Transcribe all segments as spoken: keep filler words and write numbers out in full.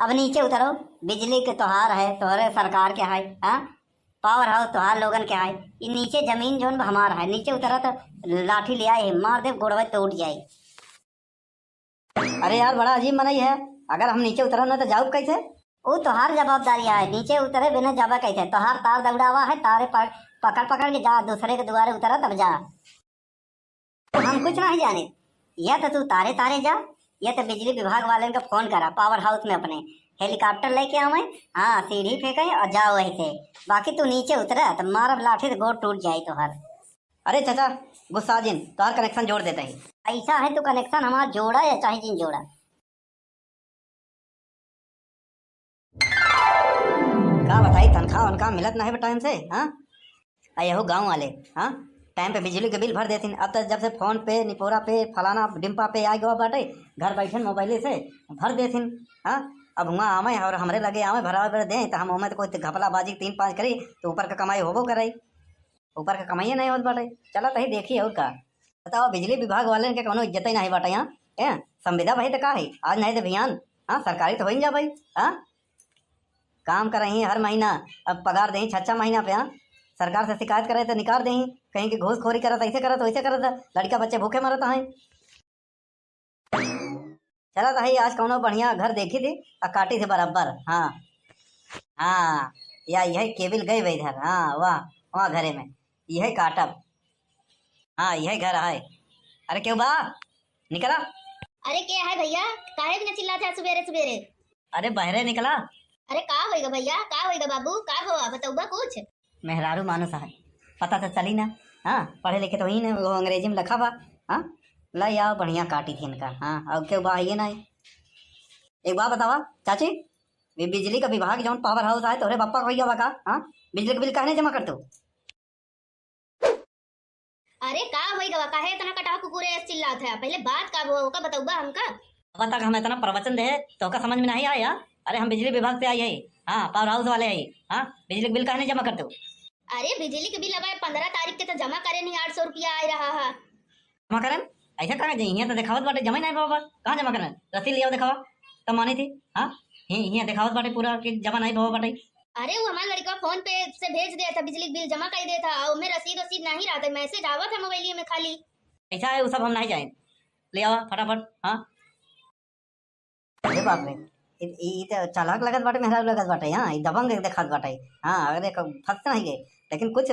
अब नीचे उतरो, बिजली के तोहार है, तोहरे सरकार के है, हाँ? पावर हाउस तोहार लोगन के है। ई नीचे जमीन जौन बा हमार है, नीचे उतरा तो लाठी ले आए है, मार दे, गोड़वे टूट जाए। अरे यार, बड़ा अजीब मनई है, अगर हम नीचे उतरब ना तो जाऊब कैसे? ऊ तोहार जवाबदारी है, नीचे उतरे बिना जाबा कैसे? तोहार तार दौड़ावा है, तारे पक-, पकड़ पकड़ के जा, दूसरे के दुआरे उतरा तब जा। हम कुछ नहीं जाने, या तो तू तारे तारे जा, या तो बिजली विभाग वालन का फोन करा, पावर हाउस में अपने हेलीकॉप्टर लेके आवे, हाँ, सीढ़ी फेंके और जाओ वहीं से। बाकी तू नीचे उतरा तो मारब लाठी तो गोड़ टूट जाए तोहर। अरे चाचा, गुस्सा जिन, तोहर कनेक्शन जोड़ देते ही। ऐसा है तो कनेक्शन हमार जोड़ा या चाहे जिन जोड़ा। का बताई, तनख्वाह उनका मिलत नहीं बा टाइम से, हाँ? आ यहू गाँव वाले, हाँ, टाइम पे बिजली के बिल भर देथिन। अब तो जब से फोन पे, निपोरा पे, फलाना डिम्पा पे आ गवा बाटे, घर बैठन मोबाइले से भर देथिन, हाँ। अब हुआं आवे और हमरे लगे आवे भरावे पर दे, तो हम ओमे तो कोई घपलाबाजी तीन पाँच करी, तो ऊपर का कमाई होबो करे, ऊपर का कमाइए नहीं होत बाटे। चला तही देखी और का। बताओ, बिजली विभाग वाले के कौनो इज्जत ही नहीं बाटे यहाँ, हैं? संविदा भाई तो का है, आज नहीं तो बिहान, हाँ, सरकारी तो हो ही जा भाई, हाँ। काम करही हर महीना, अब पगार देही छह छह महीना पे, हाँ? सरकार से शिकायत करे तो निकाल देही, कहीं कि घूसखोरी करत, ऐसे करत, वैसे करत, लड़का बच्चे भूखे मरत हैं। चला तो है, आज कौनो बढ़िया घर देखी थी और काटी थी बराबर। हाँ, हाँ, या यही केबिल गई बा इधर। हाँ, वाह, वहाँ घरे में यही काटब। हाँ, यही घर है। अरे क्यों बा, निकला। अरे के है भैया, काहे बिना चिल्लात है सुबेरे सुबेरे? अरे बहरे निकला। अरे का होइगा भैया, का होइगा बाबू, का हो बतौबा कुछ? मेहरारू मानुस है, पता तो चली ना। हाँ, पढ़े लिखे तो ही ना, वो अंग्रेजी में लिखा बा। हाँ, लाई आओ, बढ़िया काटी थी इनका। हाँ, और क्यों बा, ये ना। एक बात बतावा चाची, ये बिजली का विभाग जौन पावर हाउस आए, तोहरे बप्पा का भैया बा का? हाँ, बिजली का बिल काहे नहीं जमा करते हो? अरे का होई गवा, काहे इतना कटाह कुकुरे ऐसे चिल्लात है? पहले बात का हुआ, ओका बतौबा हमका। अब तक हम इतना प्रवचन दे, तो का समझ में नहीं आया? अरे हम बिजली विभाग से आई है, हाँ, पावर हाउस वाले है, हाँ, बिजली का बिल काहे नहीं जमा करते हो? अरे बिजली के बिल अब पंद्रह तारीख के तो जमा करे नहीं, आठ सौ रुपया आ रहा है। जमा करन? ऐसे कहाँ जाई? हियाँ तो देखावत बाटे, जमा ही नहीं बाबा। कहाँ जमा करन? रसीद लियाओ, देखावा। तब मानी थी, हाँ? हि-, हियाँ देखावत बाटे पूरा कि जमा नहीं बाबा बाटे। अरे वो हमार लड़का फोन पे से भेज देत है, बिजली के बिल जमा कर देत है, और में रसीद वसीद नहीं रहत है, मैसेज आवत है मोबाइल में खाली। ऐसा है, वो सब हम नहीं जाए। ले आवा फटाफट, हाँ? अरे बाप रे, इ, इ, इ त चालाक लगत बाटे, मेहरारू लगत बाटे, हाँ, इ दबंग देखात बाटे, हाँ, अरे क-, फंस नहीं गए, लेकिन कुछ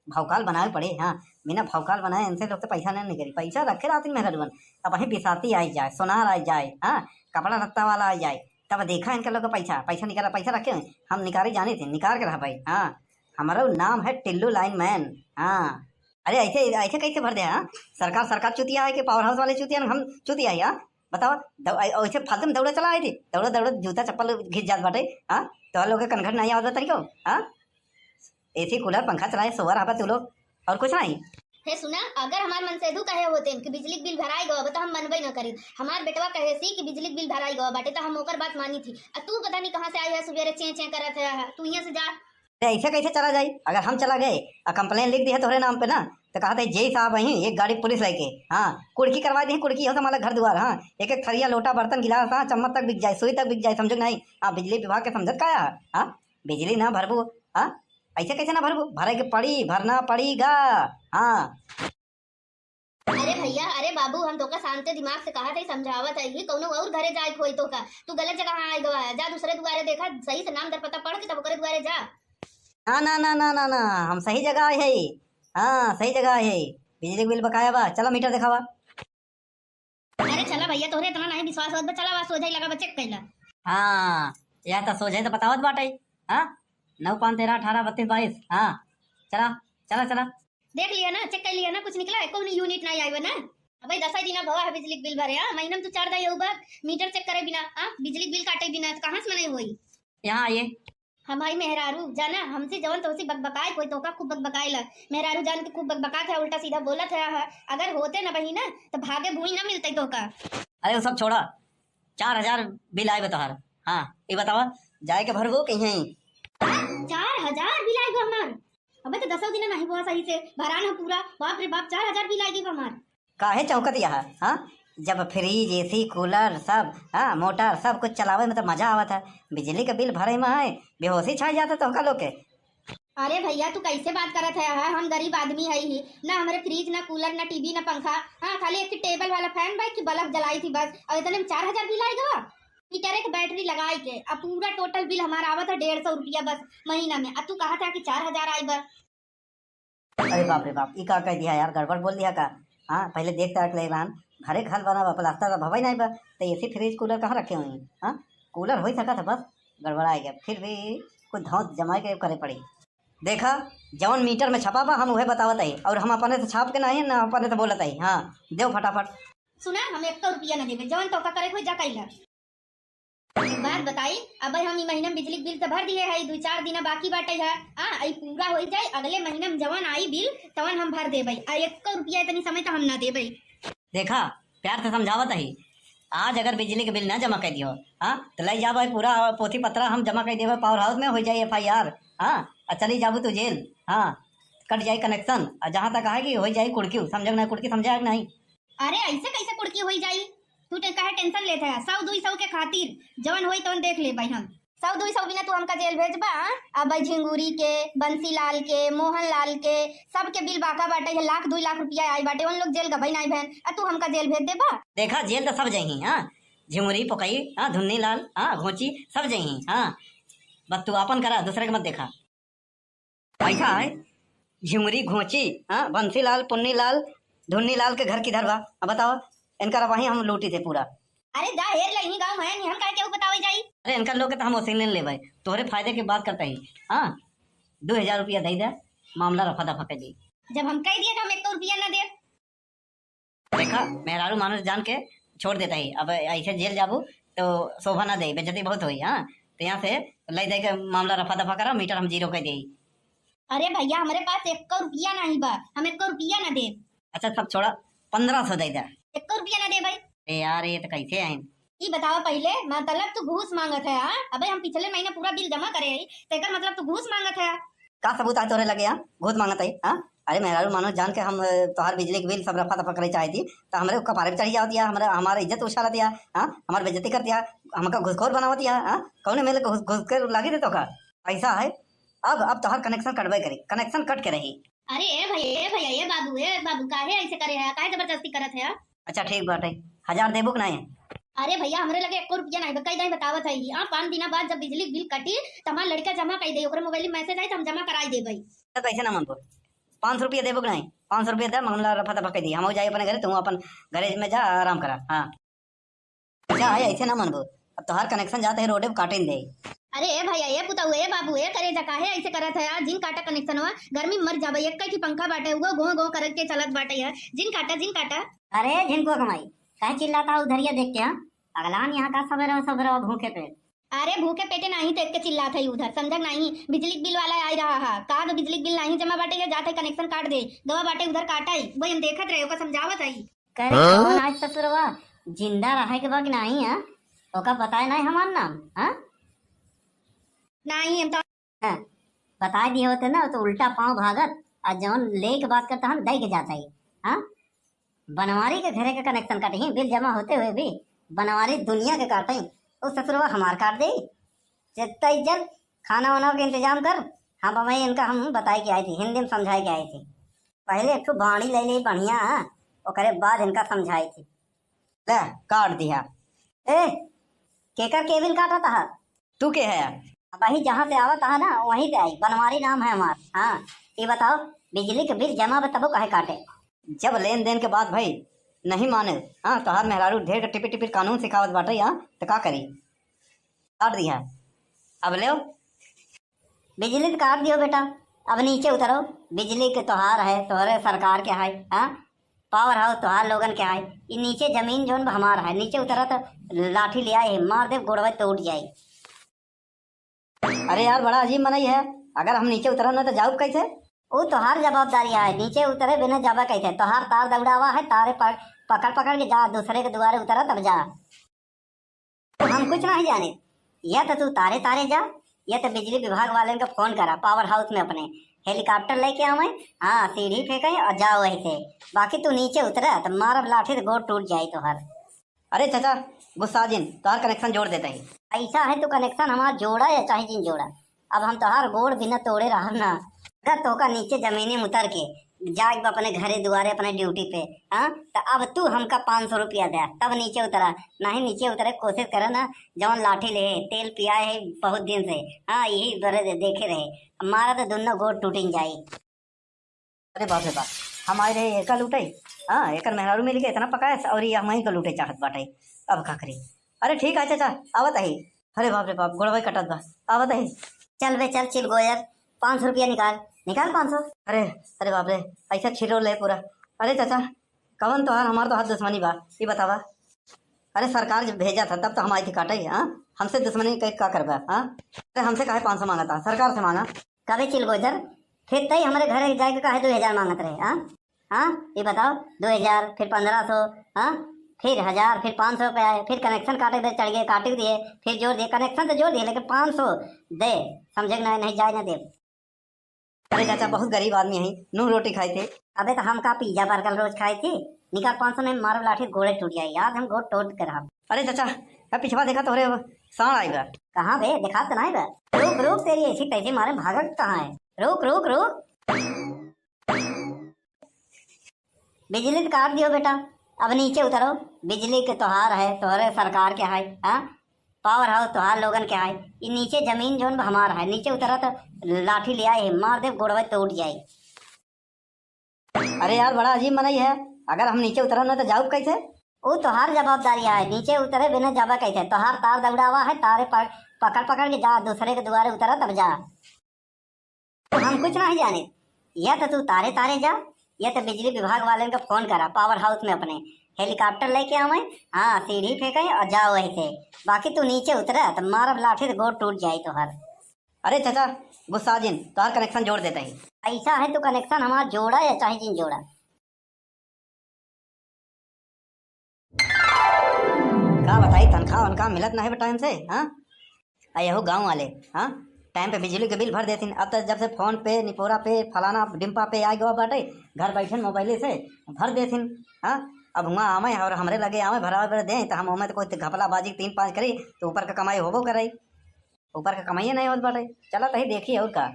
भौकाल बनावे पड़े, हाँ, बिना भौकाल बनाए इनसे लोग तो पैसा नहीं निकली, पैसा रखे रहती मेहरारू बन, अब वहीं बिसाती आई जाए, सोनार आई जाए, हाँ, कपड़ा लत्ता वाला आई जाए, तब देखा इनके लोग का पैसा, पैसा निकाला, पैसा रखे हुए, हम निकाले जाने थे, निकाल के रहा भाई, हाँ, हमारा नाम है टिल्लू लाइन मैन, हाँ, अरे ऐसे, ऐसे कैसे भर दे, हाँ, सरकार, सरकार चूतिया है कि पावर हाउस वाले चूतिया हैं, हम चूतिया है, हाँ? बताओ, दौ-, ऐ-, ऐसे फालतू में दौड़ा चला आए थे, दौड़ा, दौड़ा जूता चप्पल घिस जात बाटे, हाँ? तो लोग के कनघट नहीं आवत बा तनिको, हाँ? एसी कूलर पंखा चलाए सोवर आबा तू लोग, और कुछ नहीं। हे सुना, अगर हमार मनसेधु कहे होते कि बिजली के बिल भराई गवा बा, तो हम मनबे न करी। हमार बेटवा कहे सी कि बिजली के बिल भराई गवा बाटे, तो हम ओकर बात मानी थी। आ तू पता नहीं कहाँ से आई है, सुबेरे चें चें करत है, तू यहाँ से जा। अरे ऐसे कैसे चला जाई? अगर हम चला गए और कंप्लेन लिख दिया तोहरे नाम पे ना, तो कहा था जेई साहब आई एक गाड़ी पुलिस लेके, हाँ, कुड़की करवा दी, कुड़की हो तुम्हारा घर दुआर, हाँ, एक एक थरिया लोटा बर्तन गिलास, हाँ, चम्मच तक बिक जाए, सुई तक बिक जाए, समझो कि नहीं? हाँ, बिजली विभाग के समझत का है? हाँ, बिजली ना भरबू, हाँ, ऐसे कैसे ना भरबू? भरे के पड़ी, भरना पड़ेगा। हाँ। अरे भैया, अरे बाबू, हम तोका शांत दिमाग से कहत है, समझावत है, ये कौनो और घरे जाए के होई तोका, तू गलत जगह आ गवा, जा दूसरे दुआरे देखा, सही से नाम दर पता पढ़ के तब ओकरे दुआरे जा। ना, ना, ना, ना, ना, ना, हम सही जगह आए है। हाँ, सही जगह आए है। बिजली के बिल बकाया बा, चला मीटर देखावा। अरे चला भैया, तोहरे इतना नहीं विश्वास होत बा, चला बा सोझाई लगा बा, चेक कैला। हाँ, यह तो सोझाई तो बतावत बाटे। हाँ, नौ पाँच तेरह अठारह बत्तीस बाईस। हाँ, चला, चला, चला। देख लिया ना, चेक कर लिया ना, कुछ निकला है? कौन यूनिट नहीं आया ना? अबे दस ही दिना भवा है बिजली के बिल भरे, हाँ? महीना में तू चार दाई होगा, मीटर चेक करे बिना, हाँ? बिजली के बिल काटे बिना, तो कहाँ से मनाई होई? यहाँ आइए। हाँ भाई मेहरारू, जाना, हमसे जवन तोसे बकबकाए, कोई तोका खूब बकबकाए ला। मेहरारू जान के खूब बकबकात है, उल्टा सीधा बोलत है, हाँ। अगर होते ना बही ना, तो भागे भूई ना मिलते तोका। अरे वो सब छोड़ा, चार हजार बिल आए बा तोहार। हाँ, ये बतावा, जाए के भरबो कहीं? चार हजार बिल आए बा हमार? अबे तो दसो दिन नहीं हुआ सही से, भरान है पूरा। बाप रे बाप, चार हजार बिल आए बा हमार। काहे चौंकत यह, हाँ? जब फ्रिज, एसी, कूलर सब, हाँ, मोटर सब कुछ चलावे में तो मजा आवत है, बिजली के बिल भरे में है बेहोशी छा जाता तोहका लोग के। अरे भैया, तू कैसे बात करत है? हाँ, हम गरीब आदमी है ही ना, हमरे फ्रिज ना कूलर ना टीवी ना पंखा, हाँ, खाली एक टेबल वाला फैन बा कि बल्ब जलाई थी बस, और इतने में चार हजार बिल आई गवा। मीटर एक बैटरी लगाई के, अब पूरा टोटल बिल हमारा आवत है डेढ़ सौ रुपया बस महीना में, अब तू कहा था कि चार हजार आई बस। अरे बाप रे बाप, ई का कह दिया यार, गड़बड़ बोल दिया का? हाँ, पहले देखता रख ले रहन, घरे घर बना बा, प्लास्टर तो भवे नहीं बा, तो एसी फ्रिज कूलर कहाँ रखे हुई? हाँ, कूलर हो ही सका था बस, गड़बड़ा गया, फिर भी कुछ धौंस जमाए के करे पड़ी। देखा, जवन मीटर में छपा बा हम उहे बतावत आई, और हम अपने से छाप के नहीं ना अपने से बोलत आई। हाँ, देव फटाफट। सुना, हम एक रुपया ना देबे, जवन तोका करे कोई जा कैला। एक बात बताई, अब हम ई महीना में बिजली के बिल तो भर दिए है, दो चार दिन बाकी बाटे है, आ, ई पूरा हो जाए, अगले महीना में जवन आई बिल तवन हम भर देबे, आ एक रुपया इतनी समय तो हम ना देबे। देखा, प्यार से समझावत ही, आज अगर बिजली के बिल ना जमा कर दियो, हाँ, तो ले जाबे पूरा पोथी पत्रा हम जमा कर देबे पावर हाउस में, हो जाए एफआईआर, हाँ, आ चली जाबू तू जेल, हाँ, कट जाए कनेक्शन, और जहाँ तक आएगी हो जाए कुड़की, समझे ना कुड़की, समझे कि नहीं? अरे, ऐसे कैसे कुड़की होई जाई? तू टे-, काहे टेंशन लेत है? सौ दुई सौ के खातिर जवन होई तवन देख लेबे हम। सौ दुई सौ बिना तू हमका जेल भेजबा? अब झिंगुरी के, बंसीलाल के, मोहनलाल के, सबके बिल बाका बाटे है, लाख दुई लाख रुपया आई बाटे, उन लोग जेल गबई नाई भैन, आ तू हमका जेल भेज देबा? देखा, जेल तो सब जइहीं, हाँ, झिंगुरी, पोकई, हाँ, धुन्नीलाल, हाँ, घोंची, सब जइहीं, हाँ, बस तू आपन करा, दूसरे के मत देखा। पैसा है, झिमुरी घोंची, हाँ, बंसीलाल, पुन्नीलाल, धुन्नीलाल के घर किधर बा? अब बताओ, इनका रवाही हम लूटी थे पूरा। अरे जा हेर ले, इन्हीं गाँव में है, नहीं हम काहे केहू बतावे जाई? अरे इनका लोग के तो हम वसीले ले भाई, तोहरे फायदे की बात करता ही, हाँ, दो हजार रुपया दे दे, मामला रफा दफा कर दी। जब हम कह दिए कि हम एक रुपया ना दे। देखा, मेहरारू मानुष जान के छोड़ देता ही। अब ऐसे जेल जाबू तो शोभा ना दे, बेइज्जती बहुत होई। हाँ, तो यहाँ से ले दे के मामला रफा दफा करा, मीटर हम जीरो कर दे। अरे भैया, हमरे पास एक रुपया नहीं बा, हम एक रुपया ना दे। अच्छा, सब छोड़ा, पन्द्रह सौ दे दे। एक रुपया ना दे भाई। ए यार, ये तो कैसे है? ई बतावा पहिले, मतलब तू घूस मांगत है? हाँ, अबे हम पिछले महीने पूरा बिल जमा करे हई, तो एकर मतलब तू घूस मांगत है? का सबूत है तोरे लगे, हाँ? घूस मांगत है, हाँ? अरे मेहरारू मानो जान के हम, अ, तोहार बिजली के बिल सब रफा दफा करे चाहे थी, तो हमरे कपारे पे चढ़ी जावत या, हमरे, हमारे इज्जत उछालत या, हाँ? हमार बेइज्जती करत या, हमका घुसखोर बनावत या, हाँ? कौने मेले घुस, घुस के लागी दे तो का? ऐसा है, अब, अब तोहार कनेक्शन कटबे करी, कनेक्शन कट के रही। अरे ए भैया, ए भैया, ए बाबू, ए बाबू, काहे ऐसे करे है? काहे जबरदस्ती करत है? अच्छा ठीक बाटे, हजार देबू कि नाहीं? अरे भैया, हमरे लगे एको रुपया नाहीं बा, कई दाईं बतावत है। हाँ, पाँच दिना बाद जब बिजली बिल कटी, त हमार लड़का जमा कई दे, ओकरे मोबाइल में मैसेज आई त हम जमा कराई देबे। तो कैसे ना मनबो? पाँच सौ रुपया देबू कि नाहीं? पाँच सौ रुपया दे, मामला रफा दफा कर दी, हम जाई अपने घरे, तू अपन घरे में जा, आराम करा। हाँ। अच्छा है, ऐसे ना मनबो, अब तोहार कनेक्शन जात है रोडे पे काटे दे। अरे ए भैया, ए पुतऊ, ए बाबू, ए करेजा, काहे ऐसे करत है यार? जिन काटा कनेक्शनवा, गर्मी में मर जाबे, एक ही पंखा बाटे, वो गो गो करके चलत बाटे यार। जिन काटा, जिन काटा। अरे झिनकुआ कमाई, काहे चिल्लाता है उधरिया देख के, हाँ? अगलान यहाँ का सबेरे सबेरे भूखे पेट। अरे भूखे पेटे नाहीं देख के चिल्लात है उधर, समझक नाहीं? बिजली के बिल वाला आई रहा है, का तो बिजली के बिल नाहीं जमा बाटे, या जात है कनेक्शन काट दे, गवा बाटे उधर काटा ही, वही हम देखत रहे, ओका समझावत है। करे हाँ? कौन आज ससुरवा जिंदा रहे के बा कि नाहीं, हाँ? ओका बताए नाहीं हमार नाम, हाँ? नाहीं, हम तो हाँ, बताए दिए होते ना, तो उल्टा पाँव भागत, आ जौन ले के बात करता हम, दे के जाता ही, हाँ? बनवारी के घरे के कनेक्शन काटे ही, बिल जमा होते हुए भी बनवारी दुनिया के काटे ही, वो ससुरवा हमार काट दे। जितना इज्जत, खाना वाना के इंतजाम कर, हम अब इनका हम बताए के आई थी, हिंदी में समझाए के आई थी। पहले एक ठो बाड़ी ले ले बढ़िया, ओकरे बाद इनका समझाई थी। ले, काट दिया। ए, केकर केबिल काटा तहा? तू के है? वही जहाँ से आवा तहा ना, वहीं से आई। बनवारी नाम है हमार। हाँ, ये बताओ, बिजली के बिल जमा बा तबो काहे काटे? जब लेन देन के बात भई, नहीं माने। हाँ, तोहार मेहरारू ढेर के टिपिर टिपिर कानून सिखावत बाटे, हाँ, तो का करी? काट दिया। अब ले। बिजली तो काट दियो बेटा, अब नीचे उतरो। बिजली के तोहार है, तोहरे सरकार के है, हाँ? पावर हाउस तोहार लोगन के है। ये नीचे जमीन जौन बा हमार है, नीचे उतरा तो लाठी ले आए, मार दे, गोड़वा टूट जाए। अरे यार, बड़ा अजीब मनई है, अगर हम नीचे उतरब ना तो जाऊब कैसे? ऊ तोहार जवाबदारी है, नीचे उतरे बिना जाबा कैसे? तोहार तार दौड़ावा है, तारे पक-, पकड़ पकड़ के जा, दूसरे के दुआरे उतरा तब जा। हम कुछ नहीं जाने, या तो तू तारे तारे जा, या तो बिजली विभाग वाले का फोन करा पावर हाउस में अपने, हेलीकॉप्टर लेके आवे, हाँ, सीढ़ी फेंके और जाओ वहीं से। बाकी तू नीचे उतरा तो मारब लाठी से गोड़ टूट जाई तोहर। अरे चाचा, गुस्सा जिन, तोहार कनेक्शन जोड़ देता ही। ऐसा है, तू कनेक्शन हमार जोड़ा या चाहे जिन जोड़ा, अब हम तोहार गोड़ बिना तोड़े रहब ना। अगर तोहका नीचे जमीनी में उतर के जाए के बा अपने घरे दुआरे, अपने ड्यूटी पे, हाँ, तो अब तू हमका पाँच सौ रुपया दे, तब नीचे उतरा। नहीं नीचे उतरे के कोशिश करे ना, जौन लाठी ले तेल पिया है बहुत दिन से, हाँ, यही बरे दे-, देखे रहे, मारा तो दोनों गोड़ टूटिन जाई। अरे बाप रे बाप, हम आए रहे एका लूटे, हाँ, एकर मेहरारू मिल के इतना पकाए और ये हमही को लूटे चाहत बाटे। अब का करी? अरे ठीक है चाचा, आवत ही। अरे बाप रे बाप, गोड़वा कटत बा, आवत ही। चल बे चल चिलगोजर, पाँच सौ रुपया निकाल, निकाल पाँच सौ। अरे, अरे बाप रे, ऐसा छिलो ले पूरा। अरे चाचा, कवन तोहार हमार तो हाथ दुश्मनी बा, ये बतावा। अरे सरकार जब भेजा था तब तो हम आई थी काटे, हाँ, हमसे दुश्मनी के का करबा, हाँ? अरे हमसे काहे पाँच सौ मांगा था, सरकार से मांगा। कबे चिलगोजर, फिर तई हमारे घर जाए के काहे दो हजार मांगत रहे, हाँ? हाँ, ये बताओ, दो हजार, फिर पन्द्रह सौ, हाँ, फिर हजार, फिर पाँच सौ पे आए, फिर कनेक्शन काटे पे चढ़ गए, काट दिए, फिर जोड़ दिए, कनेक्शन तो जोड़ दिए, लेकिन पाँच सौ दे, समझे कि नहीं, नहीं जाए ना दे। अरे चाचा, बहुत गरीब आदमी है, नून रोटी खाए थे। अबे तो हम का पिज्जा बर्गर रोज खाए थे? निकाल पाँच सौ, नहीं मारो लाठी गोड़े टूट जाए, आज हम गोड़ टूट कर हम। अरे चाचा, मैं पिछवा देखा तोहरे सांड आई बा। कहाँ बे? दिखात तो नहीं बा। रुक रुक, तेरी ऐसी तैसी मारे भागत कहाँ है? रुक रुक रुक। बिजली तो काट दियो बेटा, अब नीचे उतरो। बिजली के तोहार है, तोहरे सरकार के है, हाँ? पावर हाउस तोहार लोगन के है। ई नीचे जमीन जौन बा हमार है, नीचे उतरा तो लाठी ले आए है, मार दे गोड़वा टूट जाए। अरे यार, बड़ा अजीब मनई है, अगर हम नीचे उतरब ना तो जाऊब कैसे? ऊ तोहार जवाबदारी है, नीचे उतरे बिना जाबा कैसे? तोहार तार दौड़ावा है, तारे पक-, पकड़ पकड़ के जा, दूसरे के दुआरे उतरा तब जा। हम कुछ नहीं जाने, या तो तू तारे तारे जा, या तो बिजली विभाग वाले का फोन करा, पावर हाउस में अपने हेलीकॉप्टर लेके आवे, हाँ, सीढ़ी फेंके और जाओ वहीं से। बाकी तू नीचे उतरा तो मारब लाठी से गोड़ टूट जाए तोहर। अरे चाचा, गुस्सा जिन, तोहार कनेक्शन जोड़ देता ही। ऐसा है, तू कनेक्शन हमार जोड़ा या चाहे जिन जोड़ा। का बताई, तनख्वाह उनका मिलत नहीं बा टाइम से, हाँ? आ यहू गाँव वाले, हाँ, टाइम पे बिजली के बिल भर देथिन। अब तो जब से फोन पे, निपोरा पे, फलाना डिम्पा पे आ गवा बाटे, घर बैठन मोबाइले से भर देथिन, हाँ। अब हुआँ आवे और हमरे लगे आवे भरावे बदे दें, तो हम ओमे तो कोई घपला बाजी तीन पाँच करी, तो ऊपर का कमाई होबो करे, ऊपर का कमाइए नहीं होत बाटे। चला तही देखी और का।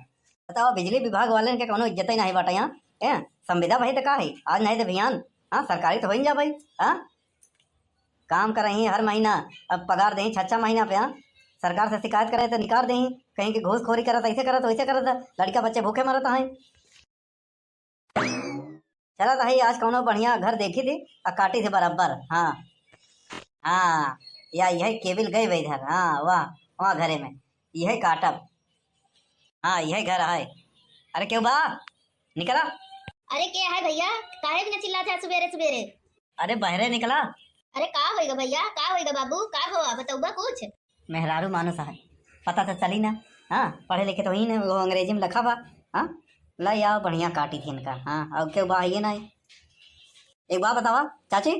बताओ, बिजली विभाग वाले के कोनो इज्जत ही नहीं बाटे यहाँ, ए, संविदा भाई तो का है, आज नहीं तो बिहान, हाँ, सरकारी तो हो ही जा भाई, हाँ। काम करही हर महीना, अब पगार देही छह छह महीना पे, हाँ? सरकार से शिकायत करे तो निकार देही, कहीं कि घूसखोरी करत, ऐसे करत, वैसे करत, लड़का बच्चे भूखे मरत हैं। चला तो है, आज कौनो बढ़िया घर देखी थी, आ काटी थी बराबर, हाँ। हाँ, या यही केबिल गई बा इधर, हाँ, वाह, वहाँ घरे में, यही काटब। हाँ, यही घर है। अरे, केहू बा? निकला। अरे, के है भैया? काहे बिना चिल्लात है सुबेरे सुबेरे? अरे, बहरे निकला। अरे, का होइगा भैया? का होइगा बाबू? का भवा? बतउबा कुछ? मेहरारू मानुस है, पता तो चली ना। हाँ, पढ़े लिखे तो ही ना, वो अंग्रेजी में लिखा बा। हाँ, ले आओ, बढ़िया काटी थी इनका। हाँ, और केहू बा, आइए ना। एक बात बतावा चाची,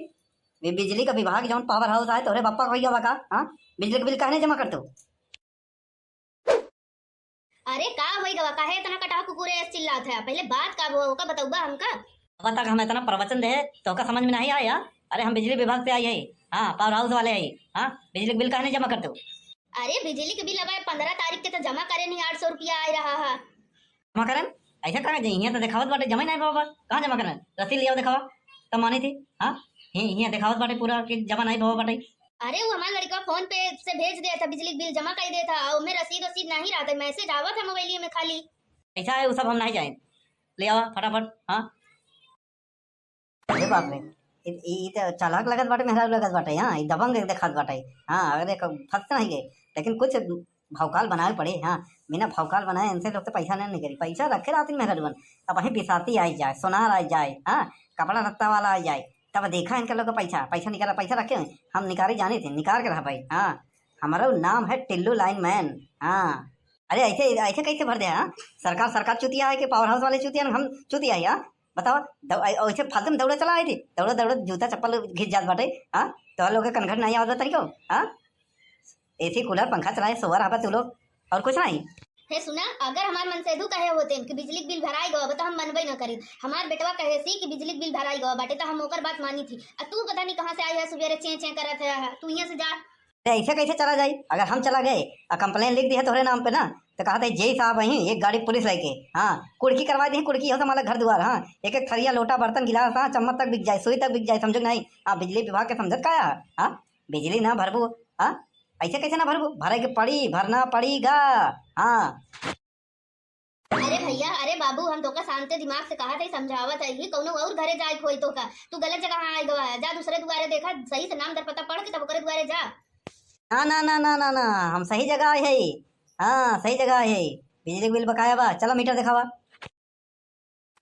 ये बिजली का विभाग जौन पावर हाउस आए, तोहरे बप्पा का भैया बा का? हाँ, बिजली का बिल काहे नहीं जमा करतू? अरे का होई गवा, काहे इतना कटाह कुकुरे ऐसे चिल्लात है? पहले बात का वो, ओका बतउबा हमका। अब तक हम इतना प्रवचन दे, तो का समझ में नहीं आया? अरे हम बिजली विभाग से आई है, हाँ, पावर हाउस वाले है, हाँ, बिजली का बिल काहे नहीं जमा करते हो? अरे बिजली के बिल अब पन्द्रह तारीख के तो जमा करे नहीं, आठ सौ रुपया आ रहा है। जमा करन? ऐसे कहाँ जाई? हियाँ तो देखावत बाटे जमा ही नहीं बाबा। कहाँ जमा करन? रसीद लियाओ देखावा। तब मानी थी, हाँ? हि-, हियाँ देखावत बाटे पूरा कि जमा नहीं बाबा बाटे। अरे वो हमारा लड़का फोन पे से भेज दिया था, बिजली का बिल जमा कर दिया था, और मैं रसीद वसीद नहीं रहा था, मैसेज आवा था मोबाइल में खाली। ऐसा है, वो सब हम नहीं जाए। ले आवा फटाफट, हाँ? अरे बाप रे, ई, ई, ई तो चालाक लगत बाटे, मेहरारू लगत बाटे, हाँ, ई दबंग देखात बाटे, हाँ, अरे क-, फंस नहीं गए, लेकिन कुछ भौकाल बनावे पड़े, हाँ, बिना भौकाल बनाए इनसे लोग तो पैसा नहीं निकली, पैसा रखे रहती मेहरारू, अब वहीं बिसाती आई जाए, सोनार आई जाए, हाँ, कपड़ा लत्ता वाला आई जाए, तब देखा इनके लोग का पैसा, पैसा निकाला, पैसा रखे हुए, हम निकाले जाने थे, निकाल के रहा भाई, हाँ, हमारा नाम है टिल्लू लाइन मैन, हाँ, अरे ऐसे, ऐसे कैसे भर दे, हाँ, सरकार, सरकार चूतिया है कि पावर हाउस वाले चूतिया, हम चूतिया है, हाँ? बताओ, दौ-, ऐ-, ऐसे फालतू में दौड़ा चला आए थे, दौड़ा, दौड़ा, जूता चप्पल घिस जात बाटे, हाँ? तो लोग के कनघट नहीं आवत बा तनिको, हाँ? एसी, कूलर, पंखा चलाए, सोवर हवा तू लोग, और कुछ नहीं। हे सुना, अगर हमार मनसेधु कहे होतेन कि बिजली के बिल भराई गवा बा, तो हम मनबे न करी। हमार बेटवा कहे सी कि बिजली के बिल भराई गवा बाटे, तो हम ओकर बात मानी थी। आ तू पता नहीं कहाँ से आई है, सुबेरे चें चें करत है। तू यहाँ से जा। अरे, ऐसे कैसे चला जाई? अगर हम चला गए और कंप्लेन लिख दी है तोहरे नाम पे ना, तो कहा था, "जेई साहब आई, एक गाड़ी पुलिस लेके, हाँ, कुड़की करवा दी, कुड़की हो तुम्हारा घर दुआर, हाँ, एक एक थरिया, लोटा, बर्तन, गिलास, हाँ, चम्मच तक बिक जाए, सुई तक बिक जाए, समझो कि नहीं? हाँ, बिजली विभाग के समझत का है? हाँ, बिजली ना भरबू, हाँ, ऐसे कैसे ना भरबू? भरे के पड़ी, भरना पड़ीगा।" हाँ। अरे भैया, अरे बाबू, हम तोका शांत दिमाग से कहत है, समझावत है, ही कौनो और घरे जाए के होई तोका, तू गलत जगह आए गवा है, जा दूसरे दुआरे देखा, सही से नाम दर पता पढ़ के तब ओकरे दुआरे जा। ना, ना, ना, ना, ना, ना, हम सही जगह आए है। हाँ, सही जगह आए है। बिजली के बिल बकाया बा, चला मीटर देखावा।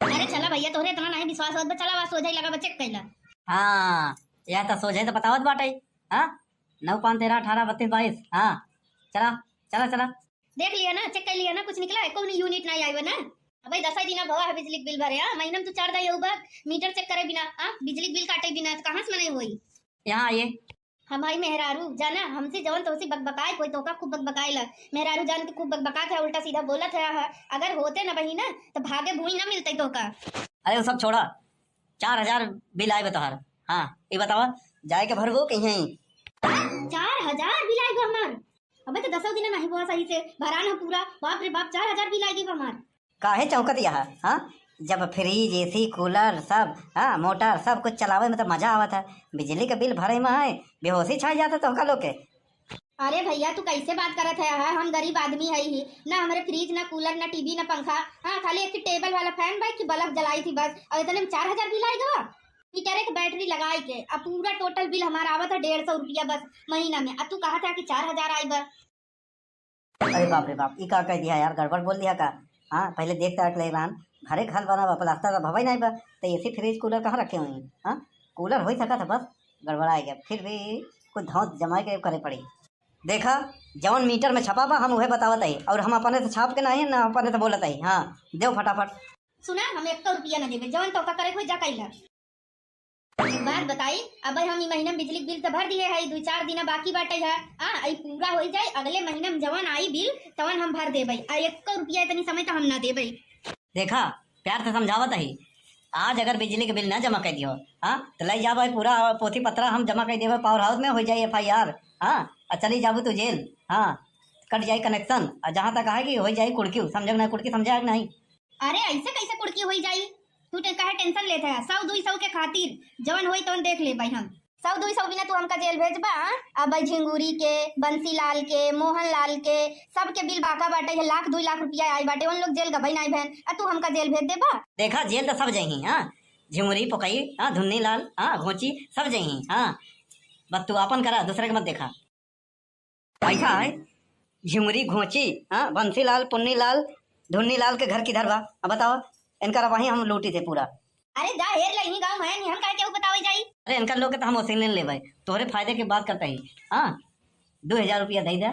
अरे चला भैया, तोहरे इतना नहीं विश्वास होत बा, चला बा सोझाई लगा बा, चेक कैला। हाँ, यह तो सोझाई तो बतावत बाटे। हाँ, नौ पाँच तेरह अठारह बत्तीस बाईस। हाँ, चला, चला, चला। देख लिया ना, चेक कर लिया ना, कुछ निकला है? कौन यूनिट नहीं आए बा ना? अबे दस ही दिना भवा है बिजली के बिल भरे, हाँ, महीना में तू चार दाई बा, मीटर चेक करे बिना, हाँ, बिजली के बिल काटे बिना, तो कहाँ से मनाई होई? यहाँ आइए। हम हई मेहरारू, जाना, हमसे जवन तोहसे बकबकाए कोई, तोका खूब बकबकाए ला। मेहरारू जान के खूब बकबकात है, उल्टा सीधा बोलत है, है। अगर होते ना बही ना, तो भागे भूई ना मिलते तोका। अरे, वो सब छोड़ा, चार हजार बिल आए बा तोहार। हाँ, ये बतावा, जाए के भरबो कि यहीं? चार हजार बिल आए बा हमार? अबे तो दसो दिन नहीं हुआ सही से, भरा ना पूरा। बाप रे बाप, चार हजार बिल आए बा हमार। काहे चौंकत यह, हाँ? जब फ्रिज, एसी, कूलर सब, हाँ, मोटर सब कुछ चलावे में तो मजा आवत है, बिजली का बिल भरे में है, बेहोशी छा जाता तोहका लोग के। अरे भैया, तू कैसे बात करत है, है? हम गरीब आदमी है ही ना, हमरे फ्रिज ना कूलर ना टीवी ना पंखा, हाँ, खाली एक टेबल वाला फैन बा कि बल्ब जलाई थी बस, और इतने में चार हजार बिल आए गवा। मीटर एक बैटरी लगाई के, अब पूरा टोटल बिल हमारा आवत है डेढ़ सौ रुपया बस महीना में, अब तू कहा था कि चार हजार आई बा। अरे बाप रे बाप, ई का कह दिया यार, गड़बड़ बोल दिया का? हाँ, पहले देखता रख ले रहन, घरे घर बना बा, प्लास्टर तो भवा ही नहीं बा, तो एसी फ्रिज कूलर कहाँ रखे हुई? हाँ, कूलर हो ही सका था, बस गड़बड़ा गया, फिर भी कुछ धौंस जमाए के करे पड़ी। देखा, जवन मीटर में छपा बा, हम उहे बतावत ही, और हम अपने से छाप के नहीं, ना अपने से बोलत ही। हाँ, देव फटाफट। सुना, हम एक रुपया ना देबे, जवन तोका करे कोई जा कैला। एक बात बताई, अब हम ई महीना में बिजली के बिल तो भर दिए है, दुई चार दिन बाकी बाटे है, आ, ई पूरा हो जाए, अगले महीना में जवन आई बिल तवन हम भर देबे, आ एक रुपया इतनी समय तो हम ना देबे। देखा, प्यार से समझावत ही, आज अगर बिजली के बिल ना जमा कर दियो, हाँ, तो ले जा भाई, पूरा पोथी पत्रा हम जमा कर देबे, पावर हाउस में हो जाए एफ आई आर, हाँ, और चली जाबू तू जेल, हाँ, कट जाए कनेक्शन, और जहाँ तक आएगी हो जाए कुड़की, समझे ना कुड़की, समझे कि नहीं? अरे, ऐसे कैसे कुड़की होई जाई? तू टे-, काहे टेंशन लेत है? सौ दुई सौ के खातिर जवन होई तवन देख लेबे हम। सौ दुई सौ बिना तू हमका जेल भेजबा, हाँ? अब झिंगुरी के, बंसीलाल के, मोहनलाल के, सबके बिल बाका बाटे है, लाख दुई लाख रुपया आई बाटे, उन लोग जेल गबई नाई भैन, आ तू हमका जेल भेज देबा? देखा, जेल तो सब जइहीं, हाँ? झिंगुरी, पोकई, हाँ, धुन्नीलाल, हाँ, घोंची, सब जइहीं, हाँ? बस तू आपन करा, दूसरे के मत देखा। पैसा है, झिमुरी घोंची, हाँ, बंसीलाल, पुन्नीलाल, धुन्नीलाल के घर किधर बा? अब बताओ, इनका रवाही हम लूटी थे पूरा। अरे दा, हेर लइनी गाँव है, नहीं हम काहे केहू बतावे जाई? अरे, इनका लोग के तो हम वसीले ले भाई, तोहरे फायदे के बात करता ही, हाँ, दो हजार रुपया दे दे,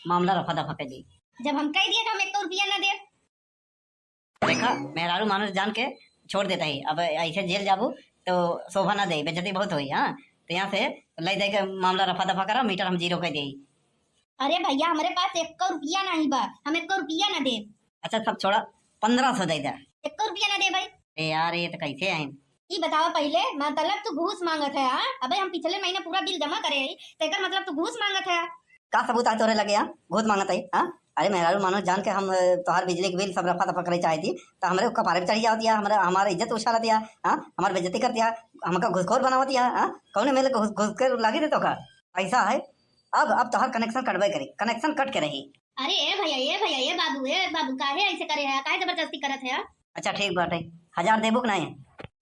मामला रफा दफा कर दी। जब हम कह दिए तो हम एक रुपया ना दे। देखा, मेहरारू मानुष जान के छोड़ देता ही। अब ऐसे जेल जाबू तो शोभा ना दे, बेइज्जती बहुत होई। हाँ, तो यहाँ से ले दे के मामला रफा दफा करा, मीटर हम जीरो कर दे। अरे भैया, हमरे पास एक रुपया नहीं बा, हम एक रुपया ना दे। अच्छा, सब छोड़ा, पन्द्रह सौ दे दे। एक रुपया ना दे भाई। ए यार, ये तो कैसे है? ई बतावा पहले, मतलब तू घूस मांगत है? हाँ, अबे हम पिछले महीने पूरा बिल जमा करे हई, तो एकर मतलब तू घूस मांगत है? का सबूत है तोरे लगे, हाँ? घूस मांगत है, हाँ? अरे मेहरारू मानो जान के हम, अ, तोहार बिजली के बिल सब रफा दफा करे चाहती, तो हमरे कपारे पे चढ़ी जावत या, हमरे, हमारे इज्जत उछालत या, हाँ? हमार बेइज्जती करत या, हमका घुसखोर बनावत या, हाँ? कौने मेले घुस, घुस के लागी दे तोका? पैसा है, अब, अब तोहार कनेक्शन कटबे करी, कनेक्शन कट के रही। अरे ए भैया, ए भैया, ए बाबू, ए बाबू, काहे ऐसे करे है, काहे जबरदस्ती करत है? अच्छा ठीक बाटे, हजार देबू कि नहीं?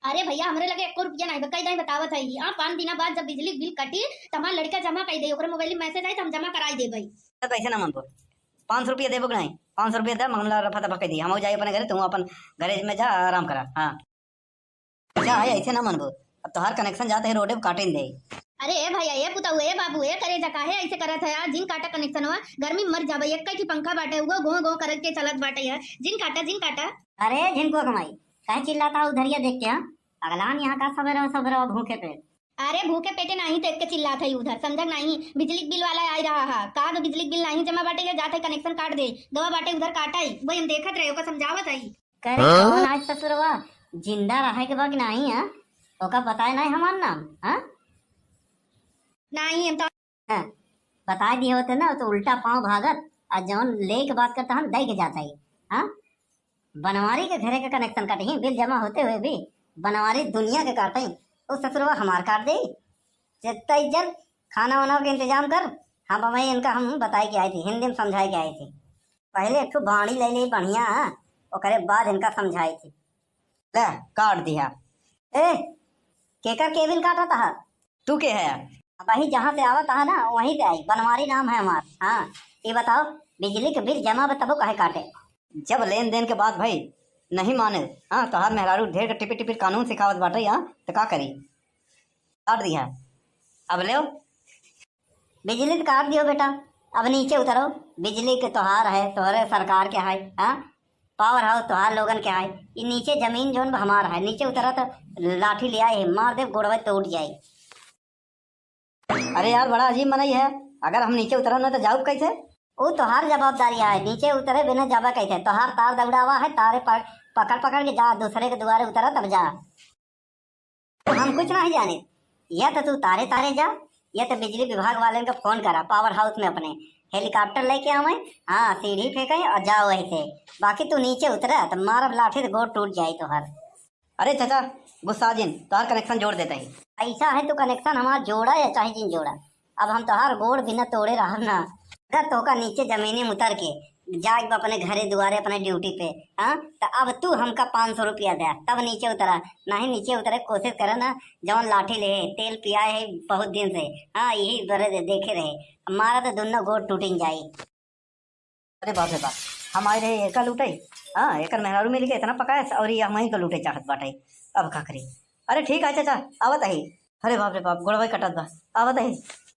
अरे भैया, हमरे लगे एको रुपया नहीं बा, कई दाई बतावत है, हाँ, पाँच दिना बाद जब बिजली बिल कटी, तो हमार लड़का जमा कर दे, ओकरे मोबाइल में मैसेज आई, तो हम जमा कराई देबे। तो कैसे ना मनबो, पाँच सौ रुपया देबो कि नहीं? पाँच सौ रुपया दे, मामला रफा दफा कर दी, हम जाई अपने घरे, तू अपन घरे में जा, आराम करा। हाँ, अच्छा है, ऐसे ना मनबो, अब तोहार कनेक्शन जाते है रोडे पे काटे दे। अरे ए भैया, ए पुताऊ, ए बाबू, ए करेजा, काहे ऐसे करत है यार? जिन काटा कनेक्शनवा, गर्मी में मर जाबे। एक ही पंखा बाटे, वो गों गों करके चलत बाटे यार। जिन काटा, जिन काटा। अरे झिनको कमाई, काहे चिल्लाता है उधरिया देख के? हाँ, पगलान यहाँ का सबेरे सबेरे भूखे पेट। अरे भूखे पेटे नाही देख के चिल्लात है उधर, समझत नाही। बिजली के बिल वाला आई रहा है, कहा तो बिजली के बिल नाही जमा बाटे, ये जात है कनेक्शन काट दे, गवा बाटे उधर काटा ही, वही हम देखत रहे, ओका समझावत है। करे हाँ? कौन आज ससुरवा जिंदा रहे के बा कि नाही, हाँ? ओका बताए नाही हमार नाम, हाँ? नाही, हम तो हाँ, बताए दिए होते ना तो उल्टा पाँव भागत, आ जौन लेके बात करता हम दे के जाता ही। हाँ, बनवारी के घरे के कनेक्शन काटे ही, बिल जमा होते हुए भी बनवारी दुनिया के काटे ही, तो ससुरवा हमार काट दे। जितना इज्जत, खाना वाना के इंतजाम कर, हम वही इनका हम बताए के आए थे, हिंदी में समझाए के आए थे। पहले एक ठो बाड़ी ले ले बढ़िया, ओकरे बाद इनका समझाए थे। ले, काट दिया। ए, केकर केबिल काटत ह? तू के है? अबही जहाँ से आवत ह ना, वहीं से आई। बनवारी नाम है हमार। हाँ, ये बताओ, बिजली के बिल जमा बा तबो काहे काटे? जब लेन देन के बात भई, नहीं माने। हाँ, तोहार मेहरारू ढेर के टिपिर टिपिर कानून सिखावत बाटे, हाँ, तो का करी? काट दिया। अब लेव। बिजली तो काट दियो बेटा, अब नीचे उतरो। बिजली के तोहार है, तोहरे सरकार के है, हाँ? पावर हाउस तोहार लोगन के है। ई नीचे जमीन जौन बा हमार है, नीचे उतरा तो लाठी ले आए है, मार दे गोड़वा टूट जाए। अरे यार, बड़ा अजीब मनई है, अगर हम नीचे उतरब ना तो जाऊब कैसे? ऊ तोहार जवाबदारी है, नीचे उतरे बिना जाबा कैसे? तोहार तार दौड़ावा है, तारे पक-, पकड़ पकड़ के जा, दूसरे के दुआरे उतरा तब जा। हम कुछ नहीं जाने, या तो तू तारे तारे जा, या तो बिजली विभाग वाले का फोन करा, पावर हाउस में अपने हेलीकॉप्टर लेके आवे, हाँ, सीढ़ी फेंके और जाओ वहीं से। बाकी तू नीचे उतरा तो मारब लाठी से गोड़ टूट जाए तोहर। अरे चाचा, गुस्सा जिन, तोहर कनेक्शन जोड़ देता ही। ऐसा है तो कनेक्शन हमार जोड़ा या चाहे जिन जोड़ा, अब हम तोहार गोड़ बिना तोड़े रहब ना। अगर तोहका नीचे जमीनी में उतर के जाए के बा अपने घरे दुआरे अपने ड्यूटी पे, हाँ, तो अब तू हमका पाँच सौ रुपया दे, तब नीचे उतरा। नहीं नीचे उतरे के कोशिश करे ना, जौन लाठी ले है, तेल पिया है बहुत दिन से, हाँ, यही बरे दे-, देखे रहे, मारा तो दोनों गोड़ टूटिन जाई। अरे बाप रे बाप, हम आए रहे एका लूटे, हाँ, एकर मेहरारू मिल के इतना पकाए और ये हमही को लूटे चाहत बाटे, अब का करी? अरे ठीक है चाचा, आवत ही। अरे बाप रे बाप, गोड़वा कटत बा, आवत ही।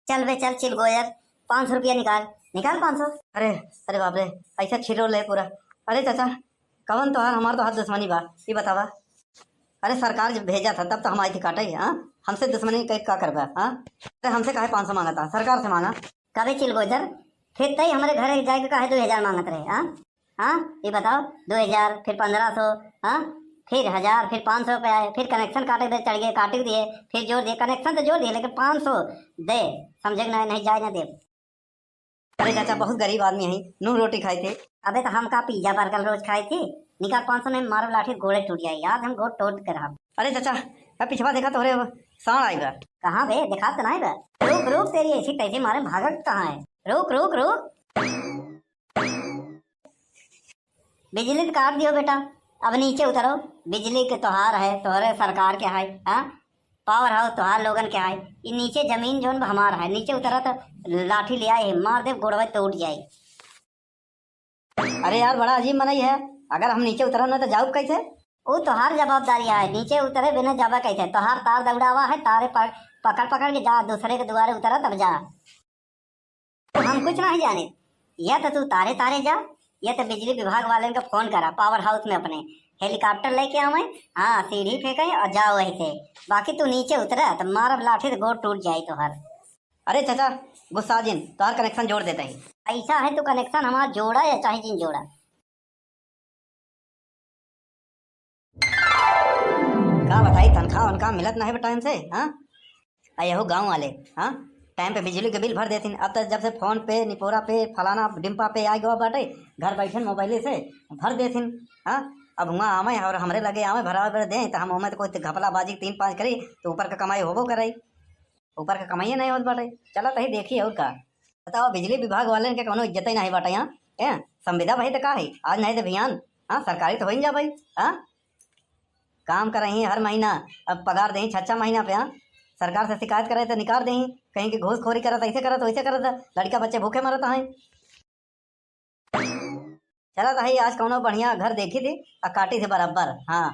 चल बे चल चिलगोजर, पाँच सौ रुपया निकाल, निकाल पाँच सौ। अरे, अरे बाप रे, ऐसा छिरो ले पूरा। अरे चाचा, कवन तोहार हमार तोहार दुश्मनी बा, ये बतावा। अरे सरकार जब भेजा था तब तो हम आई थी काटे, हाँ, हमसे दुश्मनी के का करबा, हाँ? अरे हमसे काहे पाँच सौ मांगा था, सरकार से मांगा। कबे चिलगोजर, फिर तई हमरे घरे जाए के काहे दो हजार मांगत रहे, हाँ? हाँ, ये बताओ, दो हजार, फिर पन्द्रह सौ, हाँ, फिर हजार, फिर पाँच सौ पे आए, फिर कनेक्शन काटे दे चढ़ गए, काट दिए, फिर जोड़ दिए, कनेक्शन तो जोड़ दिए, लेकिन पाँच सौ दे, समझे कि नहीं, नहीं जाए ना दे। अरे चाचा, बहुत गरीब आदमी है, नून रोटी खाए थे। अबे तो हम का पिज्जा बर्गर रोज खाए थे? निकाल पाँच सौ, नहीं मारो लाठी गोड़े टूट जाए, आज हम गोड़ टूट कर हम। अरे चाचा, अब पिछवा देखा तोहरे सांड आएगा। कहाँ बे, दिखात तो नहीं बे। रुक रुक, तेरी ऐसी तैसी मारे भागत कहाँ है? रुक रुक रुक। बिजली तो काट दियो बेटा, अब नीचे उतरो। बिजली के तोहार है, तोहरे सरकार के है, हाँ? पावर हाउस तोहार लोगन के है। ये नीचे जमीन जौन बा हमार है, नीचे उतरा तो लाठी ले आए है, मार दे गोड़वा टूट जाए। अरे यार, बड़ा अजीब मनई है, अगर हम नीचे उतरब ना तो जाऊब कैसे? ऊ तोहार जवाबदारी है, नीचे उतरे बिना जाबा कैसे? तोहार तार दौड़ावा है, तारे पक-, पकड़ पकड़ के जा, दूसरे के दुआरे उतरा तब जा। हम कुछ नहीं जाने, या तो तू तारे तारे जा, या तो बिजली विभाग वाले का फोन करा, पावर हाउस में अपने हेलीकॉप्टर लेके आवे, हाँ, सीढ़ी फेंके और जाओ वहीं से। बाकी तू नीचे उतरा तो मारब लाठी से गोड़ टूट जाए तोहर। अरे चाचा, गुस्सा जिन, तोहर कनेक्शन जोड़ देता ही। ऐसा है तो कनेक्शन हमार जोड़ा या चाहे जिन जोड़ा। का बताई, तनख्वाह वनख्वाह मिलत नाहीं बा टाइम से, हाँ? आ यहू गाँव वाले, हाँ, टाइम पे बिजली के बिल भर देथिन। अब त जब से फोन पे, निपोरा पे, फलाना डिम्पा पे आ गवा बाटे, घर बैठन मोबाइले से भर देथिन, हाँ। अब हुआँ आवे और हमरे लगे आवे भरावे भरे दे, त हम ओमे त कोई घपलाबाजी तीन पाँच करी, त ऊपर क कमाई होबो करे, ऊपर क कमाइए नाहीं होत बाटे। चला तही देखी और का। बताओ, बिजली विभाग वाले के कौनो इज्जत ही नाहीं बाटे यहाँ, हैं? संविदा भाई त का है, आज नाहीं त बिहान, हाँ, सरकारी त हो ही जा भाई, हाँ। काम करही हर महीना, अब पगार देही छह छह महीना पे, हाँ? सरकार से शिकायत करे तो निकाल देही, कहीं कि घूसखोरी करत, ऐसे करत, वैसे करत, लड़का बच्चे भूखे मरत हैं। चला तो है, आज कौनो बढ़िया घर देखी थी, आ काटी से बराबर, हाँ।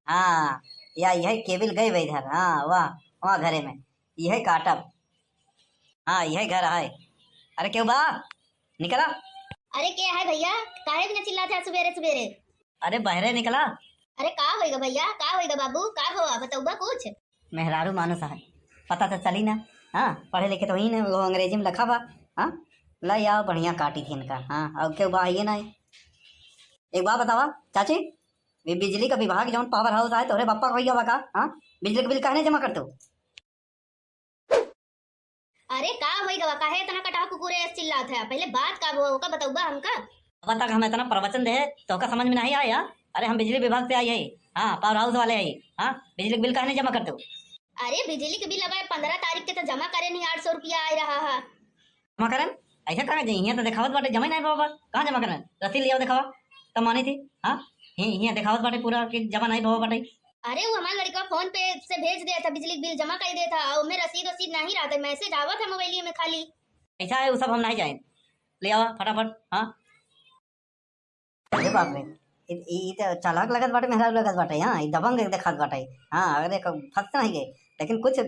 हाँ, या यही केबिल गई बा इधर, हाँ, वाह, वहाँ घरे में, यही काटब। हाँ, यही घर है। अरे, केहू बा? निकला। अरे, के है भैया? काहे बिना चिल्लात है सुबेरे सुबेरे? अरे, बहरे निकला। अरे, का होइगा भैया? का होइगा बाबू? का हो, बतौबा कुछ? मेहरारू मानुस है, पता तो चली ना। हाँ, पढ़े लिखे तो ही ना, वो अंग्रेजी में लिखा बा। हाँ, लाई आओ, बढ़िया काटी थी इनका। हाँ, अब क्यों बा, ये ना। एक बात बतावा चाची, ये बिजली का विभाग जौन पावर हाउस आए, तोहरे बप्पा का भैया बा का? हाँ, बिजली का बिल काहे नहीं जमा करते हो? अरे का होई गवा, काहे इतना कटाह कुकुरे ऐसे चिल्लात है? पहले बात का हुआ, ओका बतौबा हमका। अब तक हम इतना प्रवचन दे, तो का समझ में नहीं आया? अरे हम बिजली विभाग से आई है, हाँ, पावर हाउस वाले है, हाँ, बिजली का बिल काहे नहीं जमा करते हो? अरे बिजली के बिल अब पंद्रह तारीख के तो जमा करे नहीं, आठ सौ रुपया आ रहा है। जमा करन? ऐसे कहाँ जाई? हियाँ तो देखावत बाटे, जमा ही नहीं बाबा। कहाँ जमा करन? रसीद लियाओ, देखावा। तब मानी थी। हाँ? हि-, हियाँ देखावत बाटे पूरा कि जमा नहीं बाबा बाटे। अरे वो हमार लड़का फोन पे से भेज देत है, बिजली के बिल जमा कर देत है, और में रसीद वसीद नहीं रहत है, मैसेज आवत है मोबाइल में खाली। ऐसा है, वो सब हम नहीं जाए। ले आवा फटाफट। हाँ। अरे बाप रे, इ, इ, इ त चालाक लगत बाटे, मेहरारू लगत बाटे, हाँ, इ दबंग देखात बाटे, हाँ, अरे क-, फंस नहीं गए, लेकिन कुछ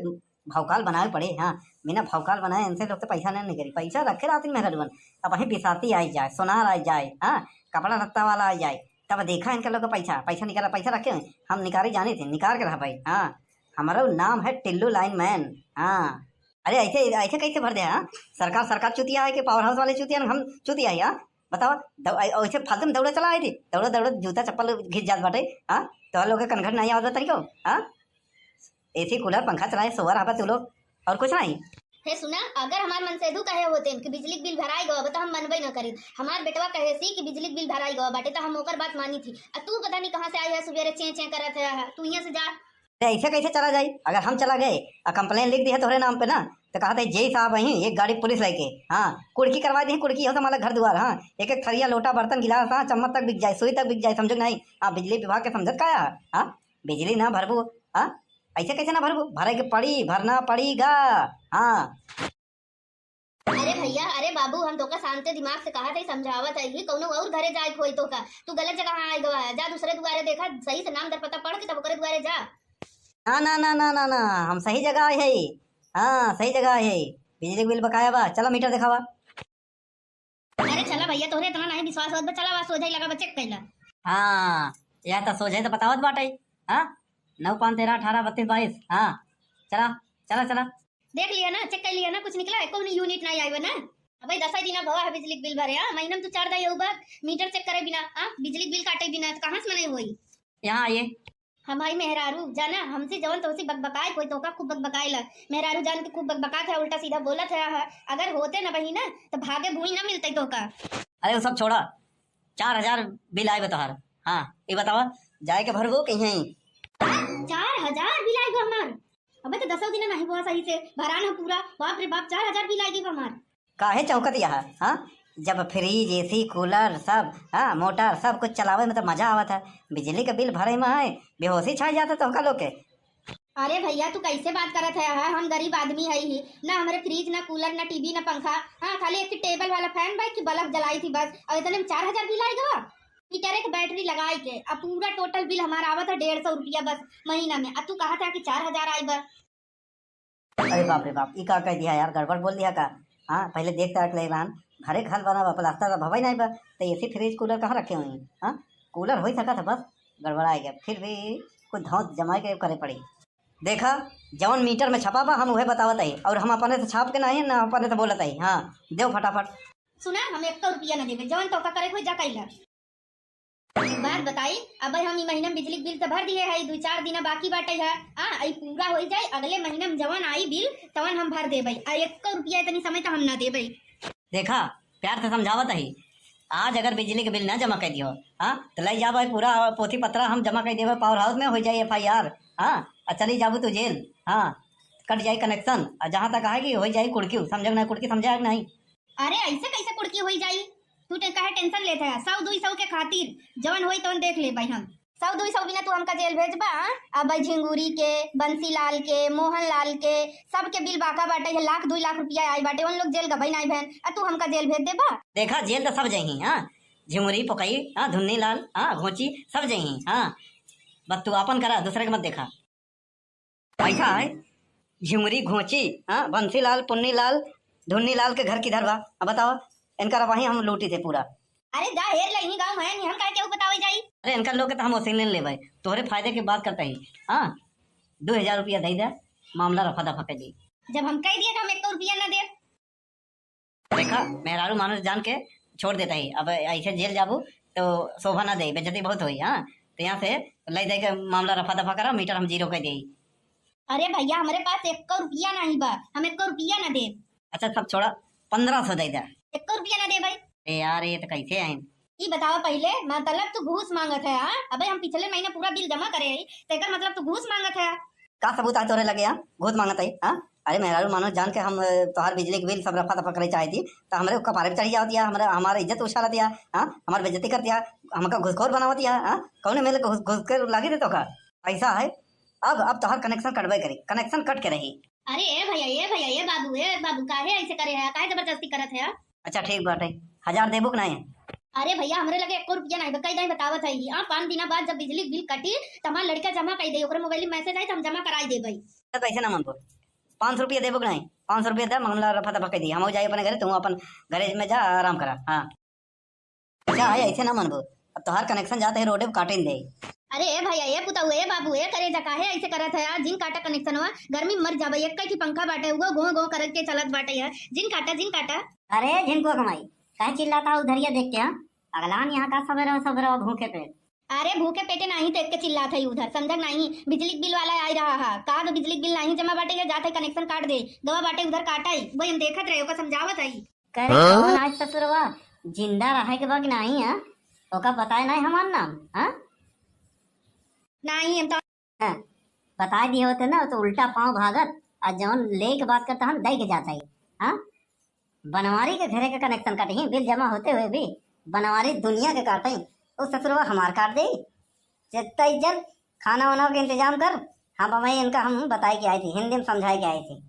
भौकाल बनावे पड़े, हाँ, बिना भौकाल बनाए इनसे लोग तो पैसा नहीं निकली, पैसा रखे रहती मेहरारूवन, अब वहीं बिसाती आई जाए, सोनार आई जाए, हाँ, कपड़ा लत्ता वाला आई जाए, तब देखा इनका लोग का पैसा, पैसा निकाला, पैसा रखे हुए, हम निकाले जाने थे, निकाल के रहा भाई, हाँ, हमारा नाम है टिल्लू लाइन मैन, हाँ, अरे ऐसे, ऐसे कैसे भर दे, हाँ, सरकार, सरकार चूतिया है कि पावर हाउस वाले चूतिया हैं, हम चूतिया है, हाँ, बतावा, दौ-, ऐ-, ऐसे फालतू में दौड़ा चला आए थे, दौड़ा, दौड़ा जूता चप्पल घिस जात बाटे, हाँ? तोहर लोग के कनघट नहीं आवत बा तनिको, हाँ? एसी कूलर पंखा चलाए सोवर आबा तू लोग, और कुछ नहीं। हे सुना, अगर हमार मनसेधु कहे होते कि बिजली के बिल भराई गवा बा, तो हम मनबे न करी। हमार बेटवा कहे सी कि बिजली के बिल भराई गवा बाटे, तो हम ओकर बात मानी थी। आ तू पता नहीं कहाँ से आई है, सुबेरे चें चें करत है, तू यहाँ से जा। अरे ऐसे कैसे चला जाई? अगर हम चला गए और कंप्लेन लिख दिया तोहरे नाम पे ना, तो कहा था जेई साहब वहीं एक गाड़ी पुलिस लेके, हाँ, कुड़की करवा दी, कुड़की हो तुम्हारा घर दुआर, हाँ, एक एक थरिया लोटा बर्तन गिलास, हाँ, चम्मच तक बिक जाए, सुई तक बिक जाए, समझो कि नहीं? हाँ, बिजली विभाग के समझत का है? हाँ, बिजली ना भरबू, हाँ, ऐसे कैसे ना भरबू? भरे के पड़ी, भरना पड़ेगा। हाँ। अरे भैया, अरे बाबू, हम तोका शांत दिमाग से कहत है, समझावत है, ये कौनो और घरे जाए के होई तोका, तू गलत जगह आए गवा है, जा दूसरे दुआरे देखा, सही से नाम दर पता पढ़ के तब ओकरे दुआरे जा। ना, ना, ना, ना, ना, ना, हम सही जगह आए है। हाँ, सही जगह आए है। बिजली के बिल बकाया बा, चला मीटर देखावा। अरे चला भैया, तोहरे इतना नहीं विश्वास होत बा, चला बा सोझाई लगा बा, चेक कैला। हाँ, यह तो सोझाई तो बतावत बाटे। हाँ, नौ पाँच तेरह अठारह बत्तीस बाईस। हाँ, चला, चला, चला। देख लिया ना, चेक कर लिया ना, कुछ निकला है? कौन यूनिट नहीं आए बा ना? अबे दस ही दिना भवा है बिजली के बिल भरे, हाँ, महीना में तू चार दाई बा, मीटर चेक करे बिना, हाँ, बिजली के बिल काटे बिना, तो कहाँ से मनाई होई? यहाँ आइए। हाँ भाई मेहरारू, जाना, हमसे जवन तोसे बकबकाए, कोई तोका खूब बकबकाए ला। मेहरारू जान के खूब बकबकात है, उल्टा सीधा बोलत है, हाँ। अगर होते ना बही ना, तो भागे भूई ना मिलते तोका। अरे वो सब छोड़ा, चार हजार बिल आए बा तोहार। हाँ, ये बतावा, जाए के भरबो कहीं? चार हजार बिल आए बा हमार। अबे तो दसों दिन नहीं हुआ सही से, भरा ना पूरा। बाप रे बाप, चार हजार बिल आए बा हमार। काहे चौंकत यह, हाँ? जब फ्रिज, एसी, कूलर सब, हाँ, मोटर सब कुछ चलावे में तो मजा आवत है, बिजली का बिल भरे में है, बेहोशी छा जाता तोहका लोग के। अरे भैया, तू कैसे बात करत है, हाँ? हम गरीब आदमी है ही ना, हमरे फ्रिज ना कूलर ना टीवी ना पंखा, हाँ, खाली एक टेबल वाला फैन बा कि बल्ब जलाई थी बस, और इतने में चार हजार बिल आए गवा। मीटर एक बैटरी लगाई के, अब पूरा टोटल बिल हमारा आवत है डेढ़ सौ रुपया बस महीना में, अब तू कहा था कि चार हजार आई बा। अरे बाप रे बाप, ई का कह दिया यार, गड़बड़ बोल दिया का? हाँ, पहले देख ताक ले रहन, घरे घर बना बा, प्लास्टर तो भवा ही नहीं बा, तो एसी फ्रिज कूलर कहाँ रखे हुई? हाँ, कूलर हो ही सका था बस, गड़बड़ा गया, फिर भी कुछ धौंस जमाए के करे पड़ी। देखा, जवन मीटर में छपा बा हम उहे बतावत ही, और हम अपने से छाप के नहीं ना अपने से बोलत ही। हाँ, देव फटाफट। सुना, हम एक रुपया ना देबे, जवन तोका करे कोई जा कैला। एक बात बताई, अब हम ई महीना में बिजली के बिल तो भर दिए है, दो चार दिन बाकी बाटे है, आ, ई पूरा हो जाए, अगले महीना में जवन आई बिल तवन हम भर देबे, आ एक रुपया इतनी समय तो हम ना देबे। देखा, प्यार से समझावत ही, आज अगर बिजली के बिल ना जमा कर दियो, हाँ, तो ले जाबे पूरा पोथी पत्रा हम जमा कर देबे पावर हाउस में, हो जाए एफआईआर, हाँ, और चली जाबू तू जेल, हाँ, कट जाए कनेक्शन, और जहाँ तक आएगी हो जाए कुड़की, समझे कि नहीं, कुड़की समझे कि नहीं? अरे ऐसे कैसे कुड़की होई जाई? तू टे-, काहे टेंशन लेत है? सौ दुई सौ के खातिर जवन होई तवन देख लेबे हम। सौ दुई सौ बिना तू हमका जेल भेजबा? हाँ? अब झिंगुरी के, बंसीलाल के, मोहनलाल के, सबके बिल बाका बाटे है, लाख दुई लाख रुपया आई बाटे, उन लोग जेल गबई नाई भैन, आ तू हमका जेल भेज देबा? देखा, जेल तो सब जइहीं, हाँ, झिंगुरी पोकई, हाँ, धुन्नीलाल, हाँ, घोंची, सब जइहीं, हाँ, बस तू आपन करा, दूसरे के मत देखा। पैसा है, झिमुरी घोंची, हाँ, बंसीलाल, पुन्नीलाल, धुन्नीलाल के घर किधर बा? अब बताओ, इनका रवाही हम लूटी थे पूरा। अरे जा हेर ले, इन्हीं गाँव में है, नहीं हम काहे केहू बतावे जाई? अरे इनका लोग के तो हम वसीले ले भाई, तोहरे फायदे की बात करता ही, हाँ, दो हजार रुपया दे दे, मामला रफा दफा कर दी। जब हम कह दिए कि हम एक रुपया ना दे। देखा, मेहरारू मानुष जान के छोड़ देता ही। अब ऐसे जेल जाबू तो शोभा ना दे, बेइज्जती बहुत होई। हाँ, तो यहाँ से ले दे के मामला रफा दफा करा, मीटर हम जीरो कर दे। अरे भैया, हमरे पास एक रुपया नहीं बा, हम एक रुपया ना दे। अच्छा, सब छोड़ा, पन्द्रह सौ दे दे। एक रुपया ना दे भाई। ए यार, ये तो कैसे है? ई बतावा पहिले, मतलब तू घूस मांगत है? हाँ, अबे हम पिछले महीने पूरा बिल जमा करे हई, तो एकर मतलब तू घूस मांगत है? का सबूत है तोरे लगे? हाँ, घूस मांगत है? हाँ, अरे मेहरारू मानो जान के हम, अ, तोहार बिजली के बिल सब रफा दफा करे चाहे थी, तो हमरे कपारे पे चढ़ी जावत या, हमरे, हमार इज्जत उछालत या, हाँ, हमार बेइज्जती करत या, हमका घुसखोर बनावत या, हाँ, कौने मेले घुस, घुस के लागी दे तो का? ऐसा है, अब, अब तोहार कनेक्शन कटबे करी, कनेक्शन कट के रही। अरे ए भैया, ए भैया, ए बाबू, ए बाबू, काहे ऐसे करे है? काहे जबरदस्ती करत है? अच्छा ठीक बाटे, हजार देबू कि नाहीं? अरे भैया, हमरे लगे एको रुपया नाहीं बा, कई दाई बतावत है। हाँ, पाँच दिना बाद जब बिजली के बिल कटी, त हमार लड़का जमा कई दे, ओकरे मोबाइल में मैसेज आई त हम जमा कराई देबई। तो कैसे ना मनबो? पाँच सौ रुपया देबो कि नाहीं? पाँच सौ रुपया दे, मामला रफा दफा कर दी, हम जाई अपने घरे, तू अपन घरे में जा, आराम करा। हाँ। अच्छा, आय, ऐसे ना मनबो। अब तोहार कनेक्शन जात है रोडे पे काटे न दे। अरे ए भैया, ए पुतऊ, ए बाबू, ए करेजा, काहे ऐसे करत है यार? जिन काटा कनेक्शनवा, गर्मी में मर जाबे। एक ही पंखा बाटे, उगो गो गो करके चलत बाटे यार। जिन काटा, जिन काटा। अरे झिनको कमाई, काहे चिल्लाता है उधरिया देख के, हाँ? अगलान यहाँ का सबेरे सबेरे भूखे पेट। अरे भूखे पेटे नाही देख के चिल्लात है उधर, समझक नाही? बिजली के बिल वाला आई रहा है, कहा तो बिजली के बिल नाही जमा बाटे, ये जात है कनेक्शन काट दे, गवा बाटे उधर काटा ही, वही हम देखत रहे, ओका समझावत है। करे हाँ? कौन आज ससुरवा जिंदा रहे के बा कि नाही है? ओका बताए नाही हमार नाम, हाँ? नाही, हम तो हाँ, बताए दिए होते ना तो उल्टा पाँव भागत, आ जौन ले के बात करता हम दे के जाता ही, हाँ? बनवारी के घरे के कनेक्शन काटे ही, बिल जमा होते हुए भी बनवारी दुनिया के काटे ही, वो ससुरवा हमार काट दे। जितना इज्जत, खाना वाना के इंतजाम कर, हम अबही इनका हम बताए के आई थी, हिंदी में समझाए के आई थी।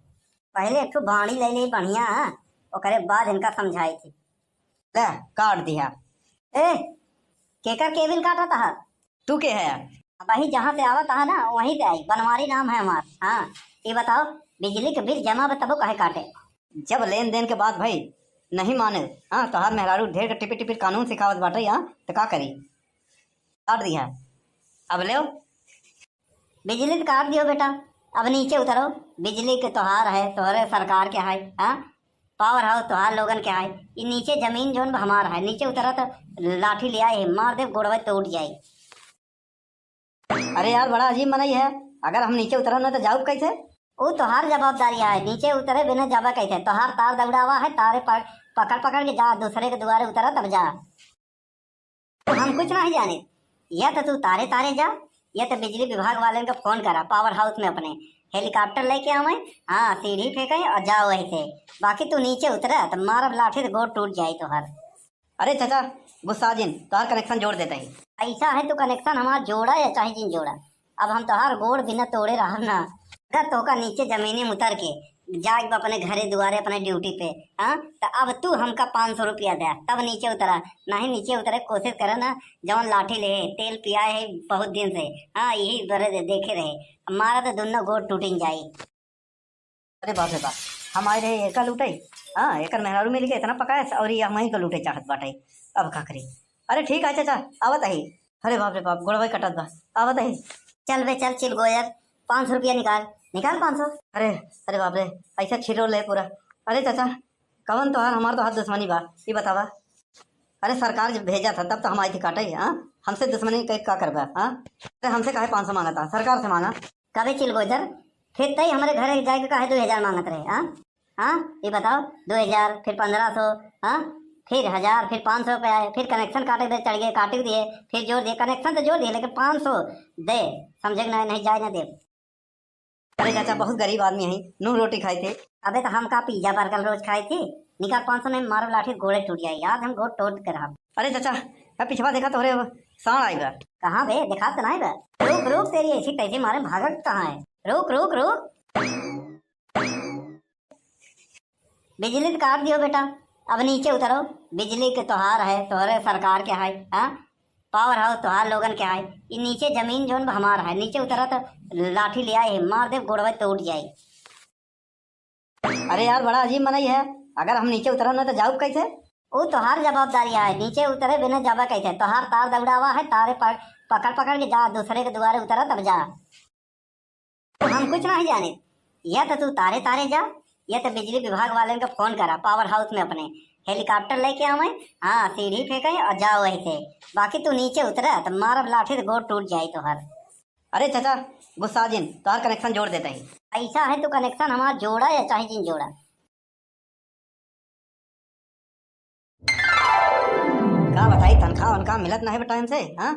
पहले एक ठो बाड़ी ले ले बढ़िया, ओकरे बाद इनका समझाई थी। ले, काट दिया। ए, केकर केबिल काटा था? तू के है? अबही जहाँ से आवत हा ना, वहीं से आई। बनवारी नाम है हमार। हाँ, ये बताओ, बिजली के बिल जमा बा तबो काहे काटे? जब लेन देन के बात भई, नहीं माने। हाँ, तोहार मेहरारू ढेर के टिपिर टिपिर कानून सिखावत बाटे, हाँ, तो का करी? काट दिया। अब लेव। बिजली तो काट दियो बेटा, अब नीचे उतरो। बिजली के तोहार है, तोहरे सरकार के है, हाँ? पावर हाउस तोहार लोगन के है। ई नीचे जमीन जौन बा हमार है, नीचे उतरा तो लाठी ले आए है, मार दे, गोड़वा टूट जाए। अरे यार, बड़ा अजीब मनई है, अगर हम नीचे उतरब ना तो जाऊब कैसे? ऊ तोहार जवाबदारी है, नीचे उतरे बिना जाबा कैसे? तोहार तार दौड़ावा है, तारे पक-, पकड़ पकड़ के जा, दूसरे के दुआरे उतरा तब जा। हम कुछ नहीं जाने, या तो तू तारे तारे जा, या तो बिजली विभाग वाले को फोन करा, पावर हाउस में अपने हेलीकॉप्टर लेके आवे, हाँ, सीढ़ी फेंके और जाओ वहीं से। बाकी तू नीचे उतरा तो मारब लाठी तो गोड़ टूट जाए तोहार। अरे चाचा, गुस्सा जिन, तोहार कनेक्शन जोड़ देता ही। ऐसा है, तू कनेक्शन हमार जोड़ा या चाहे जिन जोड़ा, अब हम तोहार गोड़ बिना तोड़े रहब ना। अगर तोहका नीचे जमीनी में उतर के जाए के बा अपने घरे दुआरे, अपने ड्यूटी पे, हाँ, तो अब तू हमका पाँच सौ रुपया दे, तब नीचे उतरा। नहीं नीचे उतरे के कोशिश करे ना, जौन लाठी ले, तेल पियाए है बहुत दिन से, हाँ, यही बरे दे-, देखे रहे। अब मारा तो दुनो गोड़ टूटिन जाई। अरे बाप रे बाप, हम आए रहे एका लूटे, हाँ, एकर मेहरारू मिल के इतना पकाए और ये हमही को लूटे चाहत बाटे, अब का करी? अरे ठीक है चाचा, आवत ही। अरे बाप रे बाप, गोड़वा कटत बा, आवत ही। चल बे चल चिलगोजर, पाँच सौ रुपया निकाल, निकाल पाँच सौ। अरे, अरे बाप रे, ऐसा छिरो ले पूरा। अरे चाचा, कवन तोहार हमार तोहार दुश्मनी बा, ये बतावा। अरे सरकार जब भेजा था तब तो हम आई थी काटे, हाँ? हमसे दुश्मनी के का करबा, हाँ? अरे हमसे काहे पाँच सौ मांगा था, सरकार से मांगा। कबे चिलगोजर, फिर तई हमरे घरे जाए के काहे दो हजार मांगत रहे, हाँ? हाँ, ये बताओ, दो हजार, फिर पन्द्रह सौ, हाँ? फिर हजार, फिर पाँच सौ पे आए, फिर कनेक्शन काटे दे चढ़ गए, काट दिए, फिर जोड़ दिए, कनेक्शन तो जोड़ दिए, लेकिन पाँच सौ दे, समझे कि नहीं, नहीं जाए ना दे। अरे चाचा, बहुत गरीब आदमी है, नून रोटी खाए थे। अबे तो हम का पिज्जा बर्गर रोज खाए थे? निकाल पाँच सौ, नहीं मारो लाठी गोड़े टूट जाए, आज हम गोड़ टूट कर हम। अरे चाचा, अब पिछवा देखा तोहरे अब साँड़ आई बा। कहाँ बे, देखा तो नहीं बा। रुक रुक, तेरी ऐसी तैसी मारे भागत कहाँ है? रुक रुक रुक। बिजली तो काट दियो बेटा, अब नीचे उतरो। बिजली के तोहार है, तोहरे सरकार के है, हाँ? पावर हाउस तोहार लोगन के है। ई नीचे जमीन जौन बा हमार है, नीचे उतरा तो लाठी ले आए है, मार दे गोड़वा टूट जाए। अरे यार, बड़ा अजीब मनई है, अगर हम नीचे उतरब ना तो जाऊब कैसे? ऊ तोहार जवाबदारी है, नीचे उतरे बिना जाबा कैसे? तोहार तार दौड़ावा है, तारे पक-, पकड़ पकड़ के जा, दूसरे के दुआरे उतरा तब जा। तो हम कुछ नहीं जाने, या तो तू तारे तारे जा, या तो बिजली विभाग वाले का फोन करा, पावर हाउस में अपने हेलीकॉप्टर लेके आवे, हाँ, सीढ़ी फेंके और जाओ वहीं से। बाकी तू नीचे उतरा तो मारब लाठी से गोड़ टूट जाई तोहर। अरे चाचा, गुस्सा जिन, तोहर कनेक्शन जोड़ देते ही। ऐसा है तो कनेक्शन हमार जोड़ा या चाहे जिन जोड़ा। का बताई, तनख्वाह उनका मिलत नहीं बा टाइम से, हाँ?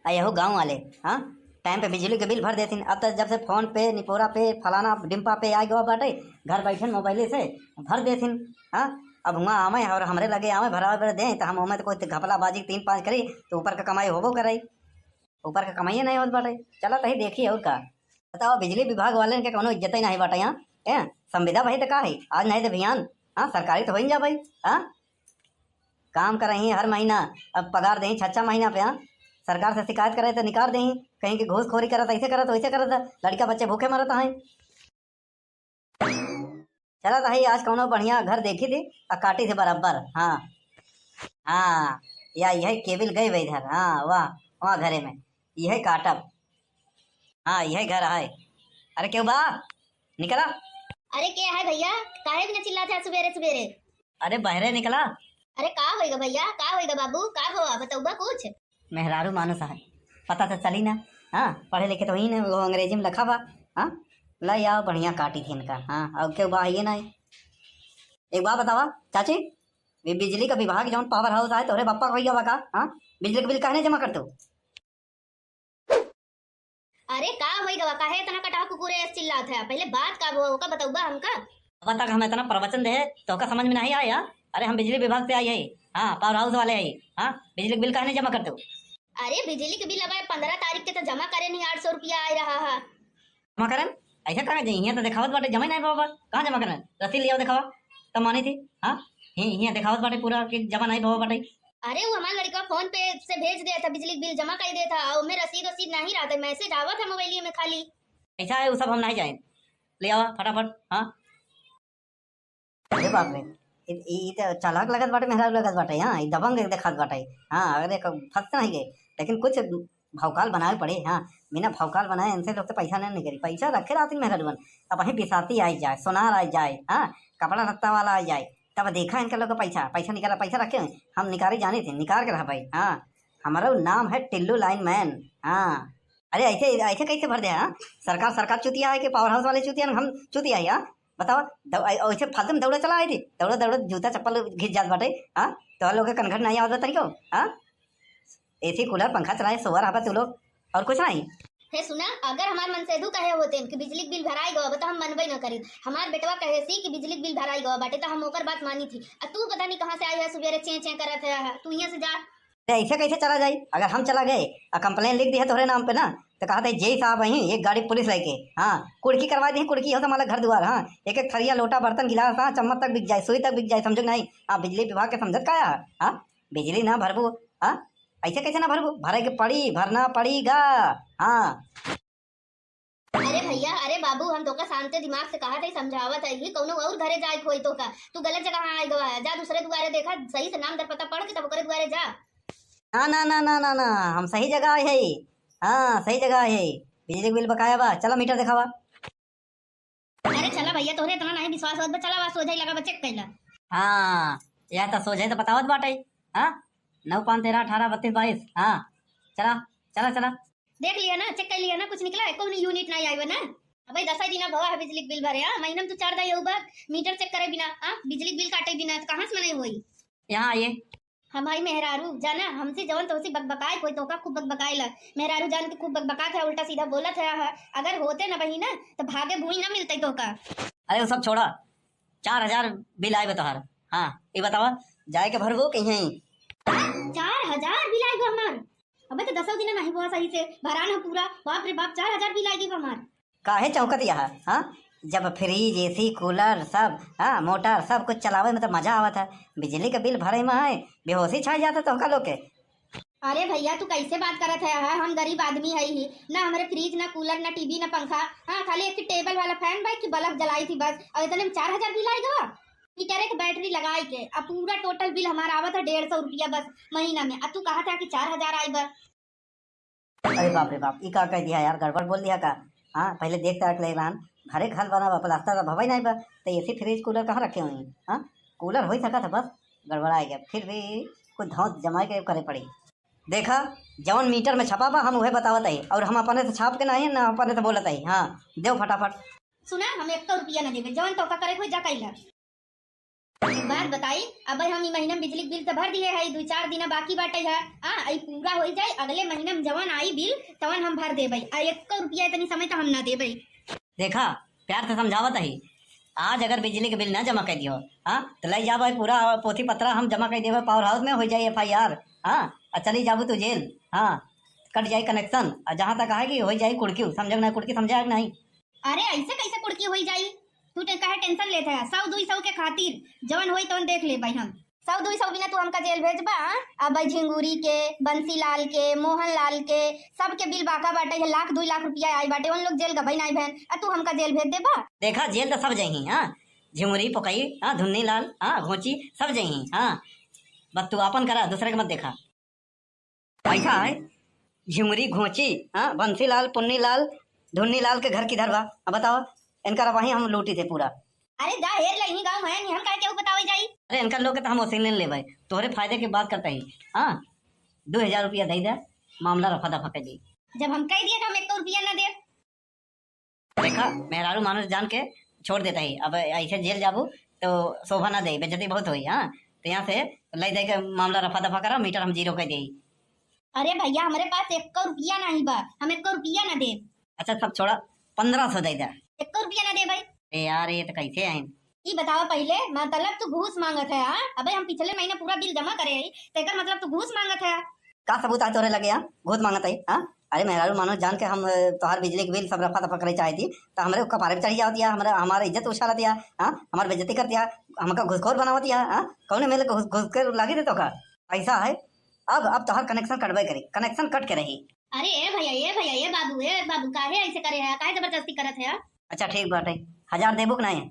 आ यहो गाँव वाले, हाँ, टाइम पे बिजली के बिल भर देथिन। अब तो जब से फोन पे, निपोरा पे, फलाना डिम्पा पे आ गवा बाटे, घर बैठन मोबाइल से भर देथिन। हाँ, अब हुआ आवे और हमरे लगे आवे भरावे भर दे, तो हम ओमे तो कोई घपला बाजी तीन पाँच करी, तो ऊपर का कमाई होबो करे, ऊपर का कमाई नहीं होत बाटे। चला तही देखी और का। बताओ, बिजली विभाग वाले के कोनो इज्जत ही नहीं बाटे यहाँ। ए, संविदा भाई तो का है, आज नहीं तो बिहान, हाँ, सरकारी तो हो ही जा भाई। हाँ, काम करही हर महीना, अब पगार देही छह छह महीना पे, हाँ? सरकार से शिकायत करे तो निकाल देही, कहीं कि घूसखोरी करत, ऐसे करत, वैसे करत, लड़का बच्चे भूखे मरत हैं। चला तो है, आज कौनो बढ़िया घर देखी थी, आ काटी थी बराबर। हाँ, हाँ, या यह केबिल गई बा इधर, हाँ, वाह, वहाँ घरे में, यह काटब। हाँ, यह घर है। अरे क्यों बा, निकला। अरे के है भैया, काहे बिना चिल्लात है सुबेरे सुबेरे? अरे बहरे निकला। अरे का होइगा भैया, का होइगा बाबू, का भवा, बतउबा कुछ? मेहरारू मानुस है, पता तो चली ना। हाँ, पढ़े लिखे तो ही ना, वो अंग्रेजी में लिखा बा। हाँ, ला आओ, बढ़िया काटी थी इनका। हाँ, और क्यों बा, आइए ना। एक बात बतावा चाची, ये बिजली का विभाग जौन पावर हाउस आए, तोहरे बप्पा का होइगा बा का? हाँ, बिजली का बिल काहे नहीं जमा करते हो? अरे का होई गवा, काहे इतना कटाह कुकुरे ऐस चिल्लात है? पहले बात का वो, ओका बतउबा हमका। अब तक हम इतना प्रवचन दे, तो का समझ में नहीं आया? अरे हम बिजली विभाग से आई है, हाँ, पावर हाउस वाले है, हाँ, बिजली का बिल काहे नहीं जमा करते हो? अरे बिजली के बिल अब पंद्रह तारीख के तो जमा करे नहीं, आठ सौ रुपया आ रहा है। जमा करन? ऐसा कहाँ जाई? हियाँ तो देखावत बाटे जमा ही नहीं बाबा, कहाँ जमा करन? रसीद लियाओ देखावा, तब मानी थी, हाँ, हि-, हियाँ देखावत बाटे पूरा कि जमा नहीं बाबा बाटे। अरे वो हमार लड़का फोन पे से भेज देत है, बिजली के बिल जमा कर देत है, और में रसीद वसीद नहीं रहत है, मैसेज आवत है मोबाइलिए में खाली। ऐसा है, वो सब हम नहीं जाए, ले आवा फटाफट। हाँ, अरे बाप रे, ई, ई, ई तो चालाक लगत बाटे, मेहरारू लगत बाटे। हाँ, ई दबंग देखात बाटे। हाँ, अरे क-, फंस नहीं गए, लेकिन कुछ भौकाल बनावे पड़े। हाँ, बिना भौकाल बनाए इनसे लोग तो पैसा नहीं निकली। पैसा रखे रहती मेहरारू, अब वहीं बिसाती आई जाए, सोनार आई जाए, हाँ, कपड़ा लत्ता वाला आई जाए, तब देखा इनके लोग का पैसा, पैसा निकाला, पैसा रखे हैं। हम निकाले जाने थे, निकाल के रहा भाई। हाँ, हमारा नाम है टिल्लू लाइन मैन। हाँ, अरे ऐसे, ऐसे कैसे भर दे? हाँ, सरकार, सरकार चूतिया है कि पावर हाउस वाले चूतिया हैं, हम चूतिया है? हाँ, बताओ, दौ-, ऐ-, ऐसे फालतू में दौड़ा चला आए थे, दौड़ा दौड़ा जूता चप्पल घिस जात बाटे। हाँ, तो लोग के कनघट नहीं आवत बा तनिको। हाँ, एसी कूलर पंखा चलाए सोवर हबा तू लोग, और कुछ नहीं। हे सुना, अगर हमार मनसेधु कहे होते कि बिजली के बिल भराई गवा बा, तो हम मनबे न करी। हमार बेटवा कहे सी कि बिजली के बिल भराई गवा बाटे, तो हम ओकर बात मानी थी। आ तू पता नहीं कहाँ से आई है, सुबेरे चें चें करत है, तू यहाँ से जा। अरे ऐसे कैसे चला जाई? अगर हम चला गए और कंप्लेन लिख दिया तोहरे नाम पे ना, तो कहा था जेई साहब आई, एक गाड़ी पुलिस लेके, हाँ, कुड़की करवा दी, कुड़की हो तो हमारा घर दुआर, हाँ, एक एक थरिया, लोटा, बर्तन, गिलास, हाँ, चम्मच तक बिक जाए, सुई तक बिक जाए, समझो कि नहीं? हाँ, बिजली विभाग के समझत का है? हाँ, बिजली ना भरबू, हाँ, ऐसे कैसे ना भरबू? भरे के पड़ी, भरना पड़ीगा। हाँ। अरे भैया, अरे बाबू, हम तोका शांत दिमाग से कहा थे, समझावत है, ये कौनो और घरे जाए के होई तोका, तू गलत जगह आई गवा है, जा दूसरे दुआरे देखा, सही से नाम दर पता पढ़ के तब ओकरे दुआरे जा। ना, ना, ना, ना, ना, ना, हम सही जगह आए है। हाँ, सही जगह आए है। बिजली के बिल बकाया बा, चला मीटर दिखावा। अरे चला भैया, तोहरे इतना नहीं विश्वास होत बा, चला बा सोझे लगा बा, चेक कैला। हाँ, यह तो सोझे तो बतावत बाटे। हाँ, नौ पाँच तेरह अठारह बत्तीस बाईस। हाँ, चला, चला, चला। देख लिया ना, चेक कर लिया ना, कुछ निकला है? कौन यूनिट नहीं आया ना? अबे दस ही दिना भवा है बिजली के बिल भरे, हाँ, महीना में तू चार दाई होगा मीटर चेक करे बिना, हाँ, बिजली के बिल काटे बिना, तो कहाँ से मनाई होई? यहाँ आइए। हमारी मेहरारू जाना, हमसे जवन तोसी बकबकाए, कोई तोका खूब बकबकाए ला। मेहरारू जान के खूब बकबकात है, उल्टा सीधा बोलत है, हाँ। अगर होते ना बहिना, तो भागे भूई ना मिलते तोका। अरे वो सब छोड़ा, चार हजार बिल आए बा तोहार। हाँ, ये बतावा, जाए के भरबो कि यहीं? चार हजार बिल आए बा हमार? अबे तो दसो दिन नहीं हुआ सही से, भरा ना पूरा। बाप रे बाप, चार हजार बिल आए बा हमार। काहे चौंकत यह, हाँ? जब फ्रिज, एसी, कूलर सब, हाँ, मोटर सब कुछ चलावे में तो मजा आवत है, बिजली का बिल भरे में है, बेहोशी छा जाता तोहका लोग के। अरे भैया, तू कैसे बात करत है, हाँ? हम गरीब आदमी है ही ना, हमारे फ्रिज ना कूलर ना टीवी ना पंखा, हाँ, खाली एक टेबल वाला फैन बा, एक बल्ब जलाई थी बस, और इतने में चार हजार बिल आए गवा। मीटर एक बैटरी लगाई के, अब पूरा टोटल बिल हमारा आवत है डेढ़ सौ रुपया बस महीना में, अब तू कहा था कि चार हजार आई बा। अरे बाप रे बाप, ई का कह दिया यार, गड़बड़ बोल दिया का? हाँ, पहिले देख ताक ले रहन, घरे घर बना बा, प्लास्टर तो भवई नहीं बा, तो एसी फ्रिज कूलर कहाँ रखे हुई? हाँ, कूलर हो ही सकत है, बस गड़बड़ा गया, फिर भी कुछ धौंस जमा के करे पड़ी। देखा, जौन मीटर में छपा बा, हम उहे बतावत हई, और हम अपने से छाप के नहीं, ना अपने से बोलत हई। हाँ, देव फटाफट। सुना, हम एक्को रुपया ना देबे, जौन तोका करे कोई जा कइला। एक बात बताई, अब हम ई महीना में बिजली के बिल तो भर दिए है, दुई चार दिन बाकी बाटे है। आ, ई पूरा हो जाए, अगले महीना में जवन आई बिल, तवन हम भर देबे। आ, एक्को रुपया इतनी समय तो हम ना देबे। देखा, प्यार से समझावत ही, आज अगर बिजली के बिल ना जमा कर दियो, हाँ, तो ले जाबे पूरा पोथी पत्रा हम जमा कर देबे पावर हाउस में, हो जाए एफआईआर। हाँ, और चली जाबू तू जेल। हाँ, कट जाए कनेक्शन। और जहाँ तक है कि हो जाए कुड़की, समझे कि नहीं, कुड़की समझे है कि नहीं? अरे, ऐसे कैसे कुड़की होई जाई? तू ते काहे टेंशन लेत है? सौ दुई सौ के खातिर जवन होई तवन देख लेबे हम। सौ दुई सौ बिना तू हमका जेल भेजबा? अब भाई झिंगुरी के, बंसीलाल के, मोहनलाल के, सबके बिल बाका बाटे है, लाख दुई लाख रुपया आई बाटे, उन लोग जेल गबई नाई भैन, आ तू हमका जेल भेज देबा? देखा, जेल तो सब जइहीं, हाँ, झिंगुरी, पोकई, हाँ, धुन्नी लाल, हाँ, घोंची, सब जइहीं, हाँ, बस तू आपन करा, दूसरे के मत देखा। पैसा है, झिमुरी घोंची, हाँ, बंसीलाल, पुन्नीलाल, धुन्नीलाल के घर किधर बा? अब बताओ, इनका वहीं हम लूटी थे पूरा। अरे जा हेर ले, इन्हीं गाँव में है, नहीं हम काहे केहू बतावे जाई? अरे इनका लोग के तो हम वसीले लेबे, तोहरे फायदे की बात करते ही, हाँ, दो हजार रुपया दे दे, मामला रफा दफा कर दी। जब हम कह दिए कि हम एक रुपया ना दे। देखा, मेहरारू मानुष जान के छोड़ देता ही। अब ऐसे जेल जाबू तो शोभा ना दे, बेइज्जती बहुत होई। हाँ, तो यहाँ से ले दे के मामला रफा दफा करा, मीटर हम जीरो कर देई। अरे भैया, हमरे पास एक्को रुपया नहीं बा, हम एक्को रुपया ना देब। अच्छा, सब छोड़ा, पन्द्रह सौ दे दे। एक्को रुपया ना देब भाई। ए यार, ये तो कैसे आइन? ई बतावा पहिले, मतलब तू घूस मांगत है, हाँ? अबे हम पिछले महीने पूरा बिल जमा करे हई, तो एकर मतलब तू घूस मांगत है? का सबूत है तोरे लगे, हाँ? घूस मांगत है, हाँ? अरे मेहरारू मानो, जान के हम, अ, तोहार बिजली के बिल सब रफा दफा करे चाहती, तो हमरे कपारे पे चढ़ी जावत या, हमरे, हमारे इज्जत उछालत या, हाँ? हमार बेइज्जती करत या, हमका घूसखोर बनावत या, हाँ? कौने मेले घुस, घुस के लागी दे तोका? पैसा है, अब, अब तोहार कनेक्शन कटबे करी, कनेक्शन कट के रही। अरे ए भैया, ए भैया, ए बाबू, ए बाबू, काहे ऐसे करे है? काहे जबरदस्ती करत है? अच्छा ठीक बाटे, हजार देबू कि नाहीं?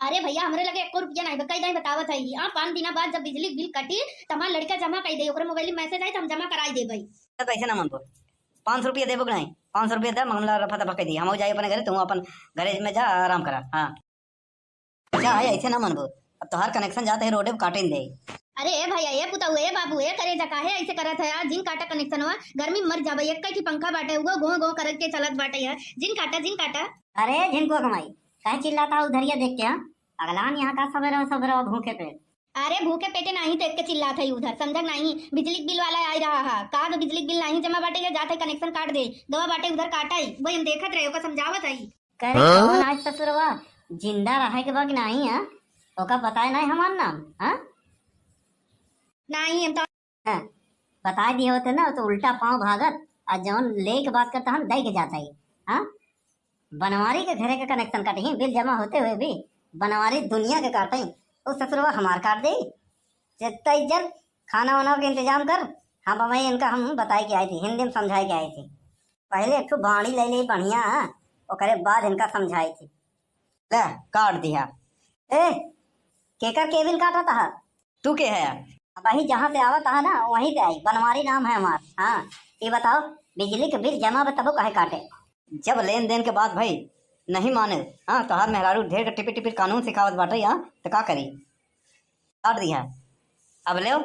अरे भैया, हमरे लगे एको रुपया नाहीं बा, कई दाई बतावत है। हाँ, पाँच दिना बाद जब बिजली बिल कटी, त हमार लड़का जमा कई दे, ओकरे मोबाइल में मैसेज आई, त हम जमा कराई देबे। तो कैसे ना मनबो? पाँच सौ रुपया देबू कि नाहीं? पाँच सौ रुपया दे, मामला रफा दफा कर दी, हम जाई अपने घरे, तू अपन घरे में जा, आराम करा। हाँ। अच्छा है, ऐसे ना मनबो, अब तोहार कनेक्शन जाते ही रोडे पे काटे दे। अरे ए भैया, ए पुतऊ, ए बाबू, ए करेजा, काहे ऐसे करत है यार? जिन काटा कनेक्शनवा, गर्मी में मर जाबे। एक ही पंखा बाटे, वो गो गो करके चलत बाटे यार। जिन काटा, जिन काटा। अरे झिनकुआ कमाई, काहे चिल्लाता है उधरिया देख के, हाँ? पगलान यहाँ का सबेरे सबेरे भूखे पेट। अरे भूखे पेटे नाहीं तो एक के चिल्लात है उधर, समझक नाहीं? बिजली बिल वाला आई रहा है, का तो बिजली बिल नाहीं जमा बाटे, या जात है कनेक्शन काट दे, दवा बाटे उधर काटा ही, वही हम देखत रहे, ओका समझावत है। करे हाँ? कौन आज ससुरवा जिंदा रहे के बा कि नाहीं, हाँ? ओका बताए नाहीं हमार नाम, हाँ? नाहीं, हम तो हाँ, बताए दिए होते ना तो उल्टा पाँव भागत, आ जौन ले के बात करता हम दे के जाता ही, हाँ? बनवारी के घरे के कनेक्शन काटे ही, बिल जमा होते हुए भी बनवारी दुनिया के काटे ही, वो ससुरवा हमार काट दे। जितना इज्जत, खाना वाना के इंतजाम कर, हम भाई इनका हम बताए के आई थी, हिंदी में समझाए के आई थी। पहले एक ठो बाड़ी ले ले बढ़िया, ओकरे बाद इनका समझाई थी। ले, काट दिया। ए, केकर केबिल काटा तहा? तू के है? अब वही जहाँ से आवा तहा ना, वहीं से आई। बनवारी नाम है हमार। हाँ, ये बताओ, बिजली के बिल जमा बा तबो काहे काटे? जब लेन देन के बात भई, नहीं माने। हाँ, तोहार मेहरारू ढेर के टिपिर टिपिर कानून सिखावत बाटे, हाँ, तो का करी? काट दिया। अब लेव।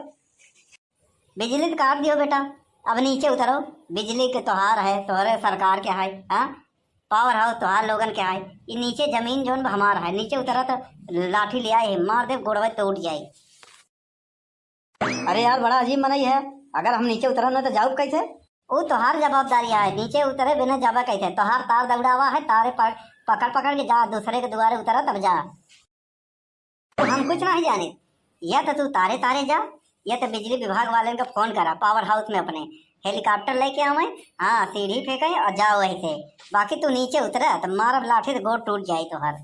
बिजली तो काट दियो बेटा, अब नीचे उतरो। बिजली के तोहार है, तोहरे सरकार के है, हाँ? पावर हाउस तोहार लोगन के है। ई नीचे जमीन जौन बा हमार है, नीचे उतरा तो लाठी ले आए, मार दे, गोड़वा टूट जाए। अरे यार, बड़ा अजीब मनई है। अगर हम नीचे उतरब ना तो जाऊब कैसे? ऊ तोहार जवाबदारी है, नीचे उतरे बिना जाबा कैसे? तोहार तार दौड़ावा है, तारे पक-, पकड़ पकड़ के जा, दूसरे के दुआरे उतरा तब जा। हम कुछ नहीं जाने, या तो तू तारे तारे जा, या तो बिजली विभाग वाले का फोन करा, पावर हाउस में अपने हेलीकॉप्टर लेके आवे, हाँ, सीढ़ी फेंके और जाओ वहीं से। बाकी तू नीचे उतरा तो मारब लाठी से गोड़ टूट जाए तोहार।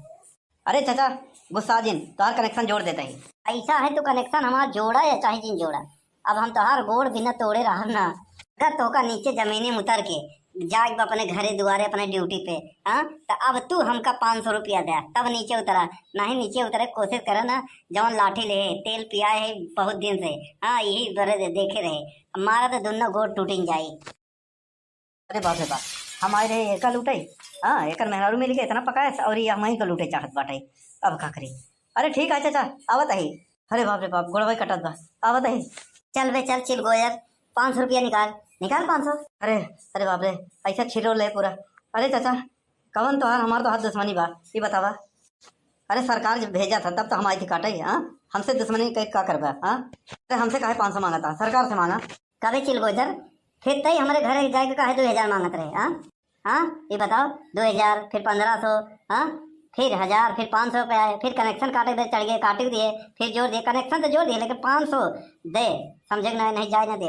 अरे चाचा, गुस्सा जिन, तोहार कनेक्शन जोड़ देता ही। ऐसा है तू कनेक्शन हमार जोड़ा या चाहे जिन जोड़ा, अब हम तोहार गोड़ बिना तोड़े रहब ना। अगर तोका नीचे जमीनी में उतर के जाए बा अपने घरे दुआरे अपने ड्यूटी पे, हाँ, तो अब तू हमका पाँच सौ रुपया दे, तब नीचे उतरा, नहीं नीचे उतरे के कोशिश करे ना, जौन लाठी ले तेल पिया है बहुत दिन से, हाँ, यही बरे दे-, देखे रहे, अब मारा तो दोनों गोड़ टूटिन जाई। अरे बाप रे बाप, हम आए रहे एका लूटे, हाँ, एकर मेहरारू मिल के इतना पकाए और ये हमही को लूटे चाहत बाटे। अब का करी? अरे ठीक है चाचा, आवत ही। अरे बाप रे बाप, गोड़वा कटत बा। आवत ही। चल बे चल चिलगोजर, पाँच सौ रुपया निकाल, निकाल पाँच सौ। अरे, अरे बाप रे, ऐसा छिरो ले पूरा। अरे चाचा, कवन तोहार हमार तो हाथ दुश्मनी बा, ये बतावा। अरे सरकार जब भेजा था तब तो हम आई थी काटे, हाँ? हमसे दुश्मनी के का करबा, हाँ? अरे हमसे काहे पाँच सौ मांगा था, सरकार से मांगा। कबे चिलगोजर, फिर तई हमारे घर जाए के काहे दो हजार मांगत रहे, हाँ? हाँ, ये बताओ, दो हजार, फिर पन्द्रह सौ, हाँ, फिर हजार, फिर पाँच सौ पे आए, फिर कनेक्शन काटे दे चढ़ गए, काट दिए, फिर जोड़ दिए, कनेक्शन तो जोड़ दिए लेकिन पाँच सौ दे, समझे कि नहीं, नहीं जाए ना दे।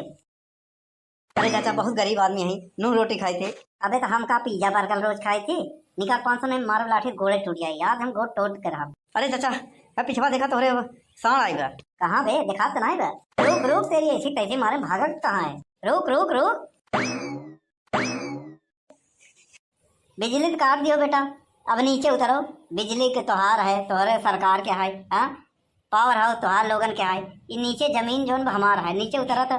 अरे चाचा, बहुत गरीब आदमी है, नून रोटी खाए थे। अबे तो हम का पिज्जा बर्गर रोज खाए थे? निकाल पाँच सौ, नहीं मारो लाठी गोड़े टूट जाए, आज हम गोड़ तोड़ के रहा। अरे चाचा, अब पिछवा देखा तोहरे सांड आई बा। कहाँ बे? दिखात तो नहीं बा। रुक रुक, तेरी ऐसी तैसी मारे भागत कहाँ है? रुक रुक रुक। बिजली तो काट दियो बेटा, अब नीचे उतरो। बिजली के तोहार है, तोहरे सरकार के है, हाँ? पावर हाउस तोहार लोगन के है, ये नीचे जमीन जोन हमार है, नीचे उतरा तो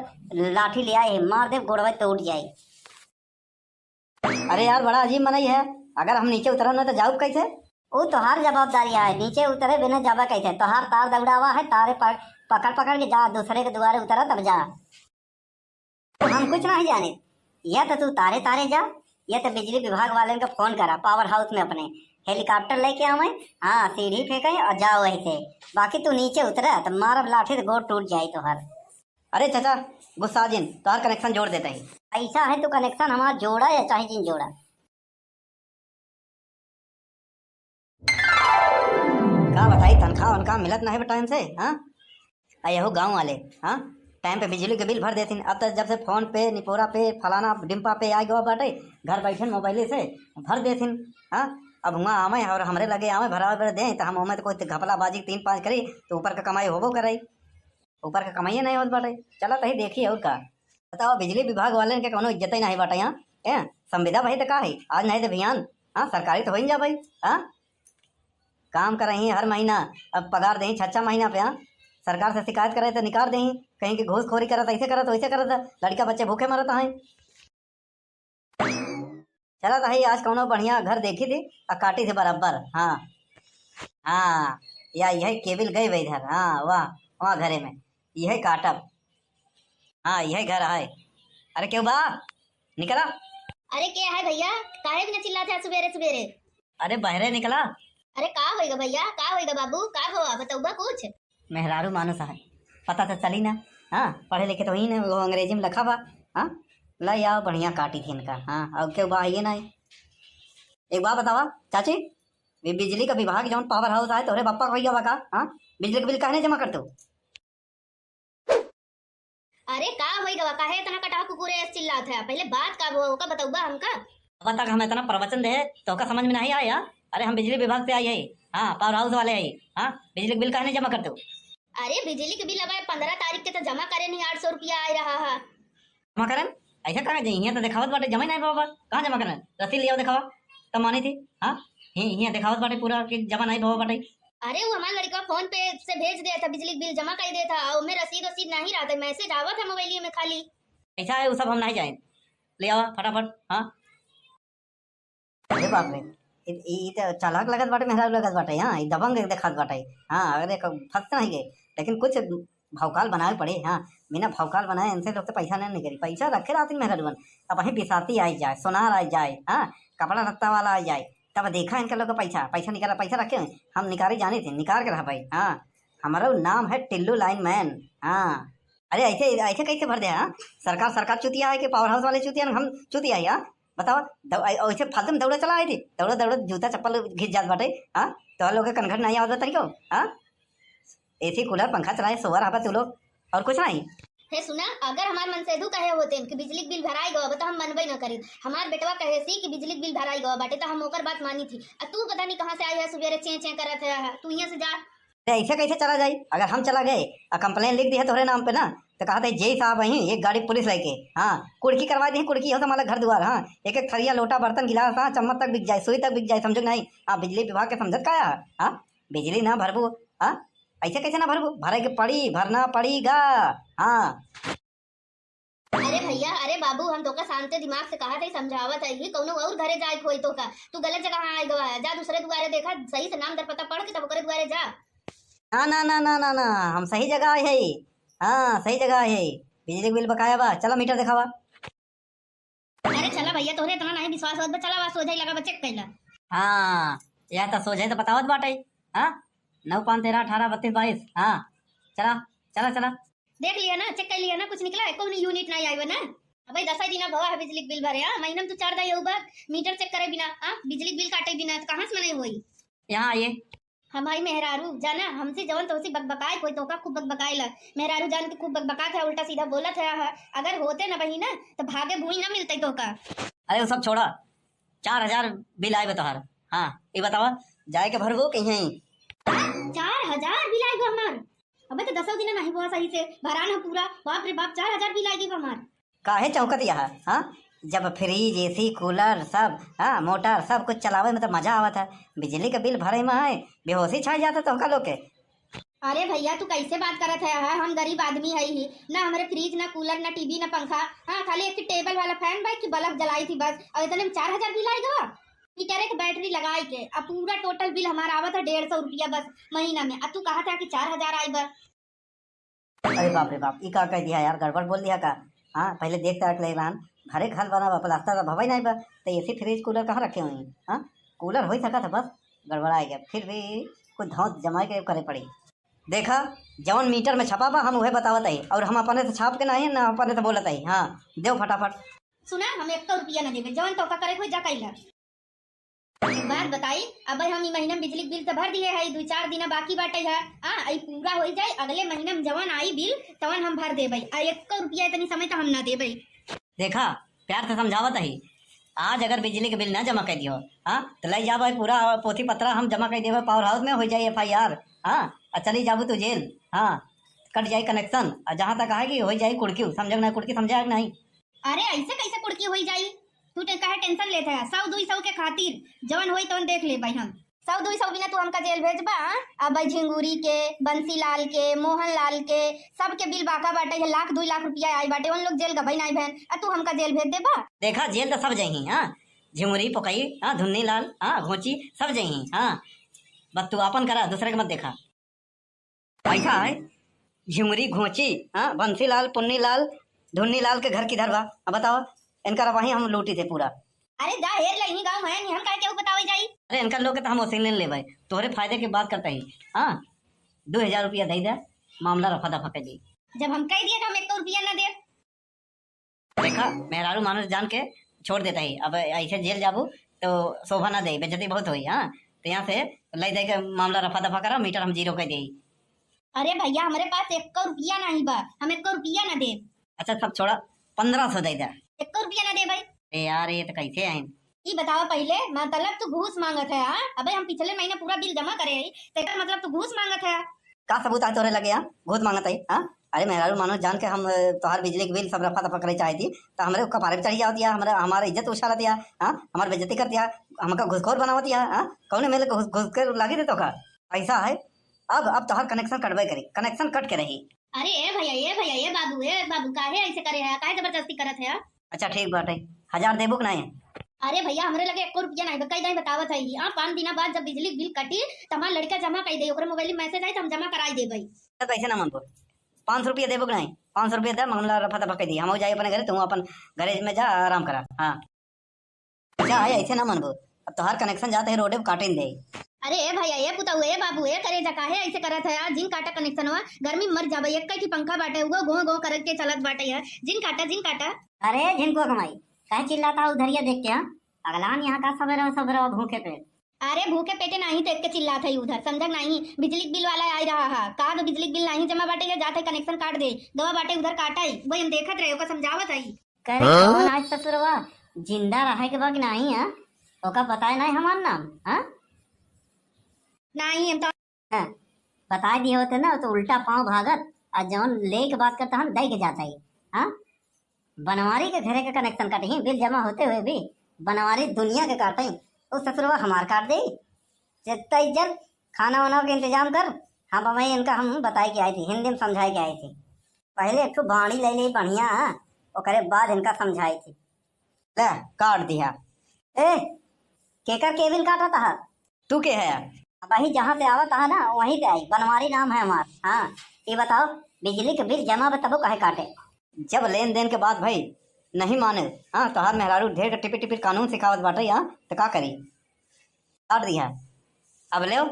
लाठी ले आए है, मार दे गोड़वे टूट जाए। अरे यार, बड़ा अजीब मनई है, अगर हम नीचे उतरब ना तो जाऊब कैसे? वो तोहार जवाबदारी है, नीचे उतरे बिना जाबा कैसे? तोहार तार दौड़ावा है, तारे पक-, पकड़ पकड़ के जा, दूसरे के दुआरे उतरा तब जा। हम कुछ नहीं जाने, या तो तू तारे तारे जा, या तो बिजली विभाग वाले का फोन करा, पावर हाउस में अपने हेलीकॉप्टर लेके आवे, हाँ सीढ़ी फेंके और जाओ वहीं से, बाकी तू नीचे उतरा तो मारब लाठी तो गोड़ टूट जाए तोहर। अरे चाचा, गुस्सा जिन, तोहार कनेक्शन जोड़ देता ही। ऐसा है तू कनेक्शन हमार जोड़ा या चाहे जिन जोड़ा। का बताई, तनख्वाह उनका मिलत नहीं बा टाइम से, हाँ? आ यहू गाँव वाले, हाँ, टाइम पे बिजली के बिल भर देथिन। अब तो जब से फोन पे, निपोरा पे, फलाना डिम्पा पे आ गवा बाटे, घर बैठे मोबाइले से भर देथिन, हाँ। अब हुआं आवे और हमरे लगे आवे भरावे दे, तो हम ओमे तो कोई घपलाबाजी तीन पाँच करी, तो ऊपर का कमाई होबो करे। ऊपर के कमाइए नहीं होत बाटे। चला तही देखी और का। बताओ, बिजली विभाग वाले के कौनो इज्जत ही नहीं बाटे यहाँ। ए, संविदा भाई तो का है, आज नहीं तो बिहान, हाँ, सरकारी तो हो ही जा भाई। हाँ, काम कर रही हर महीना, अब पगार देही छह छह महीना पे। हाँ, सरकार से शिकायत करे तो निकाल देही, कहीं की घूसखोरी करत, ऐसे करत, वैसे करत, लड़का बच्चे भूखे मरत हैं। चला तो है, आज कौनो बढ़िया घर देखी थी आ काटी थी बराबर। हाँ, हाँ, या यह केबिल गई बा इधर। हाँ, वाह, वहाँ घरे में यह काटब। हाँ, यह घर है। अरे क्यों बा, निकला। अरे के है भैया, काहे बिना चिल्लात है सुबेरे सुबेरे? अरे बहरे निकला। अरे का होइगा भैया, का होइगा बाबू, का हो बतौबा कुछ? मेहरारू मानुस है, पता तो चली ना। हाँ, पढ़े लिखे तो ही ना, वो अंग्रेजी में लिखा बा। हाँ, लाई आओ, बढ़िया काटी थी इनका। हाँ, और क्यों बा, आइए ना। एक बात बतावा चाची, ये बिजली का विभाग जौन पावर हाउस आए, तोहरे बप्पा का भैया बा का? हाँ, बिजली का बिल काहे नहीं जमा करते हो? अरे का होई गवा, काहे इतना कटाह कुकुरे ऐसे चिल्लात है? पहले बात का हुआ, ओका बतौबा हमका। अब तक हम इतना प्रवचन दे, तो का समझ में नहीं आया? अरे हम बिजली विभाग से आई है, हाँ, पावर हाउस वाले है। हाँ, बिजली का बिल काहे नहीं जमा करते हो? अरे बिजली के बिल अब पन्द्रह तारीख के तो जमा करे नहीं, आठ सौ रुपया आ रहा है। जमा करन? ऐसे कहाँ जाई? हियाँ तो देखावत बाटे जमा ही नहीं बाबा। कहाँ जमा करन? रसीद लियाओ देखावा, तब मानी थी। हाँ, हि-, हियाँ देखावत बाटे पूरा कि जमा नहीं बाबा बाटे। अरे वो हमार लड़का फोन पे से भेज देत है, बिजली के बिल जमा कर देत है, और में रसीद वसीद नहीं रहत है, मैसेज आवत है मोबाइलिया में खाली। ऐसा है, वो सब हम नहीं जाए। ले आवा फटाफट। हाँ। अरे बाप रे, इ, इ, इ त चालाक लगत बाटे, मेहरारू लगत बाटे, हाँ, इ दबंग देखात बाटे। हाँ, अरे क-, फंस नहीं गए, लेकिन कुछ भौकाल बनावे पड़े, हाँ, बिना भौकाल बनाए इनसे लोग तो पैसा नहीं निकली। पैसा रखे रहती मेहरारू बन, अब वहीं बिसाती आई जाए, सोनार आई जाए, हाँ, कपड़ा लत्ता वाला आई जाए, तब देखा इनका लोग का पैसा, पैसा निकाला, पैसा रखे हैं, हम निकाले जाने थे, निकाल के रहा भाई, हाँ, हमारा नाम है टिल्लू लाइन मैन, हाँ। अरे ऐसे, ऐसे कैसे भर दे, हाँ? सरकार, सरकार चूतिया है कि पावर हाउस वाले चूतिया हैं, हम चूतिया है, हाँ? बताओ, दौ-, ऐ-, ऐसे फालतू में दौड़ा चला आए थे, दौड़ा, दौड़ा जूता चप्पल घिस जात बाटे, हाँ? तो लोग के कनघट नहीं आवत बा तरीको, हाँ? एसी, कूलर, पंखा चलाए, सोवर आबा तू लोग, और कुछ नहीं। हे सुना, अगर हमार मनसेधु कहे होते कि बिजली के बिल भराई गवा, तो हम मनबे न करी। हमार बेटवा कहे सी कि बिजली के बिल भराई गवा बाटे, तो हम ओकर बात मानी थी। आ तू पता नहीं कहाँ से आई है, सुबेरे चें चें करत है, तू यहाँ से जा। अरे ऐसे कैसे चला जाई? अगर हम चला गए और कंप्लेन लिख दिया तोहरे नाम पे ना, तो कहा था जेई साहब वहीं एक गाड़ी पुलिस लेके, हाँ, कुड़की करवा दी, कुड़की हो तो हमारा घर दुआर, हाँ, एक एक थरिया, लोटा, बर्तन, गिलास, हाँ, चम्मच तक बिक जाए, सुई तक बिक जाए, समझो कि नहीं? हाँ, बिजली विभाग के समझत का है? हाँ, बिजली ना भरबू, हाँ, ऐसे कैसे ना भरबू? भरे के पड़ी, भरना पड़ीगा। हाँ। अरे या, अरे बाबू, हम तोका शांत दिमाग से कहत हई, समझावत हई, कौनो और घरे जाए के होई तोका। तू गलत जगह आए गवा है, जा दूसरे दुआरे देखा, सही से नाम दर पता पढ़ के तब ओकरे दुआरे जा। ना, ना, ना, ना, ना, ना, हम सही जगह आए हई। हाँ, सही जगह आए हई। बिजली के बिल बकाया बा, चला मीटर देखावा। अरे चला भैया, तोहरे इतना नहीं विश्वास होत बा, चला वहाँ सोझे ही लगा बा, चेक कैला। हाँ, यह तो सोझे तो बतावत बाटे। हाँ, नौ पाँच तेरह अठारह बत्तीस बाईस। हाँ, चला, चला, चला। देख लिया ना, चेक कर लिया ना, कुछ निकला है? कौन यूनिट नहीं आए बा ना? अबे दस ही दिन अब हुआ है बिजली के बिल भरे। हाँ, महीना में तू चार दाई होगा मीटर चेक करे बिना, हाँ, बिजली के बिल काटे बिना, तो कहाँ से मनाई होई? यहाँ आइए। हम हई मेहरारू, जाना, हमसे जवन तोहसे बकबकाए कोई, तोका खूब बकबकाए ला। मेहरारू जान के खूब बकबकात है, उल्टा सीधा बोलत है, हाँ। अगर होते ना बहिना, तो भागे भूई ना मिलते तोका। अरे वो सब छोड़ा, चार हजार बिल आए बा तोहार। हाँ, ये बतावा, जाए के भरबो कहीं? चार हजार बिल आए बा हमार। अबे तो दसो दिन नहीं हुआ सही से, भरा ना पूरा। बाप रे बाप, चार हजार बिल आए बा हमार। काहे चौंकत यह, हाँ? जब फ्रिज, एसी, कूलर सब, हाँ, मोटर सब कुछ चलावे में तो मजा आवत है, बिजली के बिल भरे में है, बेहोशी छा जाता तोहका लोग के। अरे भैया, तू कैसे बात करत है, हाँ? हम गरीब आदमी है ही ना, हमरे फ्रिज ना कूलर ना टीवी ना पंखा, हाँ, खाली एक टेबल वाला फैन बा कि बल्ब जलाई थी बस, और इतने में चार हजार बिल आए गवा। मीटर एक बैटरी लगाई के, अब पूरा टोटल बिल हमारा आवत है डेढ़ सौ रुपया बस महीना में, अब तू कहत है कि चार हजार आई बा। अरे बाप रे बाप, ई का कह दिया यार, गड़बड़ बोल दिया का? हाँ, पहले देख ताक ले रहन, घरे घर बना बा, प्लास्टर तो भवे नहीं बा, तो एसी फ्रिज कूलर कहाँ रखे हुई? हाँ, कूलर हो ही सका था, बस गड़बड़ा गया, फिर भी कुछ धौंस जमाए के करे पड़ी। देखा, जवन मीटर में छपा बा, हम उहे बतावत हई, और हम अपने से छाप के नहीं, ना अपने से बोलत हई। हाँ, देव फटाफट। सुना, हम एक रुपया ना देबे, जवन तोका करे कोई जा कैला। एक बात बताई, अब हम ई महीना में बिजली के बिल तो भर दिए है, दू चार दिन बाकी बाटे है, आ, ई पूरा हो जाए, अगले महीना में जवन आई बिल तवन हम भर देबे, आ एक रुपया इतनी समय तो हम ना देबे। देखा, प्यार से समझावत ही, आज अगर बिजली के बिल ना जमा कर दियो, हाँ, तो ले जाबे पूरा पोथी पत्रा हम जमा कर देबे पावर हाउस में, हो जाए एफआईआर, हाँ, आ चली जाबू तू जेल, हाँ, कट जाए कनेक्शन। और जहाँ तक आएगी हो जाए कुड़की, समझे ना कुड़की, समझे कि नहीं? अरे ऐसे कैसे कुड़की हो जाई? तू टे-, काहे टेंशन लेत है? सौ दुई सौ के खातिर जवन होई तवन देख लेबे हम। सौ दुई सौ बिना तू हमका जेल भेजबा? अब झिंगुरी के, बंसीलाल के, मोहनलाल के, सबके बिल बाका बाटे है, लाख दुई लाख रुपया आई बाटे, उन लोग जेल गबई नाई भैन, आ तू हमका जेल भेज देबा? देखा, जेल तो सब जइहीं, हाँ, झिंगुरी, पोकई, हाँ, धुन्नी लाल, हाँ, घोंची, सब जइहीं, हाँ, बस तू आपन करा, दूसरे के मत देखा। पैसा है, झिंगुरी, घोंची, हाँ, बंसीलाल, पुन्नीलाल, धुन्नीलाल के घर किधर बा? अब बताओ, इनका रवाही हम लूटी थे पूरा। अरे जा हेर ले, इन्हीं गाँव में है, नहीं हम काहे केहू बतावे जाई? अरे इनका लोग के तो हम वसीले ले भाई, तोहरे फायदे की बात करता ही। हाँ, दो हजार रुपया दे दे, मामला रफा दफा कर दी। जब हम कह दिए कि हम एक रुपया ना दे। देखा, मेहरारू मानुष जान के छोड़ देता ही। अब ऐसे जेल जाबू तो शोभा ना दे, बेइज्जती बहुत होई। हाँ, तो यहाँ से ले दे के मामला रफा दफा करा, मीटर हम जीरो कर दे। अरे भैया, हमरे पास एक रुपया नहीं बा, हम एक रुपया ना दे। अच्छा, सब छोड़ा, पन्द्रह सौ दे दे। एक रुपया ना दे भाई। ए यार, ये तो कैसे है? ई बतावा पहिले, मतलब तू घूस मांगत है, हाँ? अबे हम पिछले महीने पूरा बिल जमा करे हई, तेकर मतलब तू घूस मांगत है? का सबूत है तोरे लगे, हाँ? घूस मांगत है, हाँ? अरे मेहरारू मानो जान के हम, अ, तोहार बिजली के बिल सब रफा दफा करे चाहे थी, तो हमरे कपारे पे चढ़ी जावत या, हमरे, हमारे इज्जत उछालत या, हाँ? हमार बेइज्जती करत या, हमका घूसखोर बनावत या, हाँ? कौने मेले घुस, घुस के लागी दे तो का? ऐसा है, अब, अब तोहार कनेक्शन कटबे करी, कनेक्शन कट के रही। अरे ए भैया, ए भैया, ए बाबू, ए बाबू, काहे ऐसे करे है? काहे जबरदस्ती करत है? अच्छा ठीक बाटे, हजार देबू कि नहीं? अरे भैया, हमरे लगे एको रुपया नहीं बा, कई दाई बतावत है। हाँ, पाँच दिना बाद जब बिजली बिल कटी, तो हमार लड़का जमा कर दे, ओकरे मोबाइल में मैसेज आई तो हम जमा कराई देबे। तो कैसे ना मनबो? पाँच सौ रुपया देबू कि नहीं? पाँच सौ रुपया दे, मामला रफा दफा कर दी, हम जाई अपने घरे, तू अपन घरे में जा, आराम करा। हाँ। अच्छा, आय, ऐसे ना मनबो। अब तोहार कनेक्शन जाते ही रोडे पे काटे दे। अरे ए भैया, ए पुतऊ, ए बाबू, ए करेजा, काहे ऐसे करत है यार? जिन काटा कनेक्शनवा, गर्मी में मर जाबे। एक ही पंखा बाटे, उगो गो गो करके चलत बाटे यार। जिन काटा, जिन काटा। अरे झिनकुआ कमाई, काहे चिल्लाता हो उधरिया देख के, हाँ? अगलान यहाँ का सबेरे सबेरे भूखे पेट। अरे भूखे पेटे नाही देख के चिल्लात है उधर, समझक नाही। बिजली के बिल वाला आई रहा है, का दो बिजली के बिल नाही जमा बाटे, ये जात है कनेक्शन काट दे। गवा बाटे उधर काटा ही, वही हम देखत रहे, ओका समझावत है। करे हाँ? कौन आज ससुरवा जिंदा रहे के बा कि नाही, हाँ? ओका पता है नाही हमार नाम, हाँ? नाही, हम तो हाँ, बताई दिए होते ना, तो उल्टा पाँव भागत, आ जौन ले के बात करता हम, दे के जाता ही, हाँ? बनवारी के घरे के कनेक्शन कटही, बिल जमा होते हुए भी बनवारी दुनिया के काटही, उ ससुरवा हमार काट दे। चेतई जल, खाना वाना के इंतजाम कर, हम वही इनका हम बताए के आई थी, हिंदी में समझाए के आई थी। पहले एक ठो बाड़ी ले ले बढ़िया, हाँ? ओकरे बाद इनका समझाई थी। ले, काट दिया। ए, केकर केबिल काटा तहा? तू के है? अबही जहाँ से आवत हा ना, वहीं से आई। बनवारी नाम है हमार। हाँ, ये बताओ, बिजली के बिल जमा बा तबो काहे काटे? जब लेन देन के बात भई, नहीं माने। हाँ, तोहार मेहरारू ढेर के टिपिर टिपिर कानून सिखावत बाटे, हाँ, तो का करी? काट दिया। अब लेव।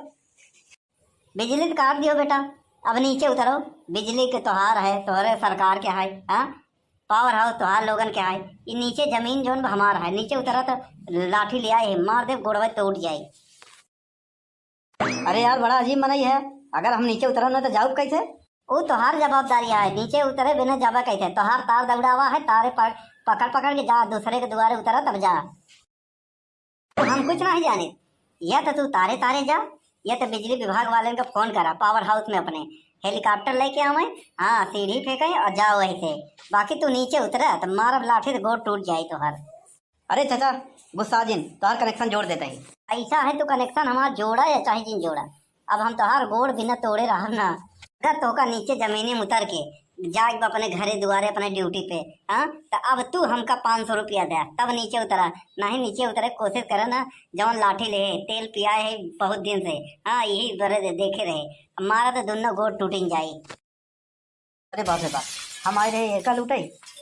बिजली तो काट दियो बेटा, अब नीचे उतरो। बिजली के तोहार है, तोहरे सरकार के है, हाँ? पावर हाउस तोहार लोगन के है। ये नीचे जमीन जौन बा हमार है, नीचे उतरा तो लाठी ले आए है, मार दे, गोड़वा टूट जाए। अरे यार, बड़ा अजीब मनई है। अगर हम नीचे उतरब ना तो जाउब कैसे? ऊ तोहार जवाबदारी है, नीचे उतरे बिना जाबा कैसे? तोहार तार दौड़ावा है, तारे पक-, पकड़ पकड़ के जा, दूसरे के दुआरे उतरा तब जा। हम कुछ नहीं जाने, या तो तू तारे तारे जा, या तो बिजली विभाग वाले का फोन करा, पावर हाउस में अपने हेलीकॉप्टर लेके आवे, हाँ, सीढ़ी फेंके और जाओ वहीं से। बाकी तू नीचे उतरा तो मारब लाठी तो गोड़ टूट जाए तोहर। अरे चाचा, गुस्सा जिन, तोहार कनेक्शन जोड़ देता ही। ऐसा है तो कनेक्शन हमार जोड़ा या चाहे जिन जोड़ा, अब हम तोहार गोड़ बिना तोड़े रहब ना। अगर तोहका नीचे जमीनी में उतर के जाए बा अपने घरे दुआरे अपने ड्यूटी पे, हाँ, तो अब तू हमका पाँच सौ रुपया दे, तब नीचे उतरा। नहीं नीचे उतरे के कोशिश करे ना, जौन लाठी ले है, तेल पिया है बहुत दिन से, हाँ, यही बरे दे-, देखे रहे, मारा तो दोनों गोड़ टूटिन जाई। अरे बाप रे बाप, हम आए रहे एका लूटे,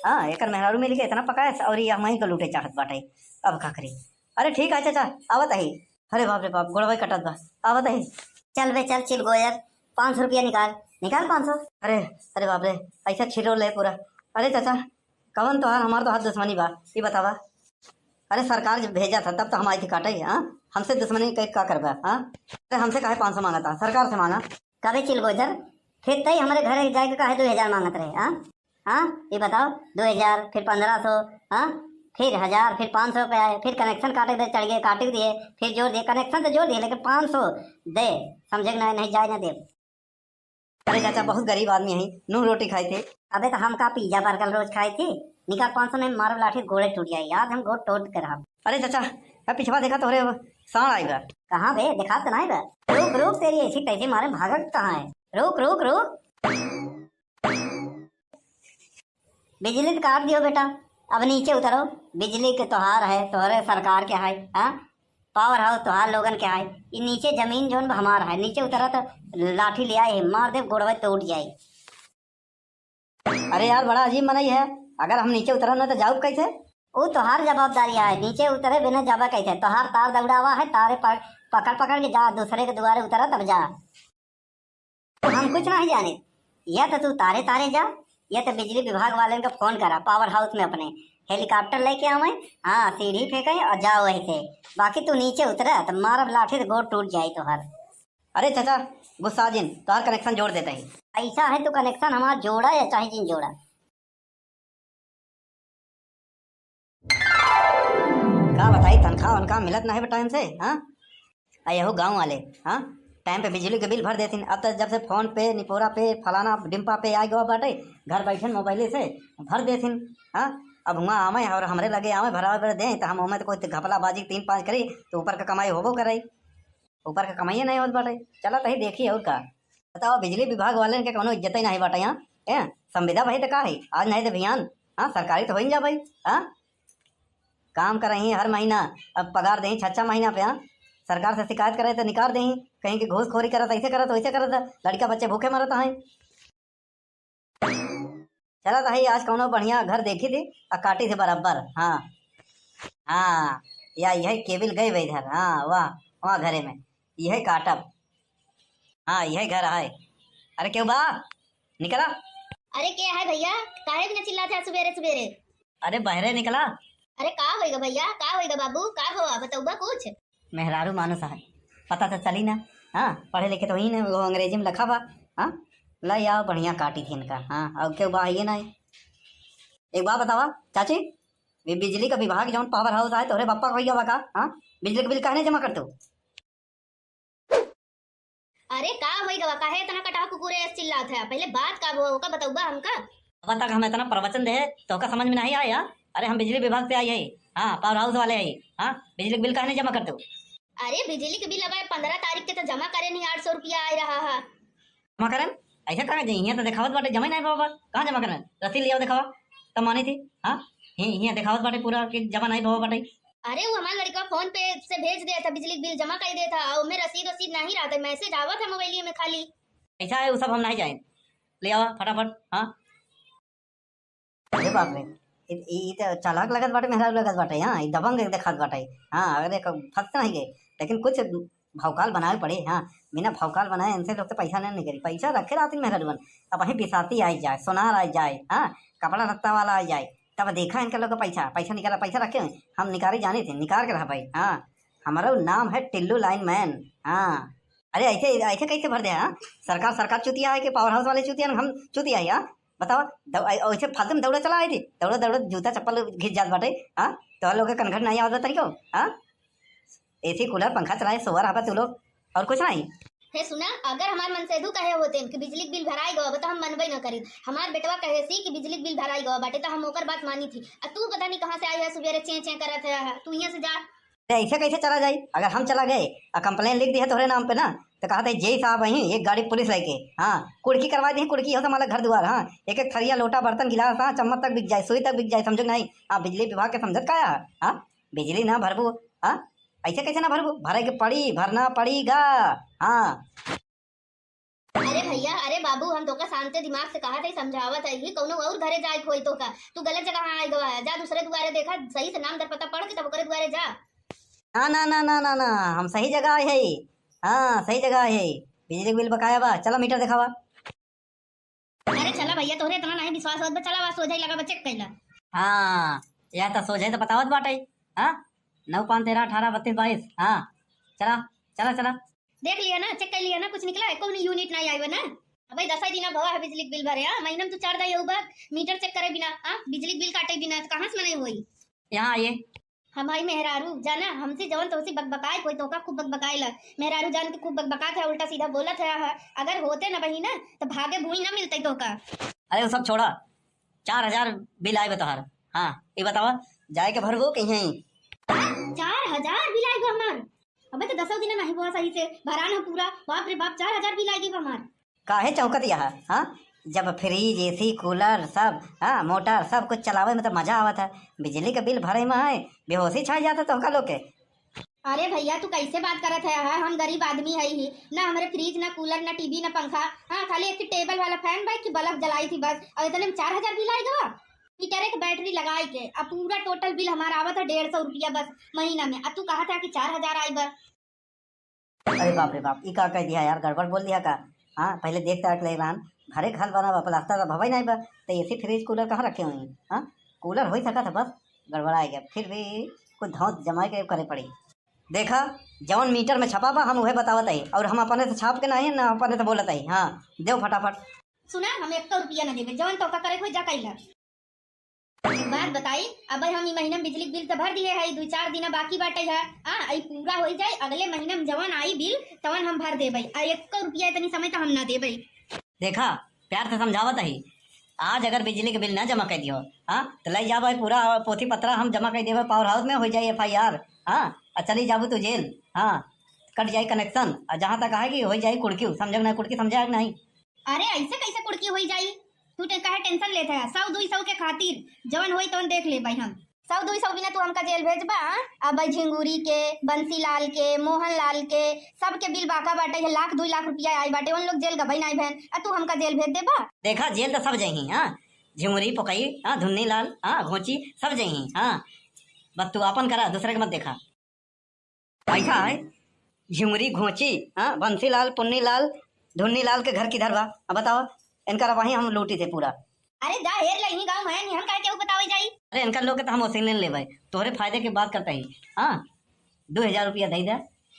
हाँ, एकर मेहरारू मिल के इतना पकाए और ये हमही को लूटे चाहत बाटे। अब का करी? अरे ठीक है चाचा, आवत ही। अरे बाप रे बाप, गोड़वा कटत बा, आवत ही। चल बे चल चिलगोजर, पाँच सौ रुपया निकाल, निकाल पाँच सौ। अरे, अरे बाप रे, ऐसा छिरो ले पूरा। अरे चाचा, कवन तोहार हमार तो हाथ दुश्मनी बा, ये बतावा। अरे सरकार जब भेजा था तब तो हम आई थी काटे, हाँ? हमसे दुश्मनी के का करबा, हाँ? अरे हमसे काहे पाँच सौ मांगा था, सरकार से मांगा। कबे चिलगोजर, फिर तई हमरे घरे जाए के काहे दो हजार मांगत रहे, हाँ? हाँ, ये बताओ, दो हजार, फिर पन्द्रह सौ, हाँ, फिर हजार, फिर पाँच सौ पे आए, फिर कनेक्शन काटे दे, चढ़ गए, काट दिए, फिर जोड़ दिए, कनेक्शन तो जोड़ दिए, लेकिन पाँच सौ दे, समझे कि नहीं, नहीं जाए ना दे। अरे चाचा, बहुत गरीब आदमी है, नून रोटी खाए थे। अबे तो हम का पिज्जा बर्गर रोज खाए थे? निकाल पाँच सौ, नहीं मारो लाठी, गोड़े टूट जाए, आज हम गोड़ टूट के रहब। अरे चाचा, अब पिछवा देखा तोहरे सांड आई बा। कहाँ बे, दिखात तो नहीं बा। रुक रुक, तेरी ऐसी तैसी मारे भागत कहाँ है? रुक रुक रुक। बिजली तो काट दियो बेटा, अब नीचे उतरो। बिजली के तोहार है, तोहरे सरकार के है, हाँ? पावर हाउस तोहार लोगन के है। ये नीचे जमीन जौन बा हमार है, नीचे उतरा तो लाठी ले आए है, मार दे, गोड़वा टूट जाए। अरे यार, बड़ा अजीब मनई है, अगर हम नीचे उतरब ना तो जाउब कैसे? ऊ तोहार जवाबदारी है, नीचे उतरे बिना जाबा कैसे? तोहार तार दौड़ावा है, तारे पक-, पकड़ पकड़ के जा, दूसरे के दुआरे उतरा तब जा। हम कुछ नहीं जाने, या तो तू तारे तारे जा, या तो बिजली विभाग वाले का फोन करा, पावर हाउस में अपने हेलीकॉप्टर लेके आवे, हाँ, सीढ़ी फेंके और जाओ वहीं से। बाकी तू नीचे उतरा तो मारब लाठी तो गोड़ टूट जाए तोहर। अरे चाचा, गुस्सा जिन, तोहार कनेक्शन जोड़ देता ही। ऐसा है तो कनेक्शन हमार जोड़ा या चाहे जिन जोड़ा। का बताई, तनख्वाह वनख्वाह मिलत नाहीं बा टाइम से, हाँ? आ यहू गाँव वाले, हाँ, टाइम पे बिजली के बिल भर देथिन। अब तो जब से फोन पे, निपोरा पे, फलाना डिम्पा पे आ गवा बाटे, घर बैठन मोबाइले से भर देथिन, हाँ। अब हुआँ आवे और हमरे लगे आवे भरावे भरे दे, तो हम ओमे तो कोई घपला बाजी तीन पाँच करी, तो ऊपर का कमाई होबो करे, ऊपर का कमाइए नहीं होत बाटे। चला तही देखी और का। बताओ, बिजली विभाग वाले के कोनो इज्जत ही नहीं बाटे यहाँ। ए, संविदा भाई तो का है, आज नहीं तो बिहान, हाँ, सरकारी तो हो ही जा भाई, हाँ। काम करही हर महीना, अब पगार देही छह छह महीना पे, हाँ? सरकार से शिकायत करे तो निकाल देही, कहीं कि घूसखोरी करत, ऐसे करत, वैसे करत, लड़का बच्चे भूखे मरत हैं। चला तो है, आज कौनो बढ़िया घर देखी थी, आ काटी थी बराबर, हाँ। हाँ, या यही केबिल गई बा इधर, हाँ, वाह, वहाँ घरे में, यही काटब। हाँ, यही घर है। अरे, केहू बा? निकला। अरे, के है भैया? काहे बिना चिल्लात है सुबेरे सुबेरे? अरे, बहरे निकला। अरे, का होइगा भैया? का होइगा बाबू? का भवा? बतौबा कुछ? मेहरारू मानुस है, पता तो चली ना। हाँ, पढ़े लिखे तो ही ना, वो अंग्रेजी में लिखा बा। हाँ, लाई आओ, बढ़िया काटी थी इनका। हाँ, और केहू बा, आइए ना। एक बात बतावा चाची, ये बिजली का विभाग जौन पावर हाउस आए, तोहरे बप्पा का भैया बा का? हाँ, बिजली का बिल काहे नहीं जमा करते हो? अरे का होई गवा, काहे इतना कटहा कुकुरे ऐसे चिल्लात है? पहले बात का वो, ओका बतौबा हमका। अब तक हम इतना प्रवचन दे, तो का समझ में नहीं आया? अरे हम बिजली विभाग से आई है, हाँ, पावर हाउस वाले है, हाँ, बिजली का बिल काहे नहीं जमा करते हो? अरे बिजली के बिल अब पन्द्रह तारीख के तो जमा करे नहीं, आठ सौ रुपया आ रहा है। जमा करन? ऐसे कहाँ जाई? यहाँ तो दिखावत बाटे जमा ही नहीं बाबा। कहाँ जमा करन? रसीद लियाओ दिखावा। तब माने थे, हाँ? ही, हियाँ देखावत बाटे पूरा कि जमा नहीं भवा बाटे। अरे, वो हमार लड़का फोन पे से भेज देत है, बिजली के बिल जमा कर देत है, और ओमे रसीद वसीद नहीं रहत है, मैसेज आवत है मोबाइलिया में खाली। ऐसा है, वो सब हम नहीं जाए। ले आवा फटाफट, हाँ? अरे बाप रे, ई, ई, ई तो चालाक लगत बाटे, मेहरारू लगत बाटे, हाँ, ई दबंग देखात बाटे। हाँ, अरे क-, फंस नहीं गए, लेकिन कुछ भौकाल बनावे पड़े, हाँ, बिना भौकाल बनाए इनसे लोग तो पैसा नहीं निकली। पैसा रखे रहती मेहरारूवन, अब वहीं बिसाती आई जाए, सोनार आई जाए, हाँ, कपड़ा लत्ता वाला आई जाए, तब देखा इनका लोग का पैसा, पैसा निकाला, पैसा रखे हुए, हम निकाले जाने थे, निकाल के रहा भाई, हाँ, हमारा नाम है टिल्लू लाइन मैन, हाँ। अरे ऐसे, ऐसे कैसे भर दे, हाँ? सरकार, सरकार चूतिया है कि पावर हाउस वाले चूतिया हैं, हम चूतिया है, हाँ? बताओ, दौ-, ऐ-, ऐसे फालतू में दौड़ा चला आए थे, दौड़ा, दौड़ा जूता चप्पल घिस जात बाटे, हाँ? तो लोग के कनघट नहीं आवत बा तनिको, हाँ? एसी कूलर पंखा चलाए सोवर रहा तू लोग, और कुछ नहीं। हे सुना, अगर हमार मनसेधु कहे होते कि बिजली के बिल भराई गवा बा, तो हम मनबे न करी। हमार बेटवा कहे सी कि बिजली के बिल भराई गवा बाटे, तो हम ओकर बात मानी थी। आ तू पता नहीं कहाँ से आई है, सुबेरे चें चें करत है, तू यहाँ से जा। अरे ऐसे कैसे चला जाई? अगर हम चला गए और कंप्लेन लिख दी है तोहरे नाम पे ना, तो कहा था, "जेई साहब आई, एक गाड़ी पुलिस लेके, हाँ, कुड़की करवा दी, कुड़की हो तो हमारा घर दुआर, हाँ, एक एक थरिया, लोटा, बर्तन, गिलास, हाँ, चम्मच तक बिक जाए, सुई तक बिक जाए, समझो कि नहीं? हाँ, बिजली विभाग के समझत का है, हाँ, बिजली ना भरबू, हाँ, ऐसे कैसे ना भरबू? भरे के पड़ी, भरना पड़ेगा, हाँ।" अरे भैया, अरे बाबू, हम तोका शांत दिमाग से कहा थे, समझावत है, ये कौनो और घरे जाए के होई तोका, तू गलत जगह आए गवा है, जा दूसरे दुआरे देखा, सही से नाम दर पता पढ़ के तब ओकरे दुआरे जा। ना, ना, ना, ना, ना, ना, हम सही जगह आए है। हाँ, सही जगह आए है। बिजली के बिल बकाया बा, चला मीटर देखावा। अरे चला भैया, तोहरे इतना नहीं विश्वास होत बा, चला बा सोझाई लगा बा, चेक कैला। हाँ, यह तो सोझाई तो बतावत बाटे। हाँ, नौ पाँच तेरह अठारह बत्तीस बाईस। हाँ, चला, चला, चला। देख लिया ना, चेक कर लिया ना, कुछ निकला है? कौन यूनिट नहीं आई बा ना? अबे दस ही दिना भवा है बिजली के बिल भरे, हाँ? महीना में तू चार दाई बा मीटर चेक करे बिना, हाँ? बिजली के बिल काटे बिना, तो कहाँ से मनाई होई? यहाँ आइए। हमारी मेहरारू जाना, हमसे जवन तोसे बकबकाए, कोई तोका खूब बकबकाए ला। मेहरारू जान के खूब बकबकात है, उल्टा सीधा बोलत है, हाँ। अगर होते ना बही ना, तो भागे भूई ना मिलते तोका। अरे वो सब छोड़ा, चार हजार बिल आए बा तोहार। हाँ, ये बतावा, जाए के भरबो कि यहीं? चार हजार बिल आए बा हमार। अबे तो दसों दिन नहीं हुआ सही से, भरान हो पूरा। बाप रे बाप, चार हजार बिल आए बा हमार। काहे चौंकत यह, हाँ? जब फ्रिज, एसी, कूलर सब, हाँ, मोटर सब कुछ चलावे में तो मजा आवत है, बिजली के बिल भरे में है, बेहोशी छा जाता तोहका लोग के। अरे भैया, तू कैसे बात करत है? हाँ, हम गरीब आदमी है ही ना, हमरे फ्रिज ना कूलर ना टीवी ना पंखा, हाँ, खाली एक टेबल वाला फैन बा कि बल्ब जलाई थी बस, और इतने में चार हजार बिल आए गवा। मीटर एक बैटरी लगाए के, अब पूरा टोटल बिल हमारा आवत है डेढ़ सौ रुपया बस महीना में, अब तू कहा था कि चार हजार आई बस। अरे बाप रे बाप, ई का कह दिया यार, गड़बड़ बोल दिया का? हाँ, पहले देख ताक ले रहन, घरे घर बना बा, प्लास्टर तो भवा ही नहीं बा, तो एसी फ्रिज कूलर कहाँ रखे हुए हैं? हाँ, कूलर हो ही सका था बस, गड़बड़ा गया, फिर भी कुछ धौंस जमा के करे पड़ी। देखा, जवन मीटर में छपा बा, हम उहे बतावत हई, और हम अपने से छाप के नहीं, ना अपने से बोलत हई। हाँ, देव फटाफट। सुना, हम एक रुपया ना देबे, जवन तोका करे कोई जा कैला। एक बात बताई, अब हम ई महीना में बिजली के बिल तो भर दिए है, दुई चार दिन बाकी बाटे है। हाँ, ई पूरा हो जाए, अगले महीना में जवन आई बिल तवन हम भर देबे, आ एक रुपया इतनी समय तो हम ना देबे। देखा, प्यार से समझावत ही, आज अगर बिजली के बिल ना जमा कर दियो, हाँ, तो ले जाबे पूरा पोथी पत्रा हम जमा कर देबे पावर हाउस में, हो जाए एफआईआर, हाँ, और चली जाबू तू जेल, हाँ, कट जाए कनेक्शन। और जहाँ तक है कि हो जाए कुड़की, समझे ना कुड़की, समझे कि नहीं? अरे ऐसे कैसे कुड़की हो जाई? तू टे-, काहे टेंशन लेत है? सौ दुई सौ के खातिर जवन होई तवन देख लेबे हम। सौ दुई सौ बिना तू हमका जेल भेजबा? हाँ? अब भाई झिंगुरी के, बंसीलाल के, मोहनलाल के, सबके बिल बाका बाटे है, लाख दुई लाख रुपया आई बाटे, उन लोग जेल गबई नाई बहन, आ तू हमका जेल भेज देबा? देखा, जेल तो सब जइहीं, हाँ, झिंगुरी, पोकई, हाँ, धुन्नीलाल, हाँ, घोंची, सब जइहीं, हाँ, बस तू आपन करा, दूसरे के मत देखा। ऐसा है, झिंगुरी, घोंची, हाँ, बंसीलाल, पुन्नीलाल, धुन्नीलाल के घर किधर बा? अब बताओ, इनका वहीं हम लूटी थे पूरा। अरे जा हेर ले, इन्हीं गाँव में है, नहीं हम काहे केहू बतावे जाई? अरे इनका लोग के तो हम वसीले लेबे, तोहरे फायदे की बात करते ही, हाँ, दो हजार रुपया दे दे,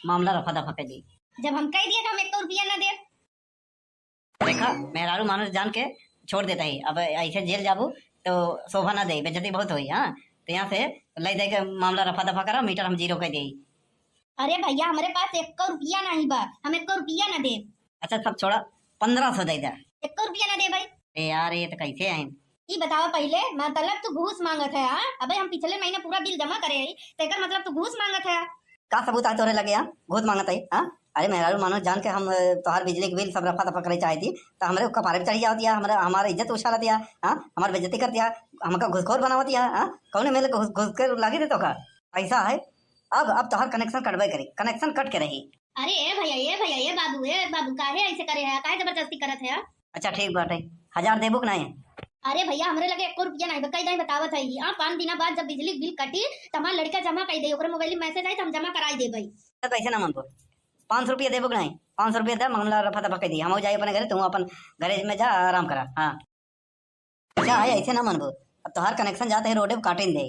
मामला रफा दफा कर दी। जब हम कह दिए कि हम एक रुपया ना देब। देखा, मेहरारू मानुष जान के छोड़ देता ही, अब ऐसे जेल जाबू तो शोभा ना दे, बेइज्जती बहुत होई, हाँ, तो यहाँ से ले दे के मामला रफा दफा करा, मीटर हम जीरो कर दे। अरे भैया, हमरे पास एक रुपया नहीं बा, हम एक रुपया ना देब। अच्छा, सब छोड़ा, पन्द्रह सौ दे दे। एक रुपया ना देबे भाई। ए यार, ये तो कैसे है? ई बतावा पहिले, मतलब तू घूस मांगत है, हाँ? अबे हम पिछले महीने पूरा बिल जमा करे हई, तो एकर मतलब तू घूस मांगत है? का सबूत है तोरे लगे, हाँ? घूस मांगत है, हाँ? अरे मेहरारू मानो जान के हम, अ, तोहार बिजली के बिल सब रफा दफा करे चाहती, तो हमरे कपारे पे चढ़ी जावत या, हमरे, हमार इज्जत उछालत या, हाँ, हमार बेइज्जती करत या, हमका घुसखोर बनावत या, हाँ, कौन MLA घुस, घुस के लागी दे तोका? पैसा है, अब, अब तोहार connection कटबे करी, connection कट के रही। अरे ए भैया, ए भैया, ए बाबू, ए बाबू, काहे ऐसे करे है, काहे जबरदस्ती करत है? अच्छा ठीक बाटे, हजार देबू कि नहीं? अरे भैया, हमरे लगे एको रुपया नहीं बा, कई दाई बतावत है, आ पाँच दिना बाद जब बिजली बिल कटी, तो हमार लड़का जमा कर दे, ओकरे मोबाइल में मैसेज आई, तो हम जमा कराई देबे। तो कैसे ना मनबो, पाँच सौ रुपया देबो कि नहीं? पाँच सौ रुपया दे, मामला रफा दफा कर दी, हम जाई अपने घरे, तू अपन घरे में जा, आराम करा। हाँ। अच्छा है, ऐसे ना मनबो, अब तोहार connection जाते ही रोडे पे काटे दे।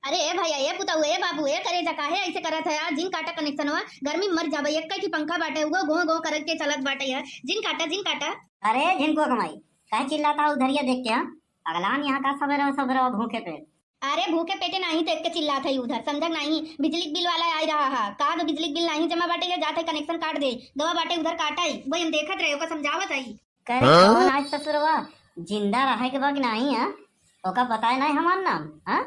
अरे ए भैया, ए पुतऊ, ए बाबू, ए करेजा, काहे ऐसे करत है यार? जिन काटा connection हुआ, गर्मी में मर जाबे। एक ही पंखा बाटे, उगो गो गो करके चलत बाटे यार। जिन काटा, जिन काटा। अरे झिनको कमाई, काहे चिल्लाता है उधरिया देख के, हाँ? अगलान यहाँ का सबेरे सबेरे भूखे पेट। अरे भूखे पेटे नाही देख के चिल्लात है उधर, समझक नाही? बिजली बिल वाला आई रहा है, का तो बिजली बिल नाही जमा बाटे, ये जात है connection काट दे, गवा बाटे उधर काटा ही, वही हम देखत रहे, ओका समझावत है। करे हाँ? कौन आज ससुरवा जिंदा रहे के बा कि नाही, हाँ? ओका बताए नाही हमार नाम, हाँ?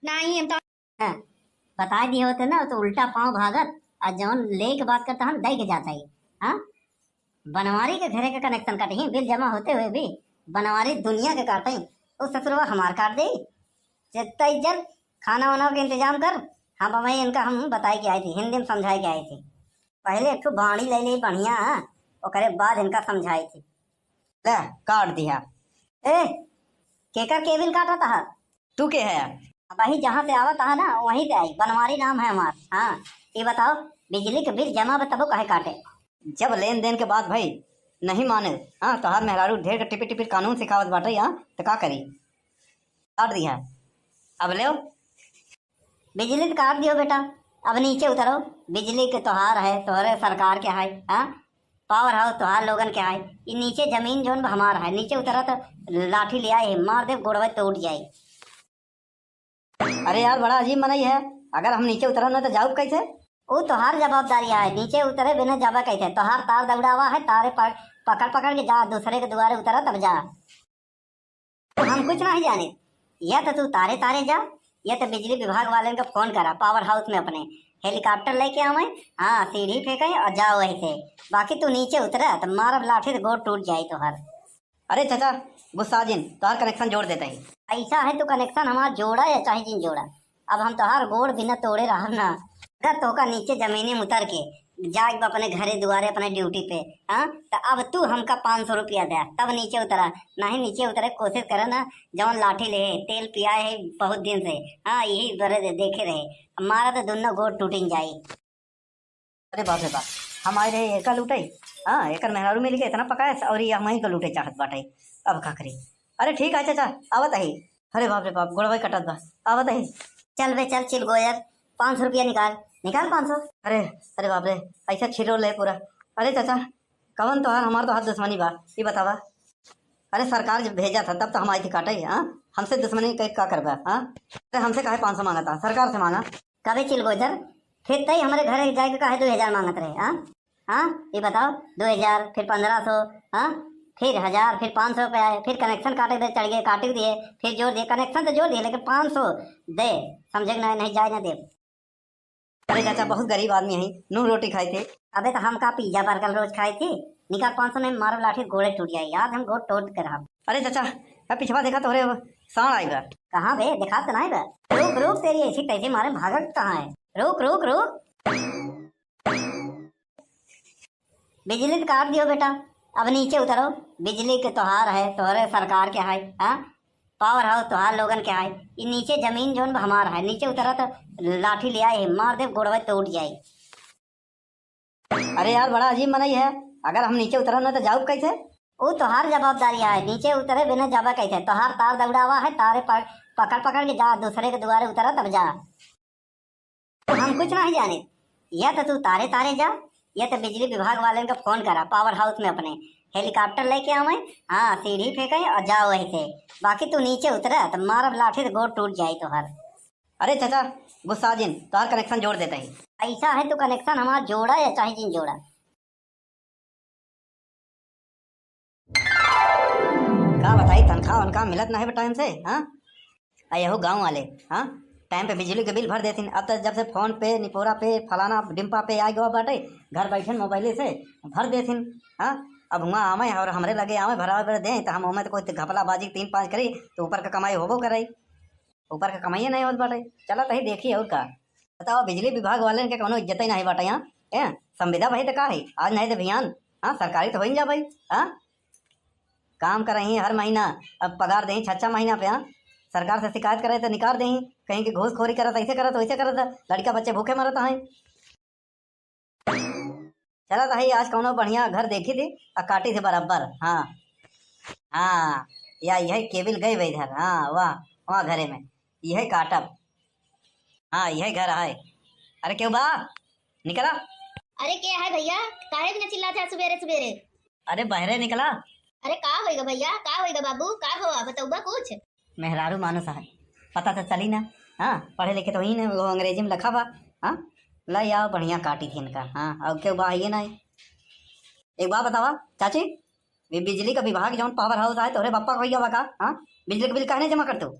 नाही, हम तो हाँ, बताए दिए होते ना, तो उल्टा पाँव भागत, आ जौन ले के बात करता हम, दे के जाता ही, हाँ? बनवारी के घरे के connection कटही, बिल जमा होते हुए भी बनवारी दुनिया के काटही, उ ससुरवा हमार काट दे। जितना इज्जत, खाना वाना के इंतजाम कर, हम भाई इनका हम बताए के आई थी, हिंदी में समझाए के आई थी। पहले एक ठो बाड़ी ले ले बढ़िया, ओकरे बाद इनका समझाई थी। ले, काट दिया। ए, केकर केबिल काटा था? तू के है? अब वही जहाँ से आवत है ना, वहीं से आई। बनवारी नाम है हमार। हाँ, ये बताओ, बिजली के बिल जमा बा तबो काहे काटे? जब लेन देन के बात भई, नहीं माने। हाँ, तोहार मेहरारू ढेर के टिपी टिपी कानून सिखावत बाटे, हाँ, तो का करी? काट दिया। अब लेव। बिजली तो काट दियो बेटा, अब नीचे उतरो। बिजली के तोहार है, तोहरे सरकार के है, हाँ? पावर हाउस तोहार लोगन के है। ई नीचे जमीन जौन बा हमार है, नीचे उतरा तो लाठी ले आए, मार दे, गोड़वे टूट जाई। अरे यार, बड़ा अजीब मनई है, अगर हम नीचे उतरब ना तो जाऊब कैसे? ऊ तोहार जवाबदारी है, नीचे उतरे बिना जाबे कैसे? तोहार तार दौड़ावा है, तारे पक-, पकड़ पकड़ के जा, दूसरे के दुआरे उतरा तब जा। हम कुछ नहीं जाने, या तो तू तारे तारे जा, या तो बिजली विभाग वाले को फोन करा, पावर हाउस में अपने हेलीकॉप्टर लेके आवे, हाँ, सीढ़ी फेंके और जाओ ऐसे। बाकी तू नीचे उतरा तो मारब लाठी तो गोड़ टूट जाई तोहर। अरे चाचा, गुस्सा जिन, तोहार connection जोड़ देता ही। ऐसा है तू connection हमार जोड़ा या चाहे जिन जोड़ा, अब हम तोहार गोड़ बिना तोड़े रहब ना। अगर तोका नीचे जमीनी में उतर के जाए बा अपने घरे दुआरे अपने ड्यूटी पे, हाँ, तो अब तू हमका पाँच सौ रुपया दे, तब नीचे उतरा। नहीं नीचे उतरे के कोशिश करे ना, जौन लाठी ले तेल पिया है बहुत दिन से, हाँ, यही बरे दे-, देखे रहे, मारा तो दुनो गोड़ टूटिन जाई। अरे बाप रे बाप, हम आए रहे एका लूटे, हाँ, एकर मेहरारू मिल के इतना पकाए और ये हमही को लूटे चाहत बाटे, अब का करी? अरे ठीक है चाचा, आवत ही। अरे बाप रे बाप, गोड़वा कटत बा, आवत ही। चल बे चल चिलगोजर, पाँच सौ रुपया निकाल, निकाल पाँच सौ। अरे, अरे बाप रे, ऐसा छिरो ले पूरा। अरे चाचा, कवन तोहार हमार तोहार दुश्मनी बा, ये बतावा। अरे सरकार जब भेजा था तब तो हम आई थी काटे, हाँ? हमसे दुश्मनी के का करबा, हाँ? अरे हमसे काहे पाँच सौ मांगा था, सरकार से मांगा। कबे चिलगोजर, फिर तई हमरे घरे जाए के काहे दो हजार मांगत रहे, हाँ? हाँ, ये बताओ, दो हजार, फिर पन्द्रह सौ, हाँ, फिर हजार, फिर पाँच सौ पे आए, फिर connection काटे दे चढ़ गए, काट दिए, फिर जोड़ दिए, connection तो जोड़ दिए, लेकिन पाँच सौ दे, समझे कि नहीं, नहीं जाए ना दे। अरे चाचा, बहुत गरीब आदमी है, नून रोटी खाए थे। अबे तो हम का pizza burger रोज खाए थे? निकाल पाँच सौ, नहीं मारो लाठी, गोड़े टूट जाए, याद हम गोड़ टूट कर हम। अरे चाचा, अब पिछवा देखा तोहरे साँड़ आई बा। कहाँ बे, दिखात तो नहीं बा। रुक रुक, तेरी ऐसी तैसी मारे भागत कहाँ है? रुक रुक रुक। बिजली तो काट दियो बेटा, अब नीचे उतरो। बिजली के तोहार है, तोहरे सरकार के है, हाँ? पावर हाउस तोहार लोगन के है। ये नीचे जमीन जौन बा हमार है, नीचे उतरा तो लाठी ले आए, मार दे, गोड़वे टूट जाए। अरे यार, बड़ा अजीब मनई है, अगर हम नीचे उतरब ना तो जाऊब कैसे? ऊ तोहार जवाबदारी है, नीचे उतरे बिना जाबे कैसे? तोहार तार दौड़ावा है, तारे पक-, पकड़ पकड़ के जा, दूसरे के दुआरे उतरा तब जा। हम कुछ नहीं जाने, या तो तू तारे तारे जा, या तो बिजली विभाग वाले को फोन करा, पावर हाउस में अपने हेलीकॉप्टर लेके आवे, हाँ, सीढ़ी फेंके और जाओ वहीं से। बाकी तू नीचे उतरा तो मारब लाठी तो गोड़ टूट जाए तोहार। अरे चाचा, गुस्सा जिन, तोहार connection जोड़ देता ही। ऐसा है तू connection हमार जोड़ा या चाहे जिन जोड़ा। का बताई, तनख्वाह वनख्वाह मिलत ना है टाइम से, हाँ? आ यहो गाँव वाले, हाँ? टाइम पे बिजली के बिल भर देथिन। अब तो जब से फोन पे, निपोरा पे, फलाना डिम्पा पे आ गवा बाटे, घर बैठन मोबाइले से भर देथिन। हाँ, अब हुआं आवे और हमरे लगे आवे, भरावे भरे दें, तो हम ओमे तो कोई घपलाबाजी तीन पाँच करी, तो ऊपर का कमाई होबो करे, ऊपर का कमाइए नहीं होत बाटे। चला तही देखी और का। बताओ, बिजली विभाग वाले के कौनो इज्जत ही नहीं बाटे यहाँ। हैं, संविदा भाई तो का है, आज नहीं तो बिहान। हाँ, सरकारी तो हो ही जा भाई। हाँ, काम करही हर महीना, अब पगार देही छह छह महीना पे। हाँ, सरकार से शिकायत करे तो निकार देही, कहीं कि घूसखोरी करत, ऐसे करत, वैसे करत, लड़का बच्चे भूखे मरत हैं। चला तो है, आज कौनो बढ़िया घर देखी थी और काटी थी बराबर। हाँ, हाँ, या यह केबिल गई बा इधर। हाँ, वाह, वहाँ घरे में यह काटब। हाँ, यह घर है। अरे क्यों बा, निकला। अरे के है भैया, काहे बिना चिल्लात है सुबेरे सुबेरे? अरे बहरे निकला। अरे का होइगा भैया, का होइगा बाबू, का भवा, बतउबा कुछ? मेहरारू मानुस है, पता तो चली ना। हाँ, पढ़े लिखे तो ही ना, वो अंग्रेजी में लिखा बा। हाँ, लाई आओ, बढ़िया काटी थी इनका। हाँ, और क्यों बा, ये ना। एक बात बतावा चाची, ये बिजली का विभाग जौन पावर हाउस आए, तोहरे बप्पा का होइगा बा का? हाँ, बिजली का बिल काहे नहीं जमा करते हो?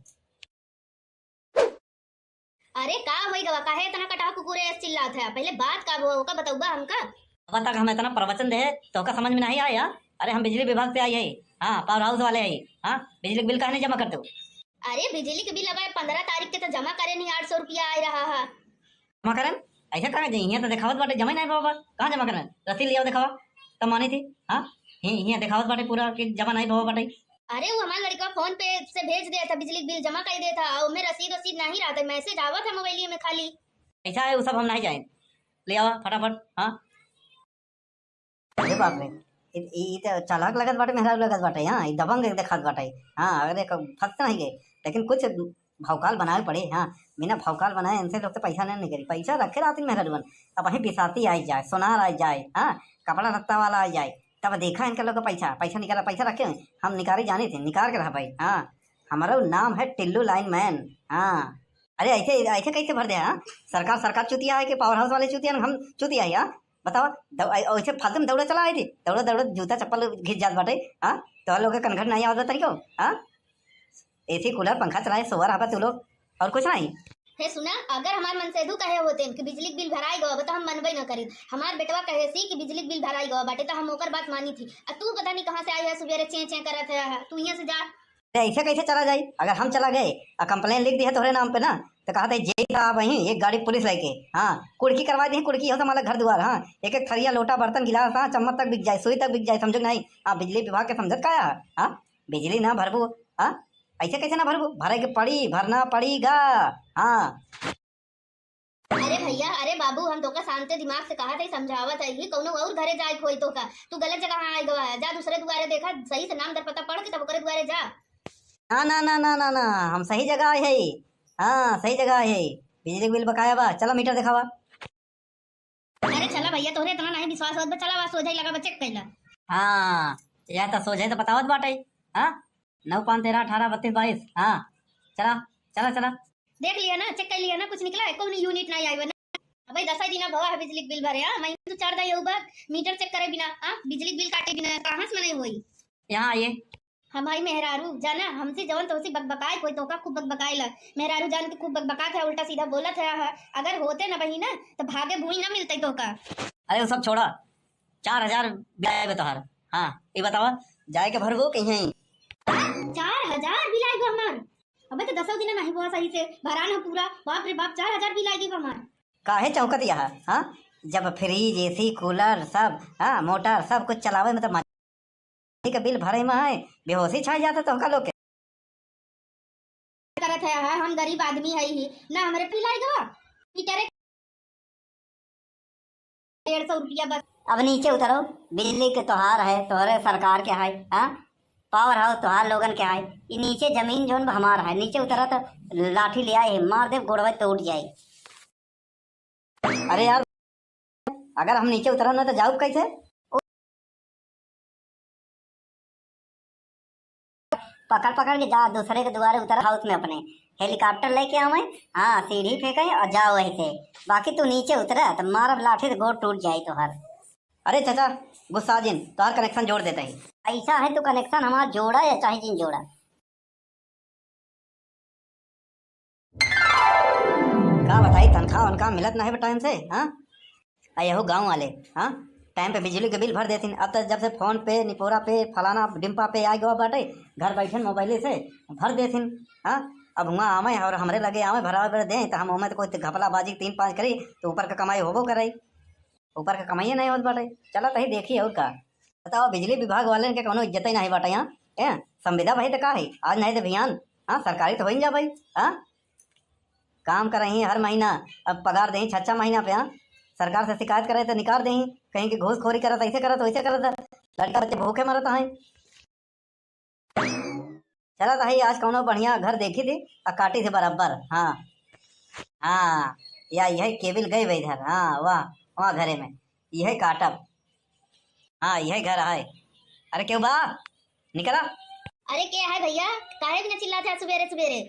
अरे का होई गवा, काहे इतना कटाह कुकुरे ऐसे चिल्लात है? पहले बात का हुआ, ओका बतउबा हमका। अब तक हम इतना प्रवचन दे, तो का समझ में नहीं आया? अरे हम बिजली विभाग से आई है। हाँ, पावर हाउस वाले हैं। हाँ, बिजली का बिल काहे नहीं जमा करते हो? अरे बिजली के बिल अब पंद्रह तारीख के तो जमा करे नहीं, आठ सौ रुपया आ रहा है। जमा करन? ऐसे कहाँ जाई? हियाँ तो देखावत बाटे जमा ही नहीं बाबा। कहाँ जमा करन? रसीद लियाओ देखावा, तब मानी थी। हाँ, हि-, हियाँ देखावत बाटे पूरा कि जमा नहीं बाबा बाटे। अरे वो हमार लड़का फोन पे से भेज देत है, बिजली के बिल जमा कर देत है, और में रसीद वसीद नहीं रहत है, मैसेज आवत है मोबाइलिया में खाली। ऐसा है, वो सब हम नहीं जाए। ले आवा फटाफट। हाँ, अरे बाप रे, इ, इ, इ त चालाक लगत बाटे, मेहरारू लगत बाटे। हाँ, इ दबंग देखात बाटे। हाँ, अरे क-, फंस नहीं गए, लेकिन कुछ भौकाल बनावे पड़े। हाँ, बिना भौकाल बनाए इनसे लोग तो पैसा नहीं निकली। पैसा रखे रहती मेहरारू बन, अब वहीं बिसाती आई जाए, सोनार आई जाए, हाँ, कपड़ा लत्ता वाला आई जाए, तब देखा इनका लोग का पैसा, पैसा निकाला, पैसा रखे हैं, हम निकाले जाने थे, निकाल के रहा भाई। हाँ, हमारा नाम है टिल्लू लाइन मैन। हाँ, अरे ऐसे, ऐसे कैसे भर दे? हाँ, सरकार, सरकार चूतिया है कि पावर हाउस वाले चूतिया हैं, हम चूतिया है? हाँ, बतावा, दौ-, ऐ-, ऐसे फालतू में दौड़ा चला आए थे, दौड़ा दौड़ा जूता चप्पल घिस जात बाटे। हाँ, तो लोग के कनघट नहीं आवत बा तनिको। हाँ, एसी कूलर पंखा चलाए सोवर हबा तू लोग, और कुछ नहीं। हे सुना, अगर हमार मनसेधु कहे होते कि बिजली के बिल भराई गवा बा, तो हम मनबे न करी। हमार बेटवा कहे सी कि बिजली के बिल भराई गवा बाटे, तो हम ओकर बात मानी थी। आ तू पता नहीं कहाँ से आई है, सुबेरे चें चें करत है, तू यहाँ से जा। अरे ऐसे कैसे चला जाई? अगर हम चला गए और कंप्लेन लिख दिया तोहरे नाम पे ना, तो कहा था जे साहब वहीं एक गाड़ी पुलिस लेके, हाँ, कुड़की करवा दी, कुड़की हो तो हमारा घर दुआर, हाँ, एक एक थरिया लोटा बर्तन गिलास, हाँ, चम्मच तक बिक जाए, सुई तक बिक जाए, समझो कि नहीं? हाँ, बिजली विभाग के समझत का है? हाँ, बिजली ना भरबू, हाँ, ऐसे कैसे ना भरबू? भरे के पड़ी, भरना पड़ीगा। हाँ। अरे भैया, अरे बाबू, हम तोका शांत दिमाग से कहा था, समझावत है, ये कौनो और घरे जाए के होई तोका, तू गलत जगह आई गवा है, जा दूसरे दुआरे देखा, सही से नाम दर पता पढ़ के तब ओकरे दुआरे जा। ना, ना, ना, ना, ना, ना, हम सही जगह आए है। हाँ, सही जगह आए है। बिजली के बिल बकाया बा, चला मीटर देखावा। अरे चला भैया, तोहरे इतना नहीं विश्वास होत बा, चला बा सोझाई लगा बा, चेक कैला। हाँ, यह तो सोझाई तो बतावत बाटे। हाँ, नौ पाँच तेरह अठारह बत्तीस बाईस। हाँ, चला, चला, चला। देख लिया ना, चेक कर लिया ना, कुछ निकला है? कौन यूनिट नहीं आई बा ना? अबे दस ही दिना भवा है बिजली के बिल भरे, हाँ, महीने तो चार दाई होगा, मीटर चेक करे बिना, हाँ, बिजली के बिल काटे बिना, कहाँ से मने होई? यहाँ आइए। हमारी मेहरारू जाना, हमसे जवन तोसी बकबकाए, कोई तोका खूब बकबकाए ला। मेहरारू जान के खूब बकबकात है, उल्टा सीधा बोलत है, हाँ, अगर होते ना बही ना, तो भागे भूई ना मिलते तोका। अरे वो सब छोड़ा, चार हजार बिल आए बा तोहार। हाँ, ये बतावा, जाए के भरबो कि यहीं? चार हजार बिल आए बा हमार? अबे तो दसो दिन नहीं हुआ सही से, भरा ना पूरा। बाप रे बाप, चार हजार बिल आए बा हमार। काहे चौंकत यहाँ, हाँ? जब फ्रिज, एसी, कूलर सब, हाँ, मोटर सब कुछ चलावे में तो मजा के बिल भरे में है, बेहोशी छा जाता तो का लोग के। करत है, है, हम गरीब आदमी है ही ना, हमरे पिलाई गवा मीटरे डेढ़ सौ रुपया बस। अब नीचे उतरो, बिजली के तोहार है, तोहरे सरकार के है, हाँ? पावर हाउस तोहार लोगन के है, ये नीचे जमीन जोन हमार है, नीचे उतरा तो लाठी ले आए है, मार दे, गोड़वा टूट जाए। अरे यार, अगर हम नीचे उतरब ना तो जाऊब कैसे? पकड़ पकड़ के जा, दूसरे के दुआरे उतर, हाउस में अपने हेलीकॉप्टर लेके आवे, हाँ, सीढ़ी फेंके और जाओ ऐसे। बाकी तू नीचे उतरा तो मारब लाठी से गोड़ टूट जाए तोहर। अरे चाचा, गुस्सा जिन, तोहर कनेक्शन जोड़ देता ही। ऐसा है तू कनेक्शन हमार जोड़ा या चाहे जिन जोड़ा। तनख्वाह उनका मिलत नहीं बा टाइम से, हाँ? आ यहू गाँव वाले, हाँ, टाइम पे बिजली के बिल भर देथिन। अब तो जब से फोन पे, निपोरा पे, फलाना डिम्पा पे आ गवा बाटे, घर बैठे मोबाइले से भर देथिन। हाँ, अब हुआँ आवे और हमरे लगे आवे भरावे बरे दे, तो हम ओमे तो कोई घपला बाजी तीन पाँच करी, तो ऊपर का कमाई होबो करे, ऊपर का कमाइए नहीं होत बाटे। चला तही देखी और का। बताओ, बिजली विभाग वाले के कोनो इज्जत ही नहीं बाटे यहाँ। ए, संविदा भाई तो का है, आज नहीं तो बिहान, हाँ, सरकारी तो हो ही जा भाई। हाँ, काम करही हर महीना, अब पगार देही छह छह महीना पे, हाँ? सरकार से शिकायत करे तो निकार देही, कहीं कि घूसखोरी करत, ऐसे करत, वैसे करत, लड़का बच्चे भूखे मरत हैं। चला तो है, आज कौनो बढ़िया घर देखी थी, आ काटी थी बराबर। हाँ, हाँ, या यह केबिल गई बा इधर, हाँ, वाह, वहाँ घरे में, यह काटब। हाँ, यह घर है। अरे, क्यों बा? निकला। अरे, के है भैया? काहे बिना चिल्लात है सुबेरे सुबेरे?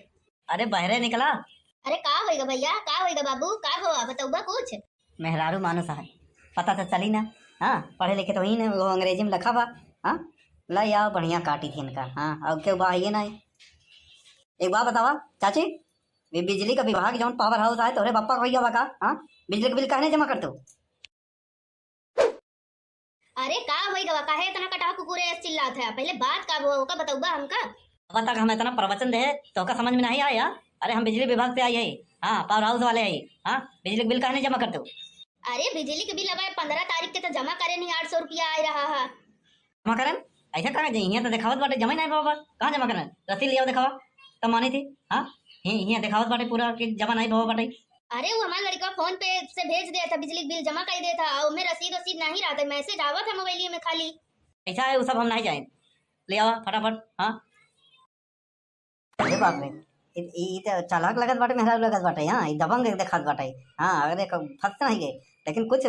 अरे, बहरे निकला। अरे, का होइगा भैया? का होइगा बाबू? का हो, बतौबा कुछ? मेहरारू मानुस है, पता तो चली ना। हाँ, पढ़े लिखे तो ही ना, वो अंग्रेजी में लिखा बा। हाँ, लाई आओ, बढ़िया काटी थी इनका। हाँ, और क्यों बा, आइए ना। एक बात बतावा चाची, ये बिजली का विभाग जौन पावर हाउस आए, तोहरे बप्पा का होइगा बा का? हाँ, बिजली का बिल काहे नहीं जमा करते हो? अरे का होई गवा, काहे इतना कटाह कुकुरे ऐसे चिल्लात है? पहले बात का हुआ, ओका बतौबा हमका। अब तक हम इतना प्रवचन दे, तो का समझ में नहीं आया? अरे हम बिजली विभाग से आई है, हाँ, पावर हाउस वाले है, हाँ, बिजली का बिल काहे नहीं जमा करते हो? अरे बिजली के बिल अब पंद्रह तारीख के तो जमा करे नहीं, आठ सौ रुपया आ रहा है। जमा करन? ऐसे कहाँ जाई? यहाँ तो दिखावत बाटे जमा ही नहीं बाबा, कहाँ जमा करन? रसीद लियाओ दिखावा, तब मानी थी, हाँ, ही-, यहाँ दिखावत बाटे पूरा कि जमा नहीं बाबा बाटे। अरे वो हमार लड़का फोन पे से भेज देत है, बिजली के बिल जमा कर देत है, और में रसीद वसीद नहीं रहत है, मैसेज आवत है मोबाइल में खाली। पैसा है, वो सब हम नहीं जाए, ले आवा फटाफट। हाँ, अरे बाप रे, ई, ई, ई तो चालाक लगत बाटे, मेहरारू लगत बाटे, हाँ, ई दबंग देखात बाटे। हाँ, अरे क-, फंस नहीं गए, लेकिन कुछ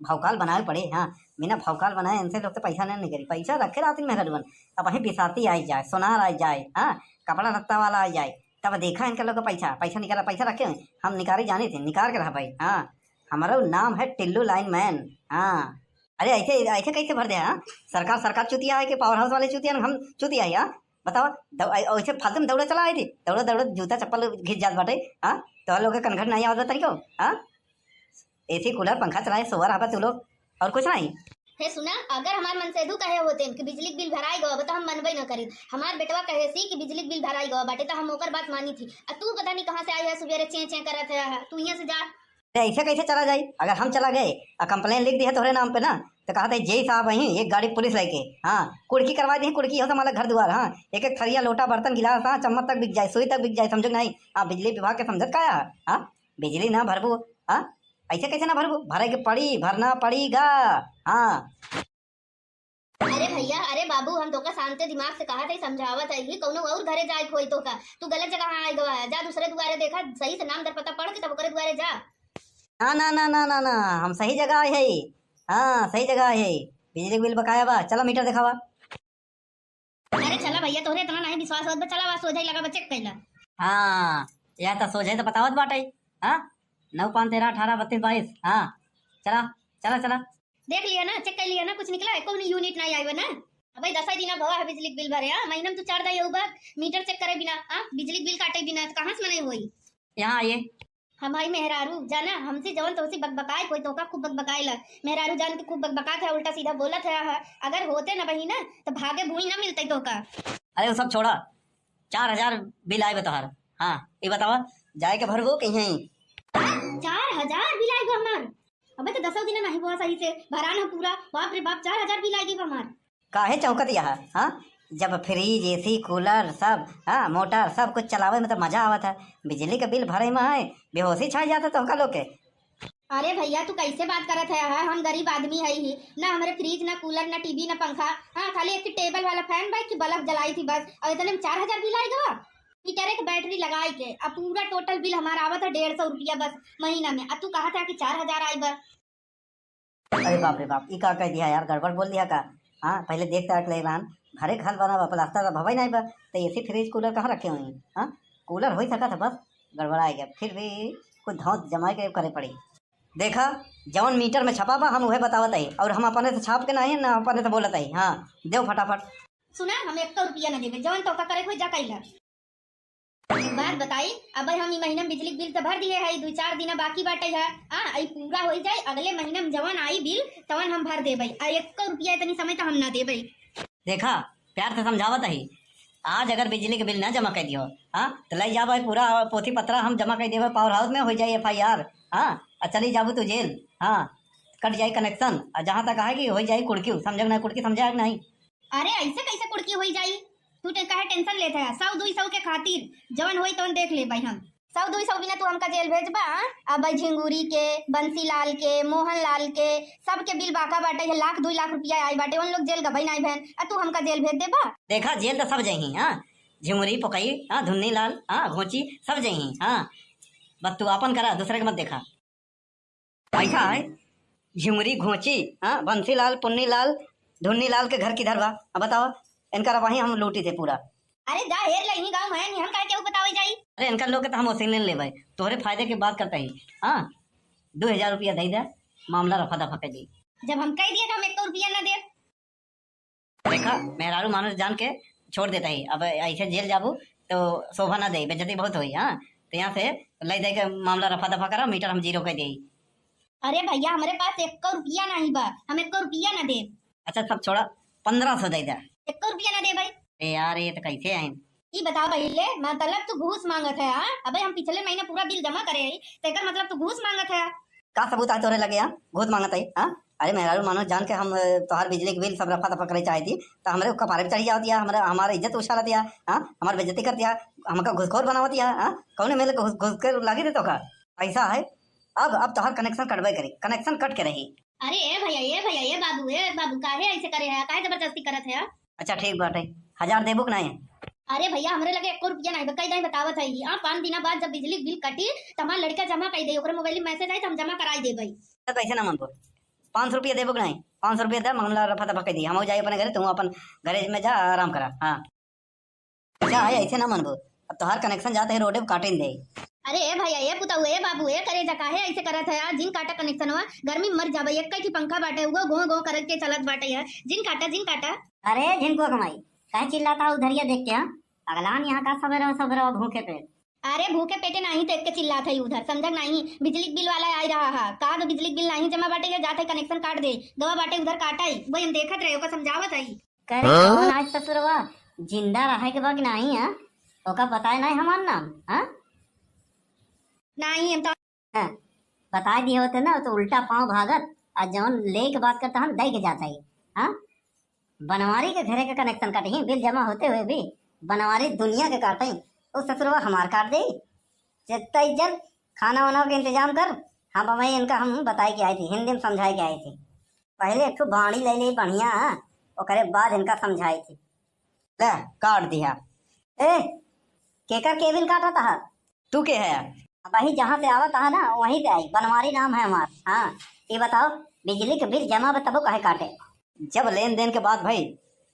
भौकाल बनावे पड़े। हाँ, बिना भौकाल बनाए इनसे लोग तो पैसा नहीं निकली, पैसा रखे रहती मेहरारू बन। अब वहीं बिसाती आई जाए, सोनार आई जाए, हाँ, कपड़ा लत्ता वाला आई जाए, तब देखा इनका लोग का पैसा, पैसा निकाला, पैसा रखे हुए। हम निकाले जाने थे, निकाल के रहा भाई। हाँ, हमारा नाम है टिल्लू लाइन मैन। हाँ, अरे ऐसे, ऐसे कैसे भर दे? हाँ, सरकार, सरकार चूतिया है कि पावर हाउस वाले चूतिया हैं, हम चूतिया है? हाँ, बताओ, दौ-, ऐ-, ऐसे फालतू में दौड़े चला आए थे, दौड़े दौड़े जूता चप्पल घिस जात बाटे। हाँ, तो लोग के कनघट नहीं आवत बा तनिको। हाँ, एसी कूलर पंखा चलाए सोवर आबा तू लोग, और कुछ नहीं। हे सुना, अगर हमार मनसेधु कहे होते कि बिजली के बिल भराई गवा, तो हम मनबे न करी। हमार बेटवा कहे सी कि बिजली के बिल भराई गवा बाटे, तो हम ओकर बात मानी थी। आ तू पता नहीं कहाँ से आई है, सुबेरे चें चें करत है, तू यहाँ से जा। अरे ऐसे कैसे चला जाई? अगर हम चला गए और कंप्लेन लिख दिया तोहरे नाम पे ना, तो कहा था जेई साहब आई, एक गाड़ी पुलिस लेके, हाँ, कुड़की करवा दी, कुड़की हो तुम्हारा घर दुआर, हाँ, एक एक थरिया, लोटा, बर्तन, गिलास, हाँ, चम्मच तक बिक जाए, सुई तक बिक जाए, समझो कि नहीं? हाँ, बिजली विभाग के समझत का है? हाँ, बिजली ना भरबू, हाँ, ऐसे कैसे ना भरबू? भरे के पड़ी, भरना पड़ीगा। हाँ। अरे भैया, अरे बाबू, हम तोका शांत दिमाग से कहत है, समझावत है, ये कौनो और घरे जाए के होई तोका, तू गलत जगह आए गवा है, जा दूसरे दुआरे देखा, सही से नाम दर पता पढ़ के तब ओकरे दुआरे जा। ना, ना, ना, ना, ना, ना, हम सही जगह आए है। हाँ, सही जगह आए है। बिजली के बिल बकाया बा, चला मीटर दिखावा। अरे चला भैया, तोहरे इतना नहीं विश्वास होत बा, चला बा सोझे लगा बा, चेक कैला। हाँ, यह तो सोझे तो बतावत बाटे। हाँ, नौ पाँच तेरह अठारह बत्तीस बाईस। हाँ, चला, चला, चला। देख लिया ना, चेक कर लिया ना, कुछ निकला है? कौन यूनिट नहीं आई बा ना? अबे दस ही दिना भवा है बिजली के बिल भरे, हाँ, महीना में तू चार दाई होगा, मीटर चेक करे बिना, हाँ, बिजली के बिल काटे बिना, तो कहाँ से मनाई होई? यहाँ आइए। हाँ भाई मेहरारू, जाना, हमसे जवन तोसे बकबकाए, कोई तोका खूब बकबकाए ला। मेहरारू जान के खूब बकबकात है, उल्टा सीधा बोलत है, हाँ। अगर होते ना बही ना, तो भागे भूई ना मिलते तोका। अरे वो सब छोड़ा, चार हजार बिल आए बा तोहार। हाँ, ये बतावा, जाए के भरबो कहीं? चार हजार बिल आए बा हमार। अबे तो दसों दिन नहीं हुआ सही से, भरा ना पूरा। बाप रे बाप, चार हजार बिल आए बा हमार। काहे चौंकत यह, हाँ? जब फ्रिज, एसी, कूलर सब, हाँ, मोटर सब कुछ चलावे में तो मजा आवत है, बिजली के बिल भरे में है, बेहोशी छा जाता तोहका लोग के। अरे भैया, तू कैसे बात करत है, है? हम गरीब आदमी है ही ना, हमरे फ्रिज ना, कूलर ना, टीवी ना, पंखा, हाँ, खाली एक टेबल वाला फैन बा कि बल्ब जलाई थी बस, और इतने में चार हजार बिल आए गवा। मीटर एक बैटरी लगाई के, अब पूरा टोटल बिल हमारा आवत है डेढ़ सौ रुपया बस महीना में, अब तू कहत है कि चार हजार आई बा। अरे बाप रे बाप, ई का कह दिया यार, गड़बड़ बोल दिया का? हाँ, पहले देख ताक ले रहन, घरे घर बना बा, प्लास्टर तो भवे नहीं बा, तो एसी फ्रिज कूलर कहाँ रखे हुई? हाँ, कूलर हो ही सका था, बस गड़बड़ा गया, फिर भी कुछ धौंस जमाए के करे पड़ी। देखा, जवन मीटर में छपा बा, हम उहे बतावत है, और हम अपने से छाप के नहीं, ना अपने से बोलत है। हाँ, देव फटाफट। सुना, हम एक रुपया ना देबे, जवन तोका करे कोई जा कैला। एक बात बताई, अब हम ई महीना में बिजली के बिल त भर दिए है, दुइ चार दिना बाकी बाटे है। आ, ई पूरा होइ जाई, अगले महीना में जवन आई बिल तवन हम भर देबई। आ, एक्को रुपया इतनी समय त हम ना देबई। देखा, प्यार से समझावत ही, आज अगर बिजली के बिल ना जमा कर दियो, हाँ, तो लई जाबे पूरा पोथी पत्रा हम जमा कर देबे पावर हाउस में, होइ जाई एफ आई आर। हाँ, आ चली जाबू तू जेल। हाँ, कट जाई कनेक्शन। आ जहाँ तक आहे कि होइ जाई कुड़की, समझे कि नहीं, कुड़की समझे कि नहीं? अरे, ऐसे कैसे कुड़की होइ जाई? तू टे-, काहे टेंशन लेत है? सौ दुई सौ के खातिर जवन होई तवन देख लेबे हम। सौ दुई सौ बिना तू हमका जेल भेजबा? अब झिंगुरी के, बंसीलाल के, मोहनलाल के, सबके बिल बाका बाटे है, लाख दुई लाख रुपया आई बाटे, उन लोग जेल गबई नाई भैन, आ तू हमका जेल भेज देबा? देखा, जेल तो सब जइहीं, हाँ, झिंगुरी, पोकई, हाँ, धुन्नी लाल, हाँ, घोंची, सब जइहीं, हाँ, बस तू आपन करा, दूसरे के मत देखा। पैसा है, झिंगुरी, घोंची, हाँ, बंसीलाल, पुन्नीलाल, धुन्नीलाल के घर किधर बा? अब बताओ, इनका रवाही हम लूटी थे पूरा। अरे जा हेर ले, इन्हीं गाँव में है, नहीं हम काहे केहू बतावे जाई? अरे इनका लोग के तो हम वसीले लेबे, तोहरे फायदे के बात करता ही। हाँ, दो हजार रुपया दे दे, मामला रफा दफा कर दी। जब हम कह दिए कि हम एक रुपया ना देब। देखा, मेहरारू मानुष जान के छोड़ देता ही। अब ऐसे जेल जाबू तो शोभा ना दे, बेइज्जती बहुत होई। हाँ, तो यहाँ से ले दे के मामला रफा दफा करा, मीटर हम जीरो कर दे। अरे भैया, हमरे पास एक्को रुपया नहीं बा, हम एक्को रुपया ना देब। अच्छा, सब छोड़ा, पन्द्रह सौ दे दे। एक्को रुपया ना देब भाई। ए यार, ये तो कैसे है? ई बताओ पहिले, मतलब तू घूस मांगत है, हाँ? अबे हम पिछले महीने पूरा बिल जमा करे हई, तो एकर मतलब तू घूस मांगत है? का सबूत है तोरे लगे, हाँ? घूस मांगत है, हाँ? अरे मेहरारू मानुष जान के हम, अ, तोहार बिजली के बिल सब रफा दफा करे चाहती, तो हमरे कपारे पे चढ़ी जावत या, हमरे, हमार इज्जत उछालत या, हाँ? हमार बेइज्जती करत या, हमका घूसखोर बनावत या, हाँ? कौने मेले घूस, घूस के लागी दे तो का? ऐसा है, अब, अब तोहार कनेक्शन कटबे करी, कनेक्शन कट के रही। अरे ए भैया, ए भैया, ए बाबू, ए बाबू, काहे ऐसे करे है? काहे जबरदस्ती करत है? अच्छा ठीक बाटे, हजार देबू कि नाहीं? अरे भैया, हमरे लगे एको रुपया नाहीं बा, कई दाई बतावत है। आ, पाँच दिना बाद जब बिजली बिल कटी, त हमार लड़का जमा कई दे, ओकरे मोबाइल में मैसेज आई, त हम जमा कराई देबई। तो कैसे ना मनबो? पाँच सौ रुपया देबू कि नाहीं? पाँच सौ रुपया दे, मामला रफा दफा कर दी, हम जाई अपने घरे, तू अपन घरे में जा, आराम करा। हाँ। अच्छा है, ऐसे ना मनबो, अब तोहार कनेक्शन जात है रोडे पे काटे न दे। अरे ए भैया, ए पुतऊ, ए बाबू, ए करेजा, काहे ऐसे करत है? आ, जिन काटा कनेक्शनवा, गर्मी में मर जाबे। एक ही पंखा बाटे, वो गो गो करके चलत बाटे है। जिन काटा, जिन काटा। अरे झिनकुआ कमाई, काहे चिल्लाता है उधरिया देख के, हाँ? पगलान यहाँ का सबेरे सबेरे भूखे पेट। अरे भूखे पेटे नाहीं देख के चिल्लात है उधर, समझक नाहीं? बिजली के बिल वाला आई रहा है, कहा तो बिजली के बिल नाहीं जमा बाटे, ये जात है कनेक्शन काट दे, गवा बाटे उधर काटा ही, वही हम देखत रहे, ओका समझावत है। करे हाँ? कौन आज ससुरवा जिंदा रहे के बा कि नाहीं, हाँ? ओका बताए नाहीं हमार नाम, हाँ? नाहीं, हम तो हाँ, बताए दिए होते ना तो उल्टा पाँव भागत, आ जौन ले के बात करता हम दे के जाता ही, हाँ? बनवारी के घरे के कनेक्शन काटे ही, बिल जमा होते हुए भी बनवारी दुनिया के काटे ही, वो ससुरवा हमार काट दे। जितना इज्जत, खाना वाना के इंतजाम कर, हम वही इनका हम बताए के आई थी, हिंदी में समझाए के आई थी। पहले एक ठो बाड़ी ले ले बढ़िया, ओकरे बाद इनका समझाई थी। ले, काट दिया। ए, केकर केबिल काटा था? तू के है? अब वही जहाँ से आवा था ना, वहीं से आई। बनवारी नाम है हमार। हाँ, ये बताओ, बिजली के बिल जमा बा तबो काहे काटे? जब लेन देन के बात भई,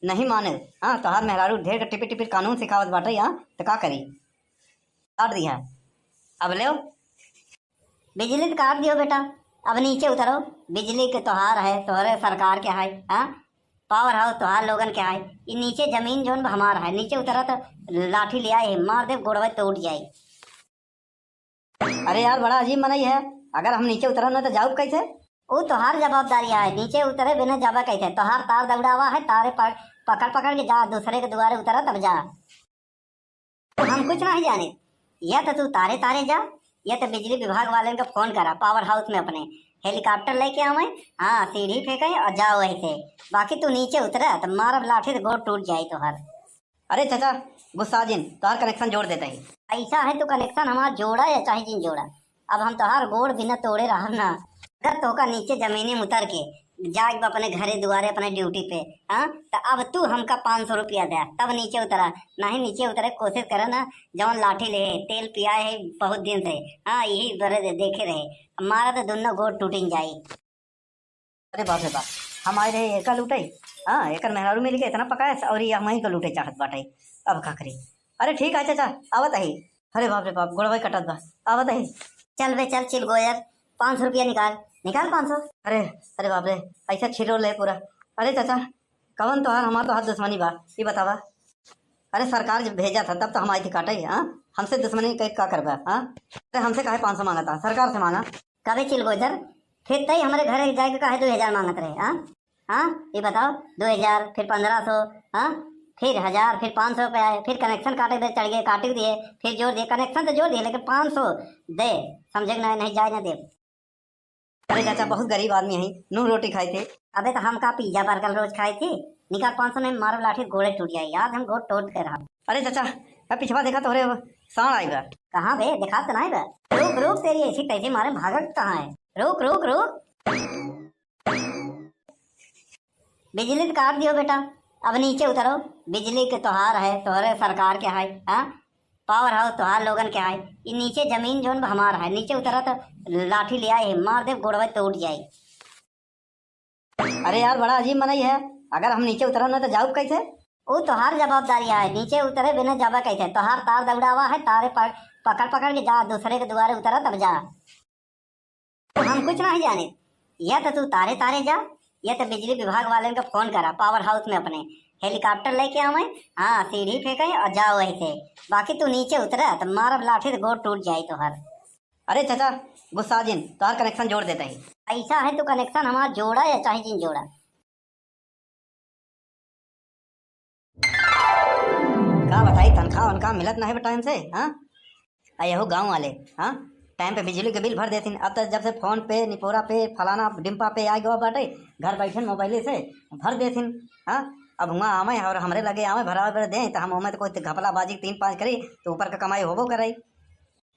नहीं माने। हाँ, तोहार मेहरारू ढेर के टिपिर टिपिर कानून सिखावत बाटे, हाँ, तो का करी? काट दिया। अब लेव। बिजली तो काट दियो बेटा, अब नीचे उतरो। बिजली के तोहार है, तोहरे सरकार के है, हाँ? पावर हाउस तोहार लोगन के है। ई नीचे जमीन जौन बा हमार है, नीचे उतरा तो लाठी ले आए, मार दे, गोड़वा टूट जाए। अरे यार, बड़ा अजीब मनई है, अगर हम नीचे उतरब ना तो जाऊब कैसे? ऊ तोहार जवाबदारी है, नीचे उतरे बिना जाबा कैसे? तोहार तार दौड़ावा है, तारे पक-, पकड़ पकड़ के जा, दूसरे के दुआरे उतरा तब जा। हम कुछ नहीं जाने, या तो तू तारे तारे जा, या तो बिजली विभाग वाले का फोन करा, पावर हाउस में अपने हेलीकॉप्टर लेके आवे, हाँ, सीढ़ी फेंके और जाओ वहीं से। बाकी तू नीचे उतरा तो मारब लाठी से गोड़ टूट जाए तोहार। अरे चाचा, गुस्सा जिन, तोहार कनेक्शन जोड़ देता ही। ऐसा है, तू कनेक्शन हमार जोड़ा या चाहे जिन जोड़ा, अब हम तोहार गोड़ बिना तोड़े रहब ना। अगर तोका नीचे जमीनी में उतर के जाए के बा अपने घरे दुआरे, अपने ड्यूटी पे, हाँ, तो अब तू हमका पाँच सौ रुपया दे, तब नीचे उतरा। नहीं नीचे उतरे के कोशिश करे ना, जवन लाठी ले है, तेल पियाए है बहुत दिन से, हाँ, यही बरे दे-, देखे रहे, मारा तो दोनों गोड़ टूटिन जाई। अरे बाप रे बाप, हम आए रहे एका लूटे, हाँ, एकर मेहरारू मिल के इतना पकाए और ये हमही को लूटे चाहत बाटे, अब का करी? अरे ठीक है चाचा, आवत ही। अरे बाप रे बाप, गोड़वा कटत बा, आवत ही। चल बे चल चिलगोजर, पाँच सौ रुपया निकाल, निकाल पाँच सौ। अरे, अरे बाप रे, ऐसा छिरो ले पूरा। अरे चाचा, कवन तोहार हमार तोहार दुश्मनी बा, ये बतावा। अरे सरकार जब भेजा था तब तो हम आई थी काटे, हाँ? हमसे दुश्मनी कइ का करबा, हाँ? अरे हमसे काहे पाँच सौ माँगत हा? सरकार से माँगा। कबे चिलगोजर, फिर तई हमरे घरे जाए के काहे दो हजार माँगत रहे, हाँ? हाँ, ये बताओ, दो हजार, फिर पन्द्रह सौ, हाँ, फिर हजार, फिर पाँच सौ पे आए, फिर connection काटे पे चढ़ गए, काट दिए, फिर जोड़ दिए, connection तो जोड़ दिए, लेकिन पाँच सौ दे, समझे कि नहीं, नहीं जाए ना दे। अरे चाचा, बहुत गरीब आदमी है, नून रोटी खाए थे। अबे तो हम का pizza burger रोज खाए थे? निकाल पाँच सौ, नहीं मारो लाठी, गोड़े टूट जाए, आज हम गोड़ टूट के रहा। अरे चाचा, का पिछवा देखा तोहरे साँड़ आइबा। कहाँ बे, देखा तो नहीं बा। रुक रुक, तेरी ऐसी तैसी मारे भागत कहाँ है? रुक रुक रुक। बिजली तो काट दियो बेटा, अब नीचे उतरो। बिजली के तोहार है, तोहरे सरकार के है, हाँ? Power house तोहार लोगन के है। ये नीचे जमीन जोन हमार है, नीचे उतरा तो लाठी ले आए है, मार दे, गोड़वा टूट जाए। अरे यार, बड़ा अजीब मनई है, अगर हम नीचे उतरब ना तो जाऊब कैसे? ऊ तोहार जवाबदारी है, नीचे उतरे बिना जाबा कैसे? तोहार तार दौड़ावा है, तारे पक-, पकड़ पकड़ के जा, दूसरे के दुआरे उतरा तब जा। हम कुछ नहीं जाने, या तो तू तारे तारे जा, या तो बिजली विभाग वाले का फोन करा, power house में अपने helicopter लेके आवे, हाँ, सीढ़ी फेंके और जाओ वहीं से। बाकी तू नीचे उतरा तो मारब लाठी से गोड़ टूट जाए तोहार। अरे चाचा, गुस्सा जिन, तोहार connection जोड़ देता ही। ऐसा है तो connection हमार जोड़ा या चाहे जिन जोड़ा। का बताई, तनख्वाह उनका मिलत नहीं बा time से, हाँ? आ यहू गाँव वाले, हाँ, time पे बिजली के बिल भर देथिन। अब तो जब से PhonePe, निपोरा पे, फलाना डिम्पा पे आ गवा बाटे, घर बैठन मोबाइले से भर देथिन, हाँ। अब हुआँ आवे और हमरे लगे आवे भरावे पर दे, तो हम ओमे तो कोई घपला बाजी तीन पाँच करी, तो ऊपर का कमाई होबो करे,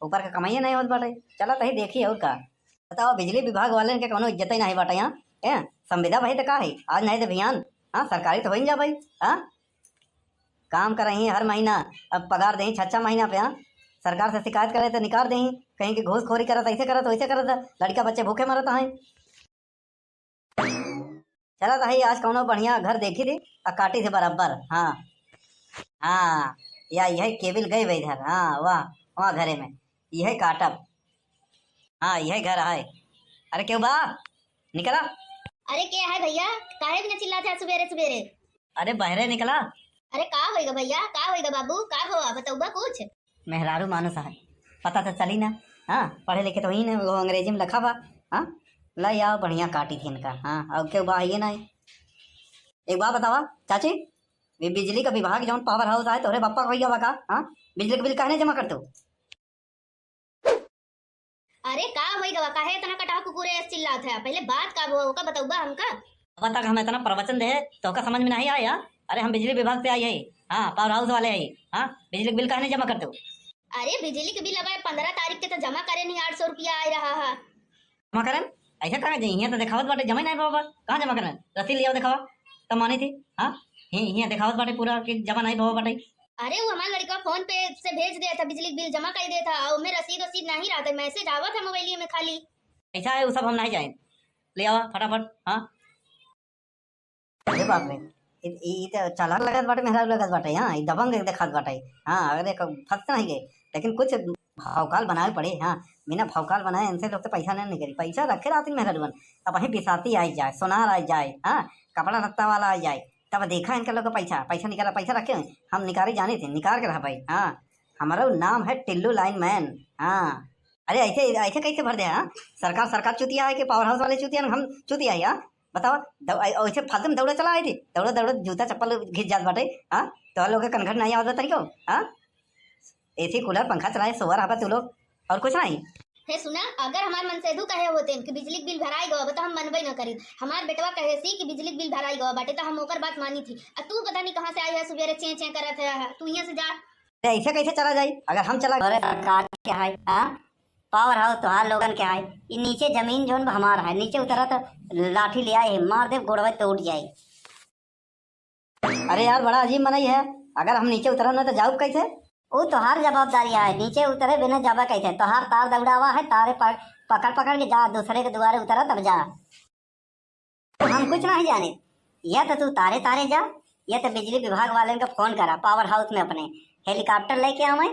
ऊपर का कमाइए नहीं होत बाटे। चला तही देखी और का। बताओ, बिजली विभाग वाले के कौनो इज्जत ही नहीं बाटे यहाँ, हैं? संविदा भाई तो का है, आज नहीं तो बिहान, हाँ, सरकारी तो हो ही जा भाई, हाँ। काम करही हर महीना, अब पगार देही छह छह महीना पे, हाँ? सरकार से शिकायत करे तो निकाल देही, कहीं कि घूसखोरी करत, ऐसे करत, वैसे करत, लड़का बच्चे भूखे मरत हैं। चला तो है, आज कौनो बढ़िया घर देखी थी, आ काटी थे बराबर, हाँ। हाँ, या यही केबिल गई बा इधर, हाँ, वाह, वहाँ घरे में, यही काटब। हाँ, यही घर है। अरे केहू बा? निकला। अरे के है भैया, काहे बिना चिल्लात है सुबेरे सुबेरे? अरे बहरे निकला। अरे का होइगा भैया, का होइगा बाबू, का हो, बतौबा कुछ? मेहरारू मानुस है, पता तो चली ना। हाँ, पढ़े लिखे तो ही ना, वो अंग्रेजी में लिखा बा। हाँ, लाई आओ, बढ़िया काटी थी इनका। हाँ, और केहू बा, आइए ना। एक बात बतावा चाची, ये बिजली का विभाग जौन power house आए, तोहरे बप्पा का भैया बा का? हाँ, बिजली का बिल काहे नहीं जमा करते हो? अरे का होई गवा, काहे इतना कटहा कुकुरे ऐसे चिल्लात है? पहले बात का हुआ, ओका बतौबा हमका। अब तक हम इतना प्रवचन दे, तो का समझ में नहीं आया? अरे हम बिजली विभाग से आई है, हाँ, power house वाले है, हाँ, बिजली का बिल काहे नहीं जमा करते हो? अरे बिजली के बिल अब पन्द्रह तारीख के तो जमा करे नहीं, आठ सौ रुपया आ रहा है। जमा करन? ऐसे कहाँ जाई? यहाँ तो देखावत बाटे जमा ही नहीं बाबा। कहाँ जमा करन? रसीद लियाओ देखावा। तब मानी थी। हाँ? ही, यहाँ देखावत बाटे पूरा कि जमा नहीं बाबा बाटे। अरे वो हमार लड़का PhonePe से भेज देत है, बिजली के बिल जमा कर देत है, और में रसीद वसीद नहीं रहत है, message आवत है मोबाइलिया में खाली। ऐसा है, वो सब हम नहीं जाए। ले आवा फटाफट। हाँ। अरे बाप रे, इ, इ, इ त चालाक लगत बाटे, मेहरारू लगत बाटे, हाँ, इ दबंग देखात बाटे, हाँ, अरे क-, फंस नहीं गए, लेकिन कुछ भौकाल बनावे पड़े, हाँ, बिना भौकाल बनाए इनसे लोग तो पैसा नहीं निकली, पैसा रखे रहती मेहरारूवन, अब वहीं बिसाती आई जाए, सोनार आई जाए, हाँ, कपड़ा लत्ता वाला आई जाए, तब देखा इनका लोग का पैसा, पैसा निकाला, पैसा रखे हुए, हम निकाले जाने थे, निकाल के रहा भाई, हाँ, हमारा नाम है टिल्लू लाइन मैन, हाँ, अरे ऐसे, ऐसे कैसे भर दे, हाँ, सरकार, सरकार चूतिया है कि power house वाले चूतिया हैं, हम चूतिया है, हाँ, बताओ, दौ-, ऐ-, ऐसे फालतू में दौड़े चला आए थे, दौड़े, दौड़े जूता चप्पल घिस जात बाटे, हाँ? तोहर लोग के कनघट नहीं आवत बा तनिको, हाँ? AC, cooler, पंखा चलाए, सोवर हबा तू लोग, और कुछ नहीं। हे सुना, अगर हमार मनसेधु कहे होते कि बिजली के बिल भराई गवा बा, तो हम मनबे न करी। हमार बेटवा कहे सी कि बिजली के बिल भराई गवा बाटे, तो हम ओकर बात मानी थी। आ तू पता नहीं कहाँ से आई है, सुबेरे चें चें करत है, तू यहाँ से जा। अरे ऐसे कैसे चला जाई? अगर हम चला अरे सरकार के है, हाँ? Power house तोहार लोगन के है, ई नीचे जमीन जौन बा हमार है, नीचे उतरा तो लाठी ले आए है, मार दे गोड़वा टूट जाए। अरे यार, बड़ा अजीब मनई है, अगर हम नीचे उतरब ना तो जाऊब कैसे? ऊ तोहार जवाबदारी है, नीचे उतरे बिना जाबा कैसे? तोहार तार दौड़ावा है, तारे पक-, पकड़ पकड़ के जा, दूसरे के दुआरे उतरा तब जा। हम कुछ नहीं जाने, या तो तू तारे तारे जा, या तो बिजली विभाग वाले का फोन करा, power house में अपने helicopter लेके आवे,